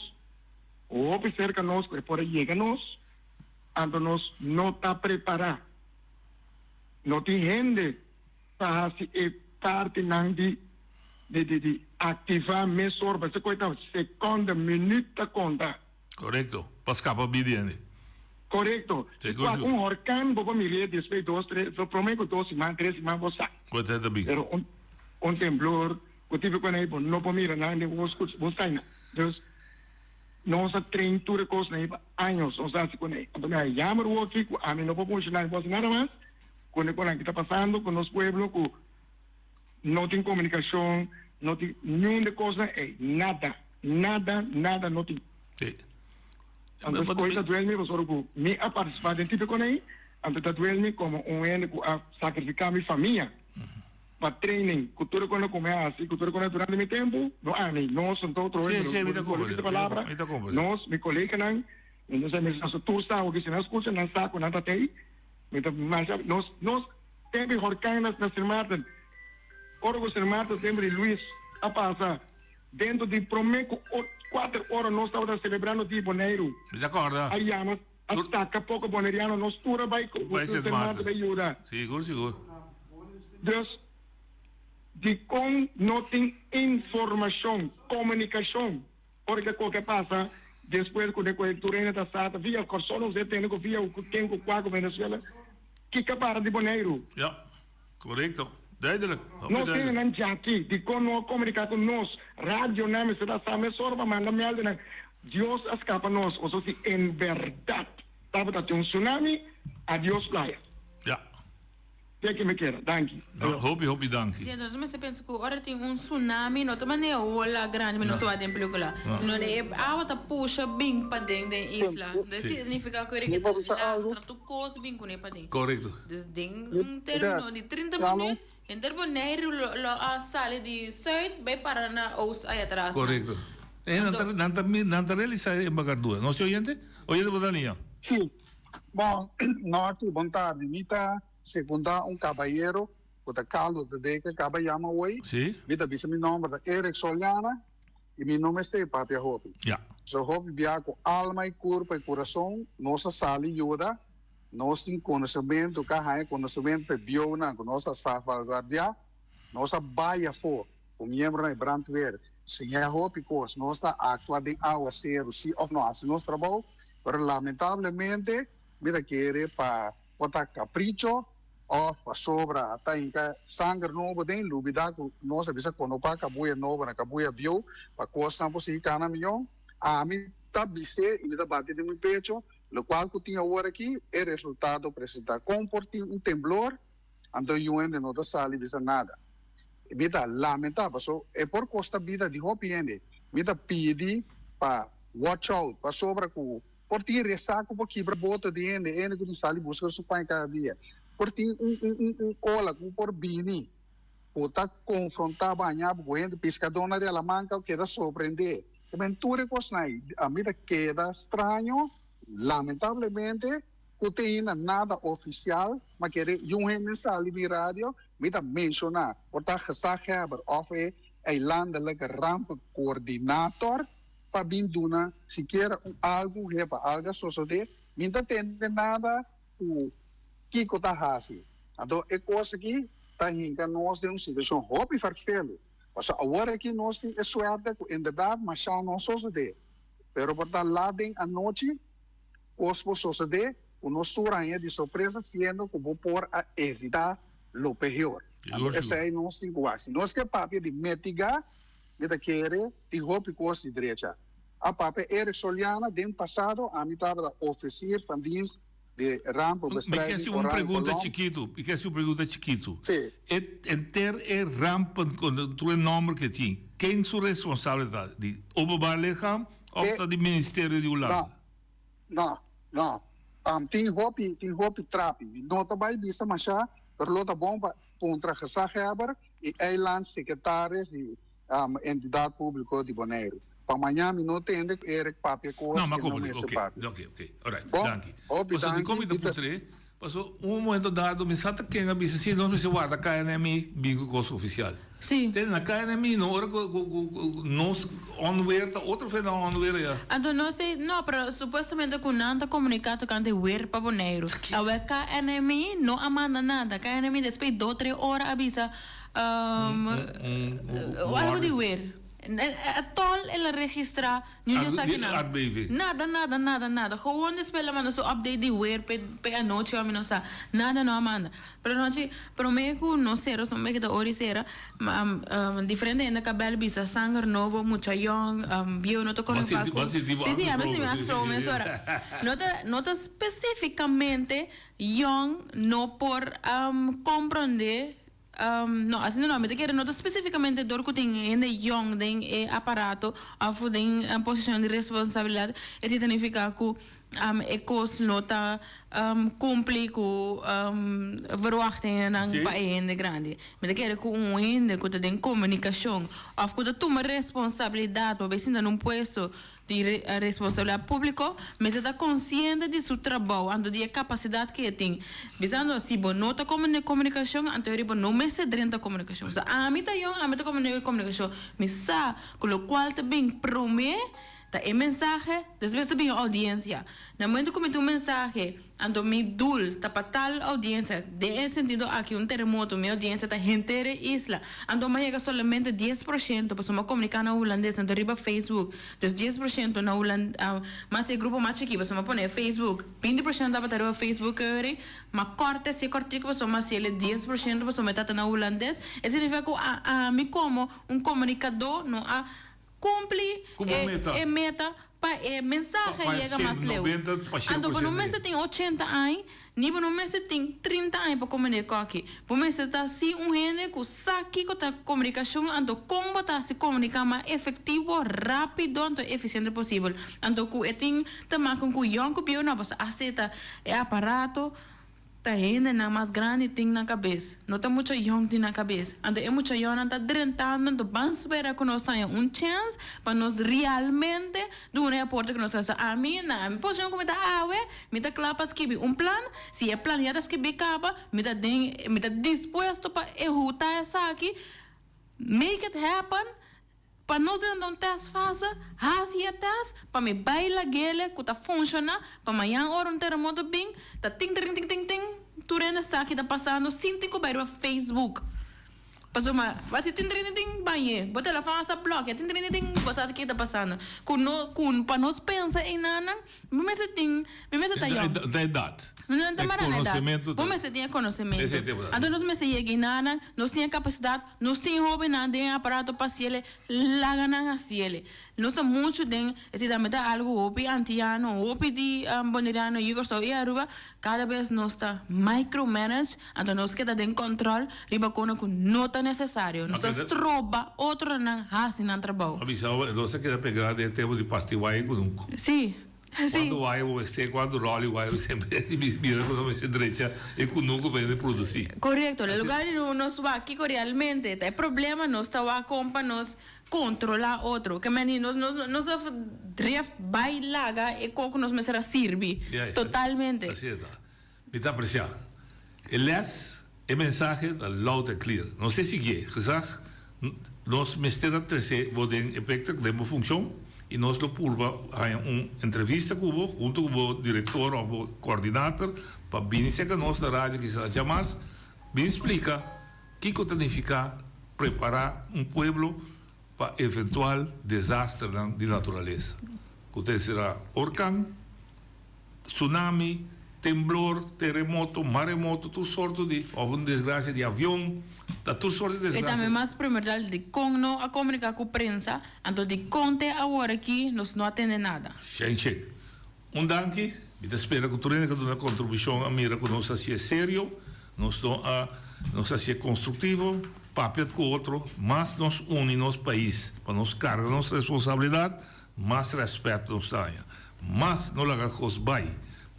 hopi serka nos ku e por a yega nos, anto nos no ta prepará. No tin hende pa hasi e partinan di di di di activa mesora pasobra cu e ta seconde, minuut ta conta. Corecto, pa scapa bida di hende. Corecto. Si Sigur, cuak sigur. un horcan bo por mir'é despues dos, tres, prome cu dos siman, tres siman bo sa. Cu e ta bin. Pero un un temblor cu tipo cu bo no por mira nada, bo scucha, bo sa na. Dus. Nos a train tur e kosnan ei pa años nos a hasi kuné. Anto mi a yama Ruoki ku ami no por funshoná, mi por hasi nada mas ku e konan ki ta pasando ku nos pueblo ku no tin komunikashon, no tin niun di e kosnan ei, nada, nada, nada no tin. Anto e kos ta duel mi pasobra ku mi a partisipá den tipo e konan ei, anto ta duel mi komo un hende ku a sakrifiká mi famia. Pa training ku tur e kos ku mi a hasi, ku tur e kos durante mi tempu, no ami, nos, anto otro Sí, hende, sí, mi ta bo comprende, repite palabra, mi ta comprende. nos, mi koleganan, entonces mi sa tur sa hopi, si nan skucha nan sa ku nan ta tei, mi ta masha, nos, nos tempu di horkan na na Sint Maarten, ora ku Sint Maarten tempu di Luis a pasa, dentro di prome ku kuater ora nos tabata selebrando di Boneiru, Mi ta korda. a yama, a saka poko boneriano, nos tur a bai ku Bai Sint Sint Maarten Maarten. bai yuda. Sigur, sigur. Dus, dikon no tin informashon, komunikashon, ora ke koke pasa despues ku den ku tur hende ta sa ta via Kòrsou nos e tende ku via ku ken ku kua ku Venezuela? Kiko a para di Boneiru? Ja, korekto. Duidelijk. Hopi Nos duidelijk. hendenan djaki, dikon no a komuniká ku nos? Radionan mester a sa mesora pa manda meldenan. Dios a skapa nos, oso si en bèrdat tabata tin un tsunami, adios playa. Ja. Te aki mi keda. Danki. No, hopi hopi danki. Sí, entonces mester pensa ku ora tin un tsunami no ta manera ola grandi mi nos ta wak den pelikula, sino e awa ta pusha bin paden den isla. Entonces significa ku e ta lastra tur kos bin kuné paden. Korekto. Dus den un termino di 30 minuut henter Boneiru lo lo a sali di zuid bai para na oost aya atras. Korekto. E nan ta nan ta nan ta realisa e embakadura. No si oyente? Oyente bo ta liña? Sí. Bon, no aki, bon tardi. Mi ta Sekunda un kabayero ku ta Carlos de Decker kaba yama awey. Sí. Mi ta bisa mi nomber ta Eric Soliana i mi no mester papia hopi. Ja. So hopi bia ku alma i kurpa i kurason nos a sali yuda. Nos tin konosementu ka haña konosementu pa e biounan ku nos a salvaguardiá. Nos a bai afó ku miembronan di brandweer siña hopi kos. Nos ta aktua den awaseru si òf no hasi nos trabou, pero lamentablemente mi ta kere pa Por ta capricho of pasobra ta hinca sanger nobo den lubida cu nos a bisa conopa cabuya nobo na cabuya bieu pa cosnan por sigui cana miyon. Ami ta bis'é y mi ta bati den mi pecho, locual cu tin awor aki e resultado presenta. Con por tin un temblor anto yu hende no ta sali bisa nada? Mi ta lamenta paso e por costa bida di hopi hende. Mi ta pidi pa watch out pasobra cu Por tin resaco por kibra boto di hende, hende cu tin sali busca su pan cada dia. Por tin un un un un ola cu por bini cu ta confronta baña bo cu hende, piscadornan di Alamanca a keda sorprende. E men tur e cosnan ey a mi ta keda straño, lamentablemente cu te ainda nada oficial, ma kere yun hende sali mi radio, mi ta menciona, por ta gezaghebber of e eilandelijke rampencoördinator, pa bin duna sikiera un algu hepa alga sosode, mi ta tende nada ku kiko ta hasi. Anto e kos aki ta hinka nos den un situashon hopi ferfelu. Pasobra awor aki nos tin e suerte ku inderdat masha no sosode, pero por ta lat den anochi kos por sosode ku nos tur haña di sorpresa siendo ku bo por a evita lo peor. Anto esei nos tin ku wak. Si nos ke papia di mitiga. Mi ta kere tin hopi kos di drecha. A papia Eric Soliana den pasado ami tabata officier van dienst di Mi ke rampenbestrijding hasi un Oranje pregunta Kolom. chikitu, mi ke hasi un pregunta chikitu. Sí. E henter e rampen ku tur e nomber ku e tin, ken su responsabel ta? Di Openbaar Lichaam òf E ta di Ministerio di Hulanda? No, no, no. Tin hopi, tin hopi trapi. Mi no ta bai bisa masha, pero lo ta bon pa puntra gezaghebber i eilandsecretaris di Entidat Públiko di Boneiru. Pa maña mi no tende ku Eric papia kos No, ma ku no komprendé. mester Oké, papia. oké, oké. Alright, Bon, danki. hopi Paso danki dikon mi ta i ta. puntr'é? Paso un momento dado mi sa ta ken a bisa si nos mester warda KNMI bin ku kos ofisial. Sí. Te na KNMI no ora ku ku ku ku nos onweer ta otro fe na onweer ya. Anto no si, no, pero supuestamente ku nan ta komuniká tokante weer pa Boneiru. Awe KNMI no a manda nada. KNMI despues di dos tres ora a bisa Algo di weer. Tol el a registra niun di esakinan. Nada, nada, nada, nada. Gewoon despues el a manda su update di weer p'e p'e anochi o mi no sa. Nada no a manda. Pero anochi prome ku nos sera son beke ta ora i sera, diferente hende a bel bisa sanger nobo, mucha yong, bieu no ta kono pa ku. Sí, sí, ami a sinti mi afgesproken mesora. No ta no ta spesifikamente yong no por komprondé. No, asina no. Mi ta kere no ta specificamente dor cu tin hende yong den e aparato of den posicion di responsabilidad, esey ta nifica cu e cos no ta cumpli cu verwachtingennan pa e hende grandi. Mi ta kere cu un hende cu ta den comunicacion of cu ta tuma responsabilidad pa bay sinta na un puesto di responsabilidad publico mester ta consciente di su trabou anto di e capacidad cu e tin. Bisando si bo no ta comunicacion anto riba no mester drenta comunicacion. So ami ta yong ami ta comunicacion mi sa cu locual ta bin prome. Ta e mensahe, despues ta bin e audiencia. Na momento cu mi tin un mensahe, anto mi doel ta pa tal audiencia, den e sentido aki un teremoto, mi audiencia ta henter e isla, anto mi a yega solamente 10%, pasobra mi a comunica na hulandes, anto riba Facebook, dus 10% na hulan, mas e grupo mas chiki, pasobra mi a pone Facebook, 20% tabata riba Facebook eury, mi a corta esey cortico pasobra mi a haciel e 10% pasobra mi tata na hulandes, e significa cu ami como un comunicador no a Kumpli e meta pa e mensahe yega mas leu. Anto bo no mester tin ochenta aña, ni bo no mester tin 30 aña pa komunika koki. Bo mester ta si un hende ku sa kiko ta komunikashon, anto kon bo ta hasi komunika mas efektivo, rápido anto efisiente posibel. Anto ku e tin ta maken ku yòn ku bieu no, pasobra aseta e aparato. Ta hendenan mas grandi tin na kabes, no ta mucha yòn tin na kabes. Anto e mucha yònnan ta drentando, anto ban spera ku nos haña un chèns pa nos realmente duna e aporte ku nos ta hasi. Ami, na mi posishon ku mi ta awe, mi ta kla pa skibi un plan. Si e plan ya ta skibí kaba, mi ta den, mi ta dispuesto pa ehutá esaki, make it happen. Pa nos drenta un test fase, hasi e test pa mi bai lagele ku ta funshoná pa mañan ora un teremoto bin ta tin tin tin tin tin tur hende sa ki ta pasando sin tin ku bai riba Facebook. Pasobra bo hasi tin tin tin tin bañ'é bo telefòn a sa blòkia tin tin tin tin bo sa ki ta pasando. Ku no ku pa nos pensa einan Mi mester tin, mi mester ta yòn. Ta edat. No ta E mara na edat. konosementu Bo ta. mester tin e konosementu. Esei ta importante. Anto nos mester yega enanan, nos tin e kapasidat, nos tin hóbennan den e aparato pa hasiel, laga nan hasiel. Nos ta muchu den, esei tambe ta algu hopi antiano, hopi di boneriano, yu Kòrsou i Aruba, kada bes nos ta micromanage, anto nos keda den kòntròl riba kono ku no ta nesesario. Nos ta stroba otronan hasi nan trabou. A bisa bo, nos a keda pegá den e tempu di parti waya ku nunku. Sí, sí. Kuantu waya bo mester, kuantu ròli waya bo mester, en bes di mira ku nos mester drecha e kunuku pa hende produsí. Korekto. Na lugar di nos wak kiko realmente ta e problema, nos ta wak kon pa nos kontrolá otro. Ke men di nos nos a drift bai laga e kon ku nos mester a sirbi. Totalmente. Así ta. Mi ta apreciá. E les, e mensahe ta loud and clear. Nos te siguié. Gezag, nos mester a trece bo den e pector, den bo funcion, y nos lo purba haña un entrevista cu bo, hunto cu bo director of bo coordinator, pa bini cerca nos na radio kisas djamars, bin splica kico ta nifica prepara un pueblo pa eventual desasternan di naturalesa, cu ta esera orkan, Tsunami, temblor, teremoto, maremoto, tur sorto di, of un desgracia di avion, ta tur sorto di E desgracia. tambe mas primordial dikon no a komunika ku prensa, anto dikon te awor aki nos no a tende nada. Shen shen. Un danki, mi ta spera ku tur hende ku a duna kontribushon a mira ku nos a hasié serio, nos no a nos a hasié konstruktivo, papia ku otro, mas nos uni nos pais pa nos karga nos responsabilidat, Mas rèspèt nos ta haña. Mas no laga kos bai.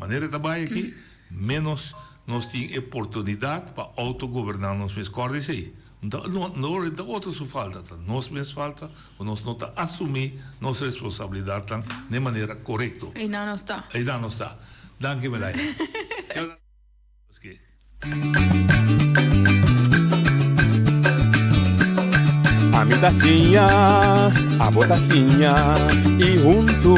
Manera e ta bai aki, ménos nos tin e portunidat pa outogoberná nos mes. Kòrda esei. No no ta otro su falta, ta nos mes falta ku nos no ta asumí nos responsabilidatnan den manera korekto. Einan nos ta. Einan nos ta. Danki Melaina. Ami ta siña, abo ta siña y huntu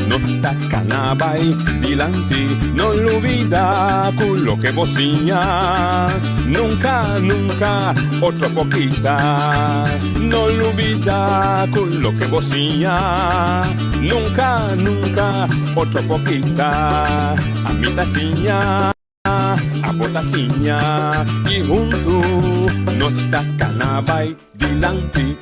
nos ta cana bay dilanti. No lubida cu loke bo siña nunca, nunca otro por kita. No lubida cu loke bo siña nunca, nunca otro por kita. Ami ta siña. Abo ta siña y huntu nos ta cana bay dilanti.